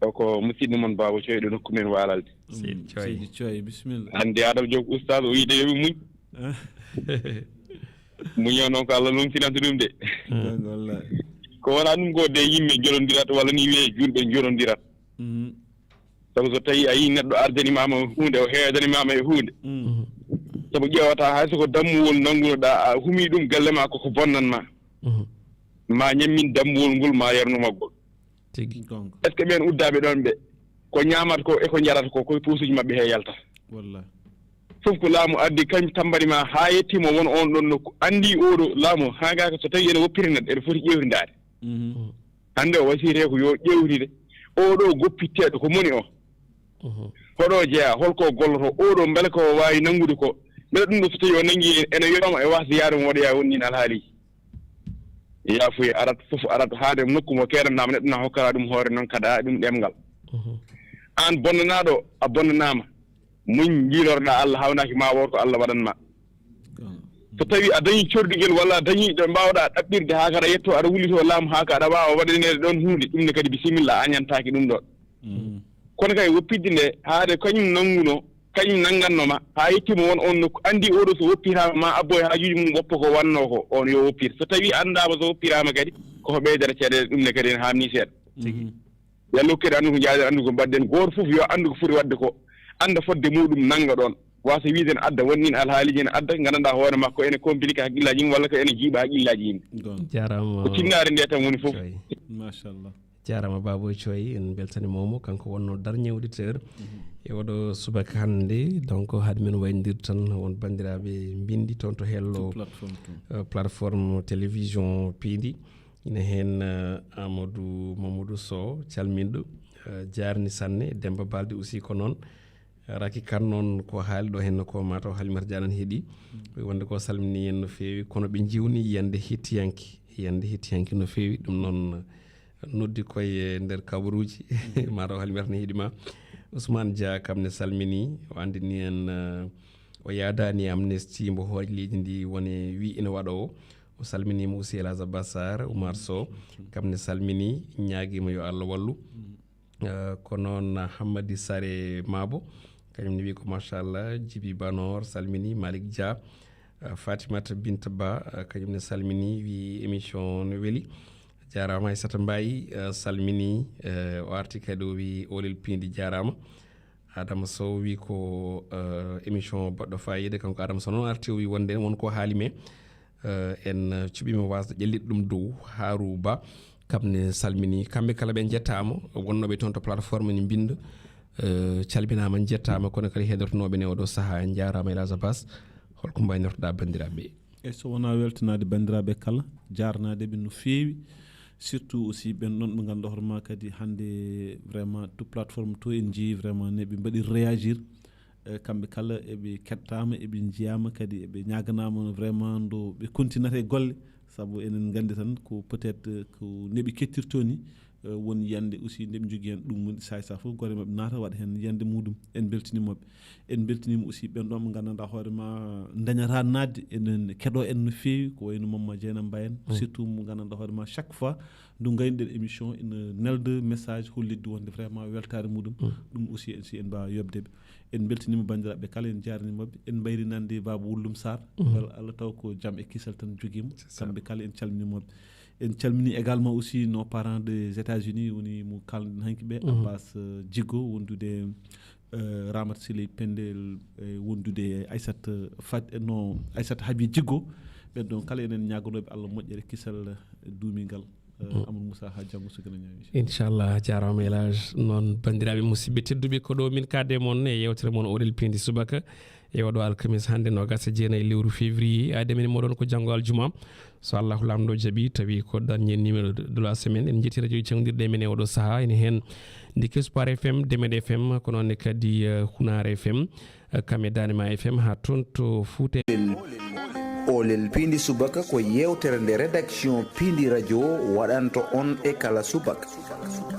O ko musidɗo mon Baba Coy ɗo nokku men Walalde. Seydi Coy. Seydi Coy, bisimilla. Andi Arab Diop ustad o wiide yo ɓe muñ. Ah. Muño noon ko Allah lomtinanta ɗum de. Wallahi. Ko wona ɗum ko de yimɓe jolondirat walla ni wiye julɓe jolondirat. Mhm. Sabu so tawi a yii neɗɗo ardanimaama huunde, o heedanimaama e huunde. Mm. Sabu ƴeewata hay so ko dammuwol nanngunoɗaa, a humii ɗum galle ma koko bonnan ma. Mhm. Ma ñammin dammuwol ngol, ma yarnu maggol. Tigi. Donc. Est-ce que ɓeen uddaaɓe ɗoon ɓe, ko ñaamata ko e ko njarata ko, koye posuuji maɓɓe he yalta? Wallahi. Fof ko laamu addi, kañ tammbari ma haa yettiima won oon ɗoon nokku. Anndi oo ɗoo laamu, haa ngaaka so tawi ene woppiri neɗɗo, ene foti ƴeewtindaade. Mhm. Hannde o wasiyetee ko yo ƴeewtide oo ɗoo goppitteeɗo ko moni o. Mhm. Hoɗo jeyaa, holko o gollotoo, oo ɗoo mbele ko o waawi nanngude ko. Mbele ɗum ɗoo so tawi o nanngi ene yooma e waasde yaade mo waɗoya won niin alhaaliiji. Yaafuya arat, fof arat, haa nde nokku mo keedanɗaama neɗɗo na hokkata ɗum hoore noon kada ɗum ɗemngal. Mhm. Aan bonnanaaɗo, a bonnanaama. Muñ, njiilorɗaa Allah, hawnaaki ma woor ko Allah waɗan ma. So tawi a dañi cordugel walla a dañi ɗo mbaawɗaa ɗaɓɓirde haa kadi a yetto aɗa wullitoo laamu haa ka aɗa waawa waɗaneede ɗoon huunde, ɗum ne kadi bisimilla, a añantaaki ɗum ɗoon. Mm. Kono kay woppitde nde haade kañum nannguno, kañum nannganno ma, haa yettiima won oon nokku, anndi oo ɗoo so woppiraama ma abboy haajuuji mum woppa ko wannoo ko, oon yo woppir. So tawi anndaama so woppiraama kadi, ko ko ɓeydata caɗeele, ɗum ne kadi ene haamni seeɗa. Tigi. Yo Allah hokkir anndu ko njaaden, anndu ko mbaɗden. Gooto fof yo anndu ko foti waɗde ko, annda fodde muɗum, nannga ɗoon. Waasa wiide ene adda, won niin alhaaliji ene adda, nganndanɗaa hoore makko ene compliqué haqqillaaji mum walla ko ene jiiɓa haqqillaaji yimɓe. Ɗoon. Jaaraama. Ko tinnaare nde tan woni fof. Coy. Machallah. Jaaraama Baabo Coy, en mbeltaniima mo, kanko wonnoo dernier auditeur. Mhm. E oɗo subaka hannde, donc, hade men wayndir tan, won banndiraaɓe mbinndi toon to hello, to plateforme to. Eh, plateforme télévision Piindi. Ina heen, eh, Amadou Mamadou Sow, calminɗo, eh, jaarni sanne, Demba Balde aussi ko noon. Raki Kan noon ko haali ɗo heen ko mataw Halimata Dia nana heɗii. Mm. Wonde ko salmini en no feewi, kono ɓe njiwni yiyannde hettiyanke, yiyannde hettiyanke no feewi, ɗum noon noddi koye nder kabaruuji, mataw Halimata ne heɗii ma. Ousmane Dia kam ne salmini, o anndini en, eh, o yaadaani amnesty mbo hooreejo leydi ndi woni wi ina waɗa o. O salminiima aussi El Hadj Abbas Sarr, Oumar Sow, kam ne salmini, ñaagiima yo Allah wallu. Eh, ko noon Hammadi Sare Mabo, kañum ne wi ko machallah, Djiby Banor salmini, Malick Dia, eh, Fatimata Binta Ba, eh, kañum ne salmini, wi émission no weli. Jaaraama Aissata Mbaye, eh, salmini, eh, o arti kadi o wi Oolel Piindi jaaraama. Adama Sow wi ko eh, émission baɗɗo fayida. Kanko Adama Sow noon arti o wi wonde won ko haali, mais eh, en cuɓima wasde ƴellitde ɗum dow. Haarou Ba, kam ne salmini. Kamɓe kala ɓe jettama, wonnooɓe toon to plateforme ne mbinda, eh, calminama, jettama, kono kadi heɗotonooɓe ne oɗo saaha. En jarama, El Hadj Abbas. Holko mbaynortoɗa banndiraaɓe? E so wona weltanaade banndiraaɓe kala, jaarnaadeɓe no feewi, surtout aussi ɓen ɗon ɓe ngannduɗaa hoore ma kadi hannde vraiment to plateforme to en njii vraiment ne ɓe mbaɗi réagir. Eh, kamɓe kala eɓe kettaama, eɓe njiyaama, kadi eɓe ñaaganaama vraiment ndo ɓe continue e golle, sabu enen nganndi tan ko peut-être ko neɓi kettirto ni. Eh, won yiyannde aussi nde ɓe njogii heen, ɗum woni saay saay fof gore maɓɓe naata waɗa heen yiyannde muɗum. En mbeltiniima ɓe. En mbeltiniima aussi ɓeen ɗoon ɓe nganndanɗaa hoore ma ndañataa naatde, enen keɗoo en no feewi, ko wayno Mamma Jeena Mbaye en, surtout mo nganndanɗaa hoore ma chaque fois ndu ngaynoɗen émission ina nelda message hollitde wonde vraiment weltaare muɗum. Ɗum aussi en si en mbaawa yoɓde ɓe. En mbeltiniima banndiraaɓe kala, en njaarniima ɓe, en mbayri nande Baaba Wullum Sarr. Mbela Allah taw ko jam e kisal tan jogiima. Kamɓe kala en calminiima ɓe. En calmini également aussi nos parents des États-Unis, woni mo kalden hanki ɓe, Abbas, euh, Djigo, wondude, euh, Ramat Siley Pendel, e wondude Aissata Fat, no Aissata Habi Djigo. Ɓen ɗon kala enen ñaaganooɓe Allah moƴƴere kisal duumingal. Euh, Amadou Moussa, ha janngo so gëna ñaawi. Inchallah, jarama El Hadj. Noon banndiraaɓe musidɓe tedduɓe, ko ɗo min kaade mon e yewtere mon Oɗel Pindi Subaka. E oɗo alkamis hannde nogas e jeenayi lewru février, aade men moɗon ko janngo aljuma. So Allahu Laamɗo jaɓi, tawi ko dernier numéro de, de la semaine. En njetti radio cewdirɗe men e oɗo saha, ene heen Ndiki Espoir F M, Demed F M, ko noon ne kadi, eh, Hunaare F M, eh, kam e Daande Ma F M, haa toon to Fuuta. Oolel Piindi Subaka ko yeewtere nde rédaction Piindi Radio waɗanta on e kala subaka.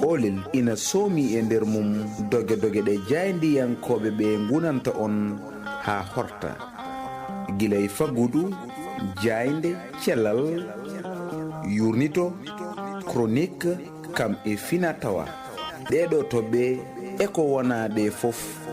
Oolel ina soomi e nder mum doge doge ɗe jaayndiyankooɓe ɓe ngunanta on haa horta. Gila e faggudu, jaaynde, cellal, yuurnito, chronique, kam e fina tawa. Ɗee ɗoo toɓɓe e ko wonaa ɗee fof